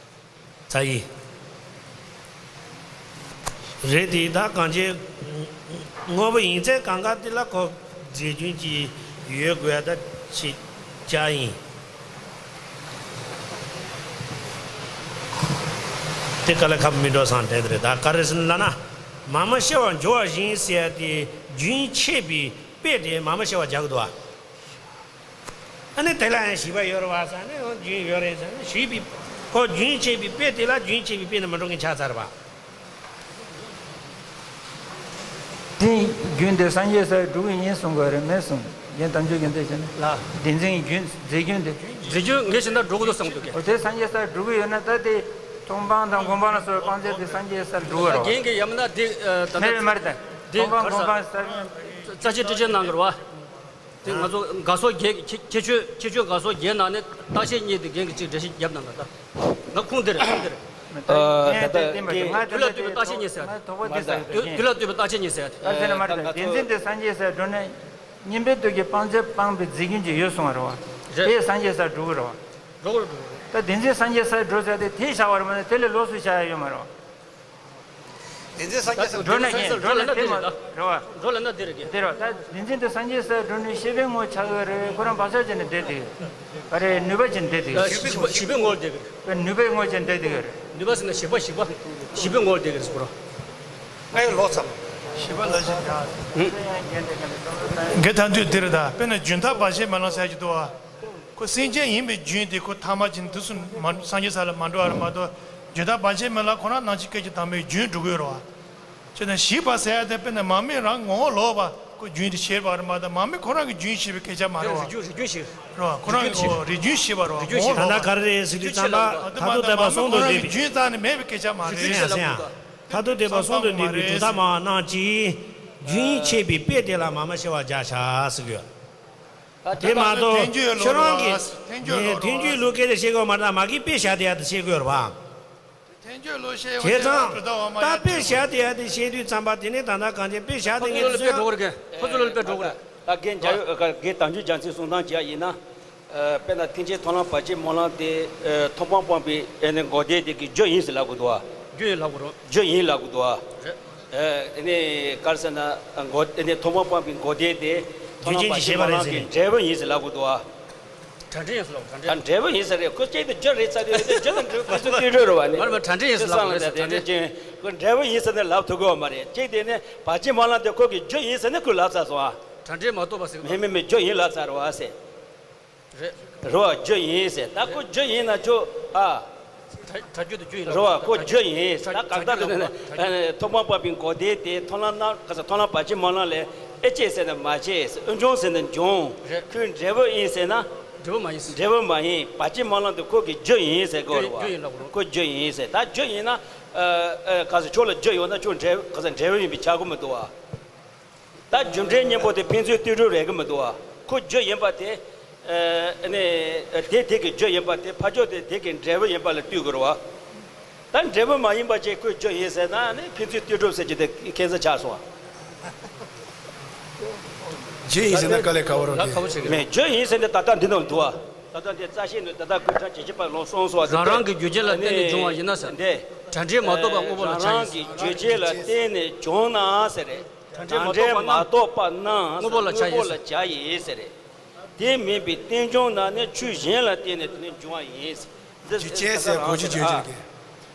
ཚ་ཡི། རེད་དེ་ད་གང་བྱས། དངོས་པོ་ཡིན་ཚད་གང་ག་དེ་ལ་ཁོ་རྫས་རྒྱུན་གྱི་ཡོད་དགོས་ད་ཆེད་བྱ་ཡིན། དེ་ག་ལ་ཁ་མི་འགྲོ་སང་དེ་རེད་ད་ག་རེ་ཟེར་ན་ལབ་ན། མ་མ་ཤེས་པ་འཇོ་བ་བཞིན་ཟེར་ཡ་དེ་རྒྱུན་ཆད་པའི་དཔེ་དེ་མ་མ་ཤེས་པ་རྒྱག་གི་འདུག་བ། ཨ་ནི་དེ་ལ་ཡང་ཞིག་པ་ཡོད་རེད་བ་ཟེར་ནས་འོ་རྒྱུན་ཡོད་རེད་ཟེར་ནས་ཞིག་པའི་ཁོ་རྒྱུན་ཆད་པའི་དཔེ་དེ་ལ་རྒྱུན་ཆད་པའི་དཔེ་ནི་མི་འགྲོ་མཁན་ཆགས་ཚར་བ། དེ་རྒྱུན་དེ་སངས་རྒྱས་ས་འགྲོ་གི་ཡིན་གསུང་གི་རེད་མེད་གསུང་ རྒན་དམ་ཆོས་རྒྱལ་མཚན་བྱས་ན། ལགས། བདེན་འཛིན་རྒྱུན་རྫས་རྒྱུན་དེ། རྫས་རྒྱུན་ངས་བྱས་ན་འགྲོ་གི་འདུག་བསམ་འདུག་གས། འོ་དེ་སངས་རྒྱས་སར་འགྲོ་གི་ཡོད་ན་ད་དེ་མཐོང་སྤང་དང་སྒོམ་སྤང་ལ་སོགས་པའི་སྤང་བྱ་དེ་སངས་རྒྱས་སར་འགྲོ་གི་རེད་བ། རྒན་གྱིས་ཡང་མིན་ན་དེ་ད་མེད་རེད་མ་རེད་ད། དེ་མཐོང་སྤང་ག་ས་སྒོམ་སྤང་ས། རྩ་ཆེ་སྤྲོས་བཅས་གནང་གི་རེད་བ། དེ་ང་ཚོ་དགའ་ཕྱོགས་བརྒྱད་ཁྱད་ཁྱད་ཆོས་ཁྱད་ཆོས་དགའ་ཕྱོགས་བརྒྱད་ནང་ནས་བརྟག་དཔྱད་གཉིས་དེ་རྒན་གྱིས་གཅིག་འགྲེལ་བཤད་བརྒྱབ་གནང་གི་རེད་ད། ང་ཁུངས་འདིར་ཁུངས་འདིར། ཨ། ད་ལྟ་ངས་དེ་དེ་མ་རེད། ང་དེ་དུས་ལ་ལྟོས་པའི་བརྟག་དཔྱད་གཉིས་ཟེར་ཡ་དེ། དོགས་པ་དེ་ཟ་གི་འདུག་དུས་ལ་ལྟོས་པའི་བརྟག་དཔྱད་གཉིས་ཟེར་ཡ་དེ། ཨ་ཟེར་ན་མ་རེད་ད། བདེན་འཛིན་དེ་སངས་རྒྱས་སར་འགྲོ་ན། སྙིང་པོའི་དུས་ཀྱི་སྤང་བྱ་སྤངས་པའི་རྫས་རྒྱུན་གྱི་ཡོད་གསུངས་པ་རེད་བ། རེད། དེས་སངས་རྒྱས་སར་འགྲོ་གི་རེད་བ། འགྲོ་གི་རེད་འགྲོ་གི་རེད། ད་བདེན་འཛིན་སངས་རྒྱས་སར་འགྲོ་ཟེར་ཏེ་དེ་བཞག་པ་རེད་མ་གཏོགས་དེ་ལས་ལོགས་སུ་བཞག་ཡ་ཡོད་མ་རེད་བ། བདེན་འཛིན་སངས་རྒྱས་སར་འགྲོ་ན་འགྲོ་ན་ངས་འགྲོ་ན་དེ་མ་རེད་བ། འགྲོ་ལ་ན་དེ་རེད་གི། དེ་རེད་བ། ད་བདེན་འཛིན་དེ་སངས་རྒྱས་སར་འགྲོ་ནས་ཤེས་པའི་ངོ་ཆགས་ཡོད་རེད། ཁོ་རང་བག་ཆགས་བྱས་ནས་བསྡད་དེ་ཡོད། ཨ་རེ་ནུས་པ་ཅན་བསྡད་དེ་ཡོད། ཞི་བའི་ཞི་བའི་ངོ་ལ་བསྡད་གི་རེད། ནུས་པའི་ངོ་ཅན་བསྡད་དེ་ཡོད་རེད། ནུས་པ་ཟེར་ན་ཞི་བ་ཞི་བ། ཞི་བའི་ངོ་ལ་བསྡད་གི་རེད་ཟེར་གོ་ར། ང་ཡི་ལོག་ཙམ། ཞི་བ་ལ་ཞི་བ། དགེ་ཐང་དུས་འདིར་ད་དཔེར་ན་རྒྱུན་མཐའ་བར་ཆད་མེད་ལམ་ཟེར་གྱི་འདུག་བ། ཁོ་སེམས་ཅན་ཡིན་པའི་རྒྱུན་དེ་ཁོ་ཐ་མ་ཅན་དུས་སུ་མ་སངས་རྒྱས་ས་ལ་མ་འགྲོ་བ་རེད་མ་གཏོགས་རྒྱུན་མཐའ་བར་ཆད་མེད་ལམ་ཁོ་རང་ནང་བཞིན་སྐད་ཅིག་དང་པོའི་རྒྱུན་འགྲོ་གི་ཡོད་རེད་བ། བྱས་ན་ཞི་བ་ཟེར་ཡ་དེ་དཔེར་ན་མར་མེ་རང་ངོ་བོ་ལོག་པ་ཁོ་རྒྱུན་དེ་ཤེས་པ་རེད་མ་གཏོགས་མར་མེ་ཁོ་རང་གི་རྒྱུན་ཤེས་པའི་སྐད་ཆ་མ་རེད་བ། རིག་རྒྱུན་རིག་རྒྱུན་ཤེས། རེད་བ། ཁོ་རང་གི་རིག་རྒྱུན་ཤེས་པ་རེད་བ། རིག་རྒྱུན་ངོ་བོ་ཤེས། ད་ལྟ་ག་རེ་རེད་ཟེར་དུས་ཙམ་པ་མཐར་ཐུག་བསྟན་པ་གསུང་དུ་འདུས་པའི། རྒྱུན་རྩ་ནས་མེད་པའི་སྐད་ཆ་མ་རེད། ཟེར་ཡང་ཟེར་ཡང་། མཐར་ཐུག་བསྟན་པ་གསུང་དུ་འདུས་པའི་གྲུབ་མཐའ་མང་བ་རྣམས་ཀྱིས་རྒྱུན་ཆད་པའི་དཔེ་དེ་ལ་མར་མེ་ཤེས་པར་བྱ་བྱ་ཟེར་གི་ཡོད། དེ་མ་གཏོགས་ཁྱོད་རང་གིས་ཐལ་འགྱུར་ལུགས་སྐད་ཆ་བཤད་དགོས་མ་རེད། མ་གིས་དཔེ་བཞག་དེ་ཡག་དེ་བཤད་དགོས་རེད་བ། བྱས་ཙང་ད་དཔེ་བཞག་དེ་ཡག་དེ་བཤད་དུས་ཙམ་པ་དེ་ནས་ད་ལྟ་གང་ཅི་དཔེ་བཞག་དེ་ངས་དེ་ཚོ་ཡང་། ཁོ་ཚོ་ལ་དཔེ་འགྲོ་གི་རེད། ད་རྒན་རྒྱ་ཡོད་རྒན་དམ་ཆོས་རྒྱལ་མཚན་གསུང་སྟངས་བྱས་ཡིན་ན། དཔེར་ན་ཐེག་ཆེན་མཐོང་ལམ་བར་ཆད་སྨོན་ལམ་དེ་མཐོང་སྤང་སྤངས་པའི་འགོག་བདེན་དེ་གི་རྒྱུ་ཡིན་ཟེར་ལབ་དགོས་འདུག་བ། རྒྱུ་ཡིན་ལབ་དགོས་རེད། རྒྱུ་ཡིན་ལབ་དགོས་འདུག་བ། རེད། ཨ་ནི་ག་རེ་ཟེར་ན། འགོག་ཨ་ནི་མཐོང་སྤང་སྤངས་པའི་འགོག་བདེན་དེ་མཐོང་ལམ་བར་ཆད་སྨོན་ལམ་གྱི་འབྲས་བུ་ཡིན་ཟེར་ལབ་དགོས་འདུག་བ། དྲ་འབྲེལ་ཡིན་ཟེར་ལབ་དྲ་འབྲེལ། ཨ་འབྲས་བུ་ཡིན་ཟེར་རེད། ཁོ་གཅིག་ཏུ་རྒྱུ་རེད་ཚར་དུས་རེད་དེ་རྒྱུ་དང་འབྲས་བུ་ཕན་ཚུན་བརྟེན་འགྲོ་རེད་བ་ནི། མ་རེད་མ་རེད། དྲ་འབྲེལ་ཡིན་ཟེར་ལབ་དྲ་འབྲེལ་ཅན་ཁོ་འབྲས་བུ་ཡིན་ཟེར་ནས་ལབ་ཐུབ་ཀྱི་ཡོད་མ་རེད། གཅིག་དེ་ནི་བར་ཆད་སྨོན་ལམ་དེ་ཁོ་གི་རྒྱུ་ཡིན་ཟེར་ནས་ཁོས་ལབ་ཚར་སོང་ཨ། དྲ་འབྲེལ་མ་གཏོགས་པ་ཟེར་གི་མེད་མེད་མེད་རྒྱུ་ཡིན་ལབ་ཚར་རེད་བ་ཟེར། རེད། རེད་བ། རྒྱུ་ཡིན་ཟེར། ད་ཁོ་རྒྱུ་ཡིན་ན་ཁྱོད་ཨ། དྲ་དྲ་རྒྱུ་དེ་རྒྱུ་ཡིན་ལབ། རེད་བ། ཁོ་རྒྱུ་ཡིན། ད་གང་ལྟར་དེ་ནི་མཐོང་སྤང་སྤངས་པའི་འགོག་བདེན་དེ་མཐོང་ལམ་སྣང་ག་ས་མཐོང་ལམ་བར་ཆད་སྨོན་ལམ་ལས་ཨེ་སྐྱེས་ཟེར་ན་མ་སྐྱེས། འོན་ཀྱང་ཟེར་ན་འབྱུང་། རེད། ཁོའི་འབྲས་བུ་ཡིན་ཟེར་ན། འབྲས་བུ་མ་ཡིན་ཟེར། འབྲས་བུ་མ་ཡིན། བར་ཆད་སྨོན་ལམ་དེ་ཁོ་གི་རྒྱུ་ཡིན་ཟེར་དགོས་རེད་བ། རྒྱུ་ཡིན་ལབ་དགོས་རེད། ཁོ་རྒྱུ་ཡིན་ཟེར། ད་རྒྱུ་ཡིན་ན། ཨ་ཨ་ག་ས་ཁྱོད་ལ་རྒྱུ་ཡོད་ན་ཁྱོད་འབྲས་ག་ས་འབྲས་བུ་ཡིན་པས་ཁྱབ་ཀྱི་མི་འདུག་བ། ད་རྒྱུ་འབྲས་གཉིས་པོ་དེ་ཕན་ཚུན་བརྟེན་འགྲོ་རེད་གི་མི་འདུག་བ། ཁོ་རྒྱུ་ཡིན་པ་དེ། ཨ་ནི། དེ་དེ་གི་རྒྱུ་ཡིན་པ་དེ་ཕར་ཕྱོགས་དེ་དེ་གི་འབྲས་བུ་ཡིན་པ་ལ་ལྟོས་དགོས་རེད་བ། ད་འབྲས་བུ་མ་ཡིན་པ་ཅིག་ཁོས་རྒྱུ་ཡིན་ཟེར་ན་ནི་ཕན་ཚུན་བརྟེན་འགྲོ་ཟེར་གྱི་དེ་ཁྱད་མཚར་ཆགས་སོང་བ། རྒྱུ་ཡིན་ཟེར་ན་དཀའ་ལས་ཁག་པོ་རེད། ད་ཁག་པོ་ཆགས་ཀྱི་མེད། རེད། རྒྱུ་ཡིན་ཟེར་ན་ད་ལྟ་འདི་ནང་འདུག་བ། ད་ལྟ་འདི་རྩ་ཤེས་ནི་ད་ལྟ་ཀུན་ཁྲན་བྱེད་ཀྱི་པ་ལོང་སོང་སོང་བ། རང་རང་གི་རྒྱུ་རྐྱེན་ལ་བརྟེན་ནས་འབྱུང་བ་ཡིན་ན་ཟེར། འདི། དྲ་འབྲེལ་མ་གཏོགས་པ་དངོས་པོ་ལ་ཆགས་ཡིན་ཟེར། རང་རང་གི་རྒྱུ་རྐྱེན་ལ་བརྟེན་ནས་བྱུང་ན་ཟེར་རེད། དྲ་འབྲེལ་མ་གཏོགས་པ་རྣམས་དངོས་པོ་ལ་ཆགས་ཡིན་ཟེར། དངོས་པོ་ལ་ཆགས་ཡིན་ཟེར་རེད། དེ་མིན་པའི་རྟེན་འབྱུང་ན་ནི་ཆོས་གཞན་ལ་བརྟེན་ནས་དེ་ནི་འབྱུང་བ་ཡིན་ཟེར། འདི་རྒྱུ་རྐྱེན་ཟེར་གོ་རྒྱུ་བརྗོད་རྒྱུ་རེད།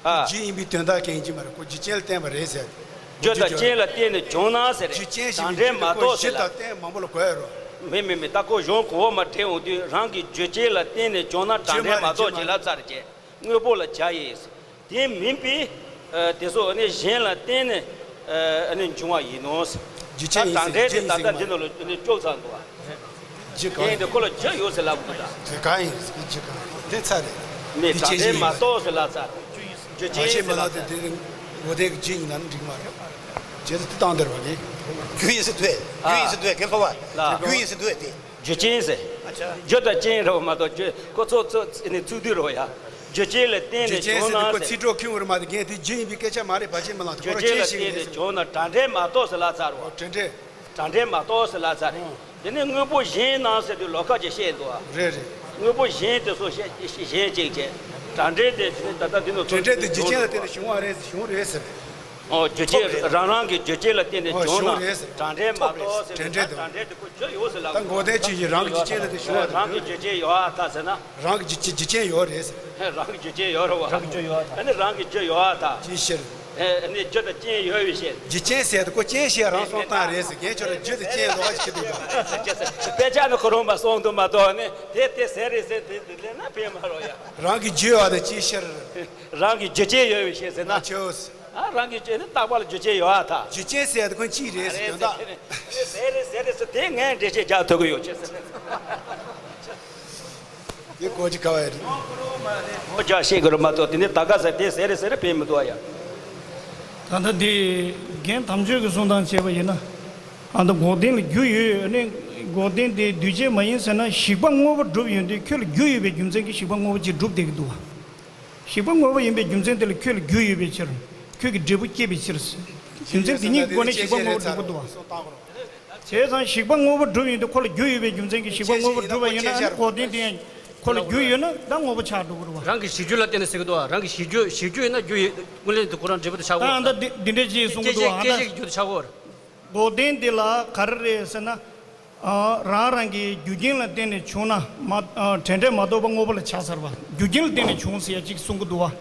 ཨ། རྒྱུ་ཡིན་པའི་དོན་དག་གན་གྱི་མ་རེད། ཁོ་རྒྱུ་རྐྱེན་ལ་བརྟེན་པ་རེད་ཟེར། རྒྱུ་དང་རྐྱེན་ལ་བརྟེན་ནས་བྱུང་ན་ཟེར་རེད། རྒྱུ་རྐྱེན་ཞིག་དྲ་འབྲེལ་མ་གཏོགས་ཟེར་ལ། གཞི་དང་རྟེན་མང་པོ་ལ་གོ་ཡ་རོ། མི་མི་མི་ད་ཁོ་གཞུང་གོ་བ་མ་དྲན་འོང་དུས་རང་གི་རྒྱུ་རྐྱེན་ལ་བརྟེན་ནས་བྱུང་ན་དྲ་འབྲེལ་མ་གཏོགས་ཅེས་ལབ་ཚར་རེད། དངོས་པོ་ལ་བྱ་ཡིས། དེ་མིན་པའི། ཨ། དེ་སོགས་ནི་གཞན་ལ་བརྟེན་ནས། ཨ། ནི་འབྱུང་བ་ཡིན་ནོ། རྒྱུ་རྐྱེན་ཡིན་ཟེར། དྲ་འབྲེལ་དེ་ད་ལྟ་འདི་ནང་ལ་ནི་བཅུག་ཚར་འདུག་བ། རྒྱུ་གང་ཡིན། དེ་ཁོ་ལ་རྒྱུ་ཡོད་ཟེར་ལབ་དགོས་ད། དེ་གང་ཡིན་ཟེར། རྒྱུ་གང་ཡིན་དེ་ཚར་རེད། ནི་དྲ་འབྲེལ་མ་གཏོགས་ཟེར་ལབ་ཚར། རྒྱུ་རྐྱེན་ཟེར་ལབ་ཚར། དེ་ངོ་དེབ་ཀྱི་རྒྱུ་ཡིན་ན་ནི་འགྲིག་མ་རེད། རྗེས་སུ་དེ་བཏང་བསྡད་པ་ནི། རྒྱུ་ཡིན་ཟེར་དུས། རྒྱུ་ཡིན་ཟེར་དུས་གན་ཕ་བ། རྒྱུ་ཡིན་ཟེར་དུས་དེ། རྒྱུ་རྐྱེན་ཟེར། རྒྱུ་དང་རྐྱེན་རེད་བ་མ་གཏོགས་རྒྱུ་ཁོ་ཚོ་ཚོ་ནི་ཚུགས་དུས་རེད་བ་ཡ། རྒྱུ་རྐྱེན་ལ་བརྟེན་ནས་བྱུང་ན་ཟེར། རྒྱུ་རྐྱེན་ཟེར་དུས་ཁོ་ཚིག་གྲོགས་ཁྱོད་རེད་མ་གཏོགས་རྒན་དེ་རྒྱུ་ཡིན་པའི་སྐད་ཆ་མ་རེད། བར་ཆད་སྨོན་ལམ་དེ་ཁོ་རང་རྐྱེན་ཞིག་རེད་ཟེར། རྒྱུ་རྐྱེན་ལ་བརྟེན་ནས་བྱུང་ན་དྲ་འབྲེལ་མ་གཏོགས་ཟེར་ལབ་ཚར་རེད་བ། དྲ་འབྲེལ། དྲ་འབྲེལ་མ་གཏོགས་ཟེར་ལབ་ཚར་རེད། དེ་ནས་དངོས་པོ་གཞན་རྣམས་ཟེར་དུས་ལོགས་ཀ་ཅིག་བཤད་འདུག་བ། རེད་རེད། དངོས་པོ་གཞན་དེ་ཚོ་བཤད་གཞན་ཅིག་བྱས། དྲ་འབྲེལ་དེ་ད་ལྟ་འདི་ནང་དྲ་འབྲེལ་དེ་རྒྱུ་རྐྱེན་ལ་བརྟེན་ནས་བྱུང་བ་རེད་ཟེར། བྱུང་རེད་ཟེར། ཨོ། རྒྱུ་རྐྱེན་རང་རང་གི་རྒྱུ་རྐྱེན་ལ་བརྟེན་ནས་བྱུང་ན་དྲ་འབྲེལ་མ་གཏོགས་ཟེར་ན། དྲ་འབྲེལ་དེ་ཁོ་རྒྱུ་ཡོད་ཟེར་ལབ་དགོས། ད་འགོག་བདེན་ཆོས་ཅན་རང་གི་རྐྱེན་ལ་དེ་བྱུང་བ་རེད། རང་གི་རྒྱུ་རྐྱེན་ཡོད་ཨ་ད་ཟེར་ན། རང་གི་རྒྱུ་རྒྱུ་རྐྱེན་ཡོད་རེད་ཟེར། རང་གི་རྒྱུ་རྐྱེན་ཡོད་རེད་བ། རང་གི་རྒྱུ་ཡོད་ཨ་ད། ཨ་ནི་རང་གི་རྒྱུ་ཡོད་ཨ་ད། ཅིའི་ཕྱིར། ཨ་ནི་རྒྱུ་དང་རྐྱེན་ཡོད་པའི་ཕྱིར། རྒྱུ་རྐྱེན་ཟེར་དེ་ཁོ་རྐྱེན་ཞེས་རང་གསུངས་སྟངས་རེད་ཟེར། རྒན་ཁྱོད་རང་རྒྱུ་དང་རྐྱེན་ལོགས་ཀ་ཅིག་འདུག་དཔེ་ཆ་ནི་ཁོ་རང་མ་གསུངས་འདུག་མ་གཏོགས་ནི་དེ་དེ་ཟེར་རེད་ཟེར་དེ་དེ་ལས་ན་ཕན་མ་རོགས་ཡ། རང་གི་རྒྱུ་ཡོད་དེ་ཅིའི་ཕྱིར། རང་གི་རྒྱུ་རྐྱེན་ཡོད་པའི་ཕྱིར་ཟེར་ན། ཨ། རང་གི་རྒྱུ་ནི་རྟག་པ་ལ་རྒྱུ་རྐྱེན་ཡོད་ཨ་ད། རྒྱུ་རྐྱེན་ཟེར་དེ་ཁོ་གཅིག་རེད་ཟེར་དོན་དག་ཟེར་རེད་ཟེར་རེད་ཟེར་དེ་ངས་འགྲེལ་བཤད་རྒྱག་ཐུབ་ཀྱི་ཡོད་ཅེས་ཟེར། དེ་གོ་ཅི་ག་བ་ཡ་རེད། ངོ་རྒྱག་ཤེས་ཀྱི་རེད་མ་གཏོགས་དེ་ནས་ད་ག་ཟེར་དེ་ཟེར་རེད་ཟེར་རེད་བས་མི་འདུག་ཨ་ཡ། ད་ལྟ་དེ་རྒན་དམ་ཆོས་ཀྱི་གསུང་སྟངས་བྱས་པ་ཡིན་ན། ཨ་ད་འགོག་བདེན་ལ་རྒྱུ་ཡོད་ནས་འགོག་བདེན་དེ་འདུས་བྱས་མ་ཡིན་ཟེར་ན་ཞིག་པ་དངོས་པོ་གྲུབ་ཡོང་དུས་ཁྱོད་ལ་རྒྱུ་ཡོད་པའི་རྒྱུ་མཚན་གྱིས་ཞིག་པ་དངོས་པོ་ཅིག་གྲུབ་བསྡད་ཀྱི་འདུག་བ། ཞིག་པ་དངོས་པོ་ཡིན་པའི་རྒྱུ་མཚན་དེ་ལ་ཁྱོད་ལ་རྒྱུ་ཡོད་པའི་ཕྱིར། ཁྱོད་ཀྱི་འབྲས་བུ་སྐྱེས་པའི་ཕྱིར། རྒྱུ་མཚན་དེ་ཉིད་ཀྱི་སྒོ་ནས་ཞིག་པ་དངོས་པོ་གྲུབ་ཀྱི་འདུག་བ། བྱས་ཙང་ཞིག་པ་དངོས་པོ་གྲུབ་ཡོང་དུས་ཁོ་ལ་རྒྱུ་ཡོད་པའི་རྒྱུ་མཚན་གྱིས་ཞིག་པ་དངོས་པོ་གྲུབ་པ་ཡིན་ན་ཁོ་དེ་དེ་ཁོ་ལ་རྒྱུ་ཡོད་ན་ད་དངོས་པོ་ཆགས་འགྲོ་གི་རེད་བ། རང་གི་གཞི་རྒྱུ་ལ་བརྟེན་ནས་ཟེར་གི་འདུག་བ། རང་གི་གཞི་རྒྱུ་གཞི་རྒྱུ་ཡིན་ན་རྒྱུ་ཡོད་ཀུན་ལས་དུ་ཁོ་རང་འབྲས་བུ་དུ་ཆགས་གོ། ད་ད་འདི་འདི་འདྲ་ཅིག་གསུང་གི་འདུག་བ། སྐད་ཆ་སྐད་ཆ་གི་རྒྱུ་དུ་ཆགས་གོ། འགོག་བདེན་འདི་ལ་ག་རེ་རེད་ཟེར་ན། ཨ། རང་རང་གི་རྒྱུ་རྐྱེན་ལ་བརྟེན་ནས་བྱུང་ན་མ། ཨ། དྲན་འབྲས་མ་རྟོགས་པ་དངོས་པོ་ལ་ཆགས་ཚར་བ། རྒྱུ་རྐྱེན་ལ་བརྟེན་ནས་བྱུང་ཟེར་ཡ་གཅིག་གསུང་གི་འདུག་བ།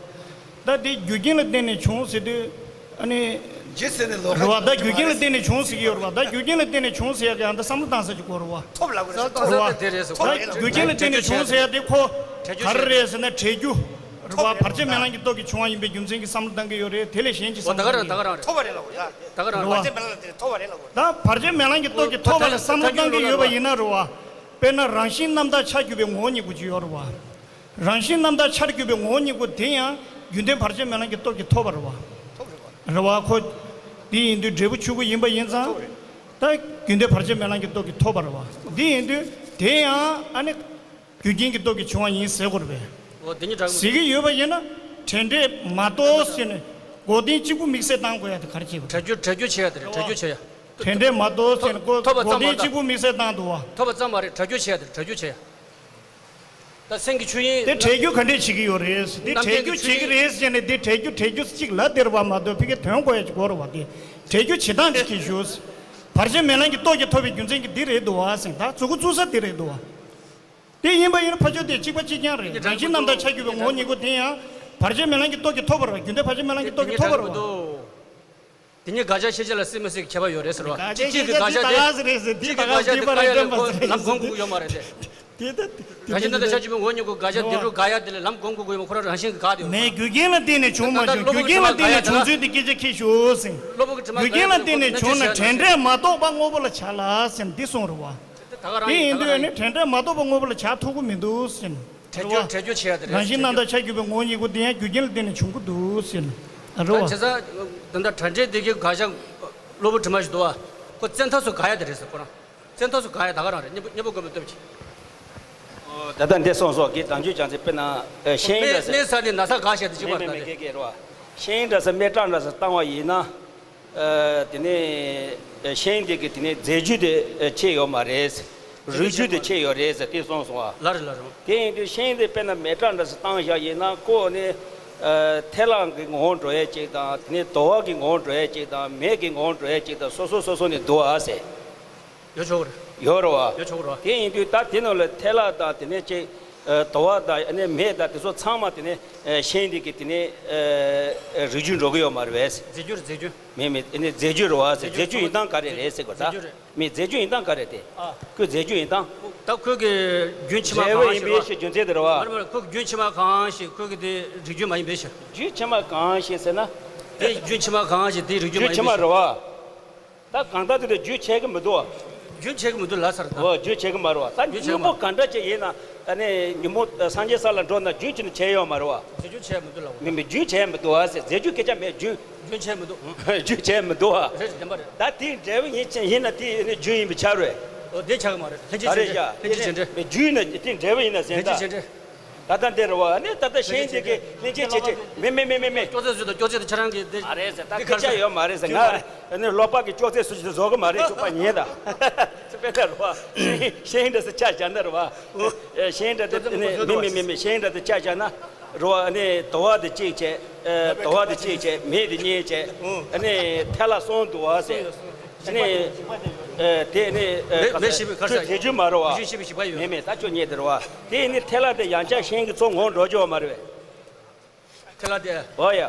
ད་དེ་རྒྱུ་རྐྱེན་ལ་བརྟེན་ནས་བྱུང་ཟེར་དུས་ཨ་ནི། རྒྱུ་ཟེར་ནས་ལོག་རེད་བ། ད་རྒྱུ་རྐྱེན་ལ་བརྟེན་ནས་བྱུང་ཟེར་གྱི་ཡོད་རེད་བ། ད་རྒྱུ་རྐྱེན་ལ་བརྟེན་ནས་བྱུང་ཟེར་ཡ་གི་ཨ་ད་བསམ་བློ་བཏང་ས་ཅིག་དགོས་རེད་བ། ཐོབ་ལབ་དགོས་རེད། ཐོབ་ལབ་དགོས་རེད། ད་རྒྱུ་རྐྱེན་ལ་བརྟེན་ནས་བྱུང་ཟེར་ཡ་དེ་ཁོ་ག་རེ་རེད་ཟེར་ན་འབྲས་རྒྱུ་རེད་བ། བར་ཆད་མེད་ལམ་གྱི་སྟོབས་ཀྱིས་བྱུང་བ་ཡིན་པའི་རྒྱུ་མཚན་གྱིས་བསམ་བློ་བཏང་གི་ཡོད་རེད། དེ་ལས་གཞན་གྱི་བསམ་བློ་བཏང་གི་ཡོད་རེད། ཐོབ་པ་རེད་ལབ་དགོས་རེད། ད་ག་རང་རེད། བར་ཆད་མེད་ལམ་ལ་བརྟེན་ནས་ཐོབ་པ་རེད་ལབ་དགོས་རེད། ད་བར་ཆད་མེད་ལམ་གྱི་སྟོབས་ཀྱིས་ཐོབ་པ་ལ་བསམ་བློ་བཏང་གི་ཡོད་པ་ཡིན་ན་རེད་བ། དཔེར་ན་རང་བཞིན་རྣམ་དག་ཆ་གྱུར་པའི་ངོ་བོ་ཉིད་སྐུ་ཅིག་ཡོད་རེད་བ། རང་བཞིན་རྣམ་དག་ཆ་གྱུར་པའི་ངོ་བོ་ཉིད་སྐུ་དེ་ཡང་རྒྱུན་ལྡན་བར་ཆད་མེད་ལམ་གྱི་སྟོབས་ཀྱིས་ཐོབ་པ་རེད་བ། རེད་བ། ཁོ་དེ་ཡིན་དུས་འབྲས་བུ་ཆོས་སྐུ་ཡིན་པ་ཡིན་ཙང་། ད་རྒྱུན་ལྡན་བར་ཆད་མེད་ལམ་གྱི་སྟོབས་ཀྱིས་ཐོབ་པ་རེད་བ། དེ་ཡིན་དུས་དེ་ཡང་ཨ་ནི། རྒྱུ་རྐྱེན་གྱི་སྟོབས་ཀྱིས་བྱུང་བ་ཡིན་ཟེར་དགོས་རེད་པས། འོ་དེ་ཉིད་འདྲ་གི་ཟེར་གྱི་ཡོད་པ་ཡིན་ན། དྲན་འབྲས་མ་རྟོགས་ཟེར་ནས་འགོག་བདེན་གཅིག་པུ་དམིགས་བསལ་བཏང་དགོས་ཡ་དེ་ག་རེ་བྱེད་དགོས། བྲལ་རྒྱུ་བྲལ་རྒྱུ་བྱེད་ཡ་དེ་རེད། བྲལ་རྒྱུ་བྱེད་ཡ། དྲན་འབྲས་མ་རྟོགས་ཟེར་ནས་འགོག་ཐོབ་པ་འགོག་ཙམ་མ་བདེན་གཏོགས་གཅིག་པུ་དམིགས་བསལ་བཏང་འདུག་བ། ཐོབ་པ་ཙམ་མ་རེད། བྲལ་རྒྱུ་བྱེད་ཡ་དེ་རེད། བྲལ་རྒྱུ་བྱེད་ཡ། ད་སེམས་ཀྱི་ཆོས་དབྱིངས་དེ་བྲལ་རྒྱུ་ག་འདྲས་བྱེད་ཀྱི་ཡོད་རེད། དེ་བྲལ་རྒྱུ་བྱེད་ཀྱི་རེད་ཟེར་ནས་དེ་བྲལ་རྒྱུ་བྲལ་རྒྱུ་གཅིག་ལབ་བསྡད་པ་མ་གཏོགས་ཕ་གིའི་དོན་གོ་ཡ་གཅིག་གོ་རེད་བ། དེ་བྲལ་རྒྱུ་བྱེད་སྟངས་དེ་གི་ཞུ། བར་ཆད་མེད་ལམ་གྱི་སྟོབས་ཀྱིས་ཐོབ་པའི་རྒྱུ་མཚན་གྱིས་འདི་རེད་འདུག་བ་ཟེར། ད་མཛུབ་གུ་བཙུགས་ས་དེ་རེད་འདུག་བ། དེ་ཡིན་པ་ཡིན་ན་ཕར་ཕྱོགས་དེ་གཅིག་པ་གཅིག་རྐྱང་རེད། རང་བཞིན་རྣམ་དག་ཆ་གྱུར་པའི་ངོ་བོ་ཉིད་སྐུ་དེ་ཡང་བར་ཆད་མེད་ལམ་གྱི་སྟོབས་ཀྱིས་ཐོབ་པ་རེད་བ། རྒྱུན་ལྡན་བར་ཆད་མེད་ལམ་གྱི་སྟོབས་ཀྱིས་ཐོབ་པ་རེད་བ། དེ་ཉིད་དགག་བྱ་ཤེས་བྱ་ལ་སྲིད་མི་སྲིད་ཁྱད་པར་ཡོད་རེད་ཟེར་བ། དགག་བྱ་གཅིག་གིས་ཤེས་བྱ་དགག་བྱ་དེ་དེ་གཅིག་གིས་དགག་བྱ་དེ་ག་ཡ་ལས་ཁོ་ལམ་གོམས་དགོས་ཀྱི་ཡོད་མ་རེད་དེ། དེ་ད་དེ་རང་བཞིན་རྣམ་དག་ཆ་གཅིག་པའི་ངོ་བོ་ཉིད་སྐུ་དགག་བྱ་འདི་རུ་དགག་ཡ་དེ་ལ་ལམ་གོམས་དགོས་ཀྱི་ཡོད་མ། ཁོ་རང་རང་བཞིན་གྱིས་དགག་བསྡད་ཡོད་མ། མེད། རྒྱུ་རྐྱེན་ལ་བརྟེན་ནས་བྱུང་མ་བྱུང་། རྒྱུ་རྐྱེན་ལ་བརྟེན་ནས་བྱུང་ཟེར། རྒྱུ་རྐྱེན་ལ་བརྟེན་ནས་བྱུང་ན་དྲན་འབྲས་མ་རྟོགས་པ་དངོས་པོ་ལ་བྱ་ལ་ཟེར་འདི་གསུངས་རེད་བ། དེ་ཡིན་དུས་ནི་དྲན་འབྲས་མ་རྟོགས་པ་དངོས་པོ་ལ་བྱ་ཐུབ་ཀྱི་མི་འདུག་ཟེར། བྲལ་རྒྱུ་བྲལ་རྒྱུ་བྱེད་ཡ་དེ་རེད། རང་བཞིན་རྣམ་དག་ཆ་གྱུར་པའི་ངོ་བོ་ཉིད་སྐུ་དེ་ཡང་རྒྱུ་རྐྱེན་ལ་བརྟེན་ནས་བྱུང་གི་འདུག་ཟེར། རེད་བ། བྱས་ཙང་ད་ལྟ་དྲན་འབྲས་དེ་གའི་དགག་བྱ་གློ་བུར་དྲི་མ་ཞིག་འདུག་བ། ཁོ་བཙན་ཐབས་སུ་དགག་ཡ་དེ་རེད་ཟེར་ཁོ་རང་། བཙན་ཐབས་སུ་དགག་ཡ་ད་ག་རང་རེད། སྙན་པོ་སྙན་པོ་དགོས་པའི་སྟོབས་ཀྱིས། ད་ལྟ་འདི་སོང་སོགས་ཀྱི་དང་བཅུད་ཀྱང་ཚེ་དཔེར་ན་ཤེས་ཡོན་འདྲ་ཟེར། སྨན་ས་ནས་ན་ཚ་དགག་བྱ་དེ་གཅིག་པ་མེད་མེད་རེད། མེད་མེད་རེད་བ། ཤེས་ཡོན་འདྲ་ཟེར་སྨན་སྐྲག་འདྲ་ཟེར་བཏང་བ་ཡིན་ན། ཨ། དེ་ནས་ཤེས་ཡོན་དེ་གི་དེ་ནས་རྫས་རྒྱུ་དེ་ཕྱེ་ཡོད་མ་རེད། རུལ་རྒྱུ་དེ་ཕྱེ་ཡོད་རེད་ཟེར་དེ་གསུངས་སོང་བ། ལགས་རེད་ལགས་རེད། དེ་ཡིན་དུས་ཤེས་ཡོན་དེ་དཔེར་ན་མེ་སྲེག་འདྲ་ཟེར་བཏང་བཞག་ཡིན་ན་ཁོ་ནི་ཨ། ཐལ་བ་གི་ངོ་བོར་འགྲོ་ཡས་གཅིག་དང་དེ་ནས་དུ་བ་གི་ངོ་བོར་འགྲོ་ཡས་གཅིག་དང་མེ་གི་ངོ་བོར་འགྲོ་ཡས་གཅིག་དང་སོ་སོ་སོ་སོ་ནས་འདུག་ཨ་ཟེར། ཡོད་ཆོག་རེད། ཡོད་རེད་བ། ཡོད་ཆོག་རེད་བ། དེ་ཡིན་དུས་ད་དེ་ནང་ལ་ཐལ་བ་དང་དེ་ནས་ཅིག་ཨ། དུ་བ་དང་ཨ་ནི་མེ་དང་དེ་ཚོ་ཚང་མ་དེ་ནས་ཨ། ཤེས་ཡོན་དེ་གི་དེ་ནས་ཨ། རུལ་རྒྱུར་འགྲོ་གི་ཡོད་མ་རེད་པས། རྫས་རྒྱུ་རེད། རྫས་རྒྱུ། མེད་མེད། ཨ་ནི་རྫས་རྒྱུ་རེད་བ་ཟེར། རྫས་རྒྱུ་ཡིན་སྟངས་ག་རེ་རེད་ཟེར་གོ་ད། རྫས་རྒྱུ་རེད། མེད། རྫས་རྒྱུ་ཡིན་སྟངས་ག་རེ་དེ། ཨ། ཁོའི་རྫས་རྒྱུ་ཡིན་སྟངས། ད་ཁོའི་གི་རྒྱུན་ཕྱི་མ་གང་ཞིག་རེད་བ། འབྲས་བུ་ཡིན་པའི་ཕྱིར་རྒྱུ་མཚན་དེ་རེད་བ། མ་རེད་མ་རེད། ཁོའི་རྒྱུན་ཕྱི་མ་གང་ཞིག་ཁོའི་གི་དེ་རིགས་རྒྱུན་མ་ཡིན་པའི་ཕྱིར། རྒྱུན་ཕྱི་མ་གང་ཞིག་ཟེར་ན། དེ་རྒྱུན་ཕྱི་མ་གང་ཞིག་དེའི་རིགས་རྒྱུན་མ་ཡིན་པའི་ཕྱིར། རྒྱུན་ཕྱི་མ་རེད་བ། ད་གང་ལྟར་དེ་འདྲ་རྒྱུན་ཆད་ཀྱི་མི་འདུག་བ། རྒྱུན་ཆད་ཀྱི་མི་འདུག་ལབ་ཚར་ད། འོ་རྒྱུན་ཆད་ཀྱི་མ་རེད་བ། ད་རྒྱུན་ཆད་ཀྱི་མ་རེད་བ། ཉོན་མོངས་གང་འདྲ་ཅིག་ཡིན་ན་ད་ནི་ཉོན་མོངས་སངས་རྒྱས་ས་ལ་འགྲོ་ན་རྒྱུན་གྱིས་ནི་ཆད་ཡོད་མ་རེད་བ། རྫས་རྒྱུན་ཆད་མི་འདུག་ལབ་བ། མིན་མིན་རྒྱུན་ཆད་མི་འདུག་བ་ཟེར། རྫས་རྒྱུན་སྐད་ཆ་མེད། རྒྱུན། རྒྱུན་ཆད་མི་འདུག་རྒྱུན་ཆད་མི་འདུག་བ། རེད་བདེན་པ་རེད། ད་དེའི་འབྲས་བུ་ཡིན་ཡིན་ན་དེ་ནི་རྒྱུན་ཡིན་པའི་ཆ་རེད། འོ་དེ་ཆགས་ཀྱི་མ་རེད། ལྷན་ཅིག་ད་རེད་བྱེད་འབྲས། ཡ། ལྷན་ཅིག་བྱེད་འབྲས། རྒྱུན་ཡིན་ན་དེའི་འབྲས་བུ་ཡིན་ན་ཟེར་ལྷན་ཅིག་ད། བྱེད་འབྲས། ད་ལྟ་འདི་རེད་བ། ཨ་ནི་ད་ལྟ་ཤེས་ཡོན་དེ་གའི་ལྷན་ཅིག་བྱེད་ཅེས། མེད་མེད་མེད་མེད་མེད། ཅོག་ཙེ་བཟོས་དང་ཅོག་ཙེ་དང་ཁྱེད་རང་གིས་དེ་མ་རེད་ཟེར། ད་འདི་སྐད་ཆ་ཡོད་མ་རེད་ཟེར། ང་ཨ་ནི་ཀློག་པ་གི་ཅོག་ཙེ་སུ་ཞིག་བཟོ་གི་མ་རེད། ཅོག་པ་ཉན་ད། དཔེ་ལྟར་རེད་བ། ཤེས་ཡོན་འདྲ་ཟེར་ཆ་བཞག་ན་རེད་བ། ཨོ། ཤེས་ཡོན་འདྲ་དེ་ནི་མེད་མེད་མེད་མེད། ཤེས་ཡོན་འདྲ་དེ་ཆ་བཞག་ན་རེད་བ། ཨ་ནི་དུ་བ་དེ་གཅིག་བྱས། ཨ། དུ་བ་དེ་གཅིག་བྱས། མེ་དེ་གཉིས་བྱས། ཨ་ནི་ཐལ་བ་གསུམ་འདུག་བ་ཟེར། ཨ་ནི། ཨ། དེ་ནི། ཨ། མེ་མེ་ཤི་བའི་ཁར་ཁྱོད་ཟ་རྫས་རྒྱུ་མ་རེད་བ། ཤི་ཤི་བའི་ཞིག་པ་ཡོད། མེད་མེད། ད་ཁྱོད་རྙེད་དེ་རེད་བ། དེ་ནི་ཐལ་བ་དེ་ཡང་བསྐྱར་ཤེས་ཡོན་གྱི་ཚོགས་ངོ་འགྲོ་རྒྱུ་བ་མ་རེད་བས། ཐལ་བ་དེ། འོ་ཡ།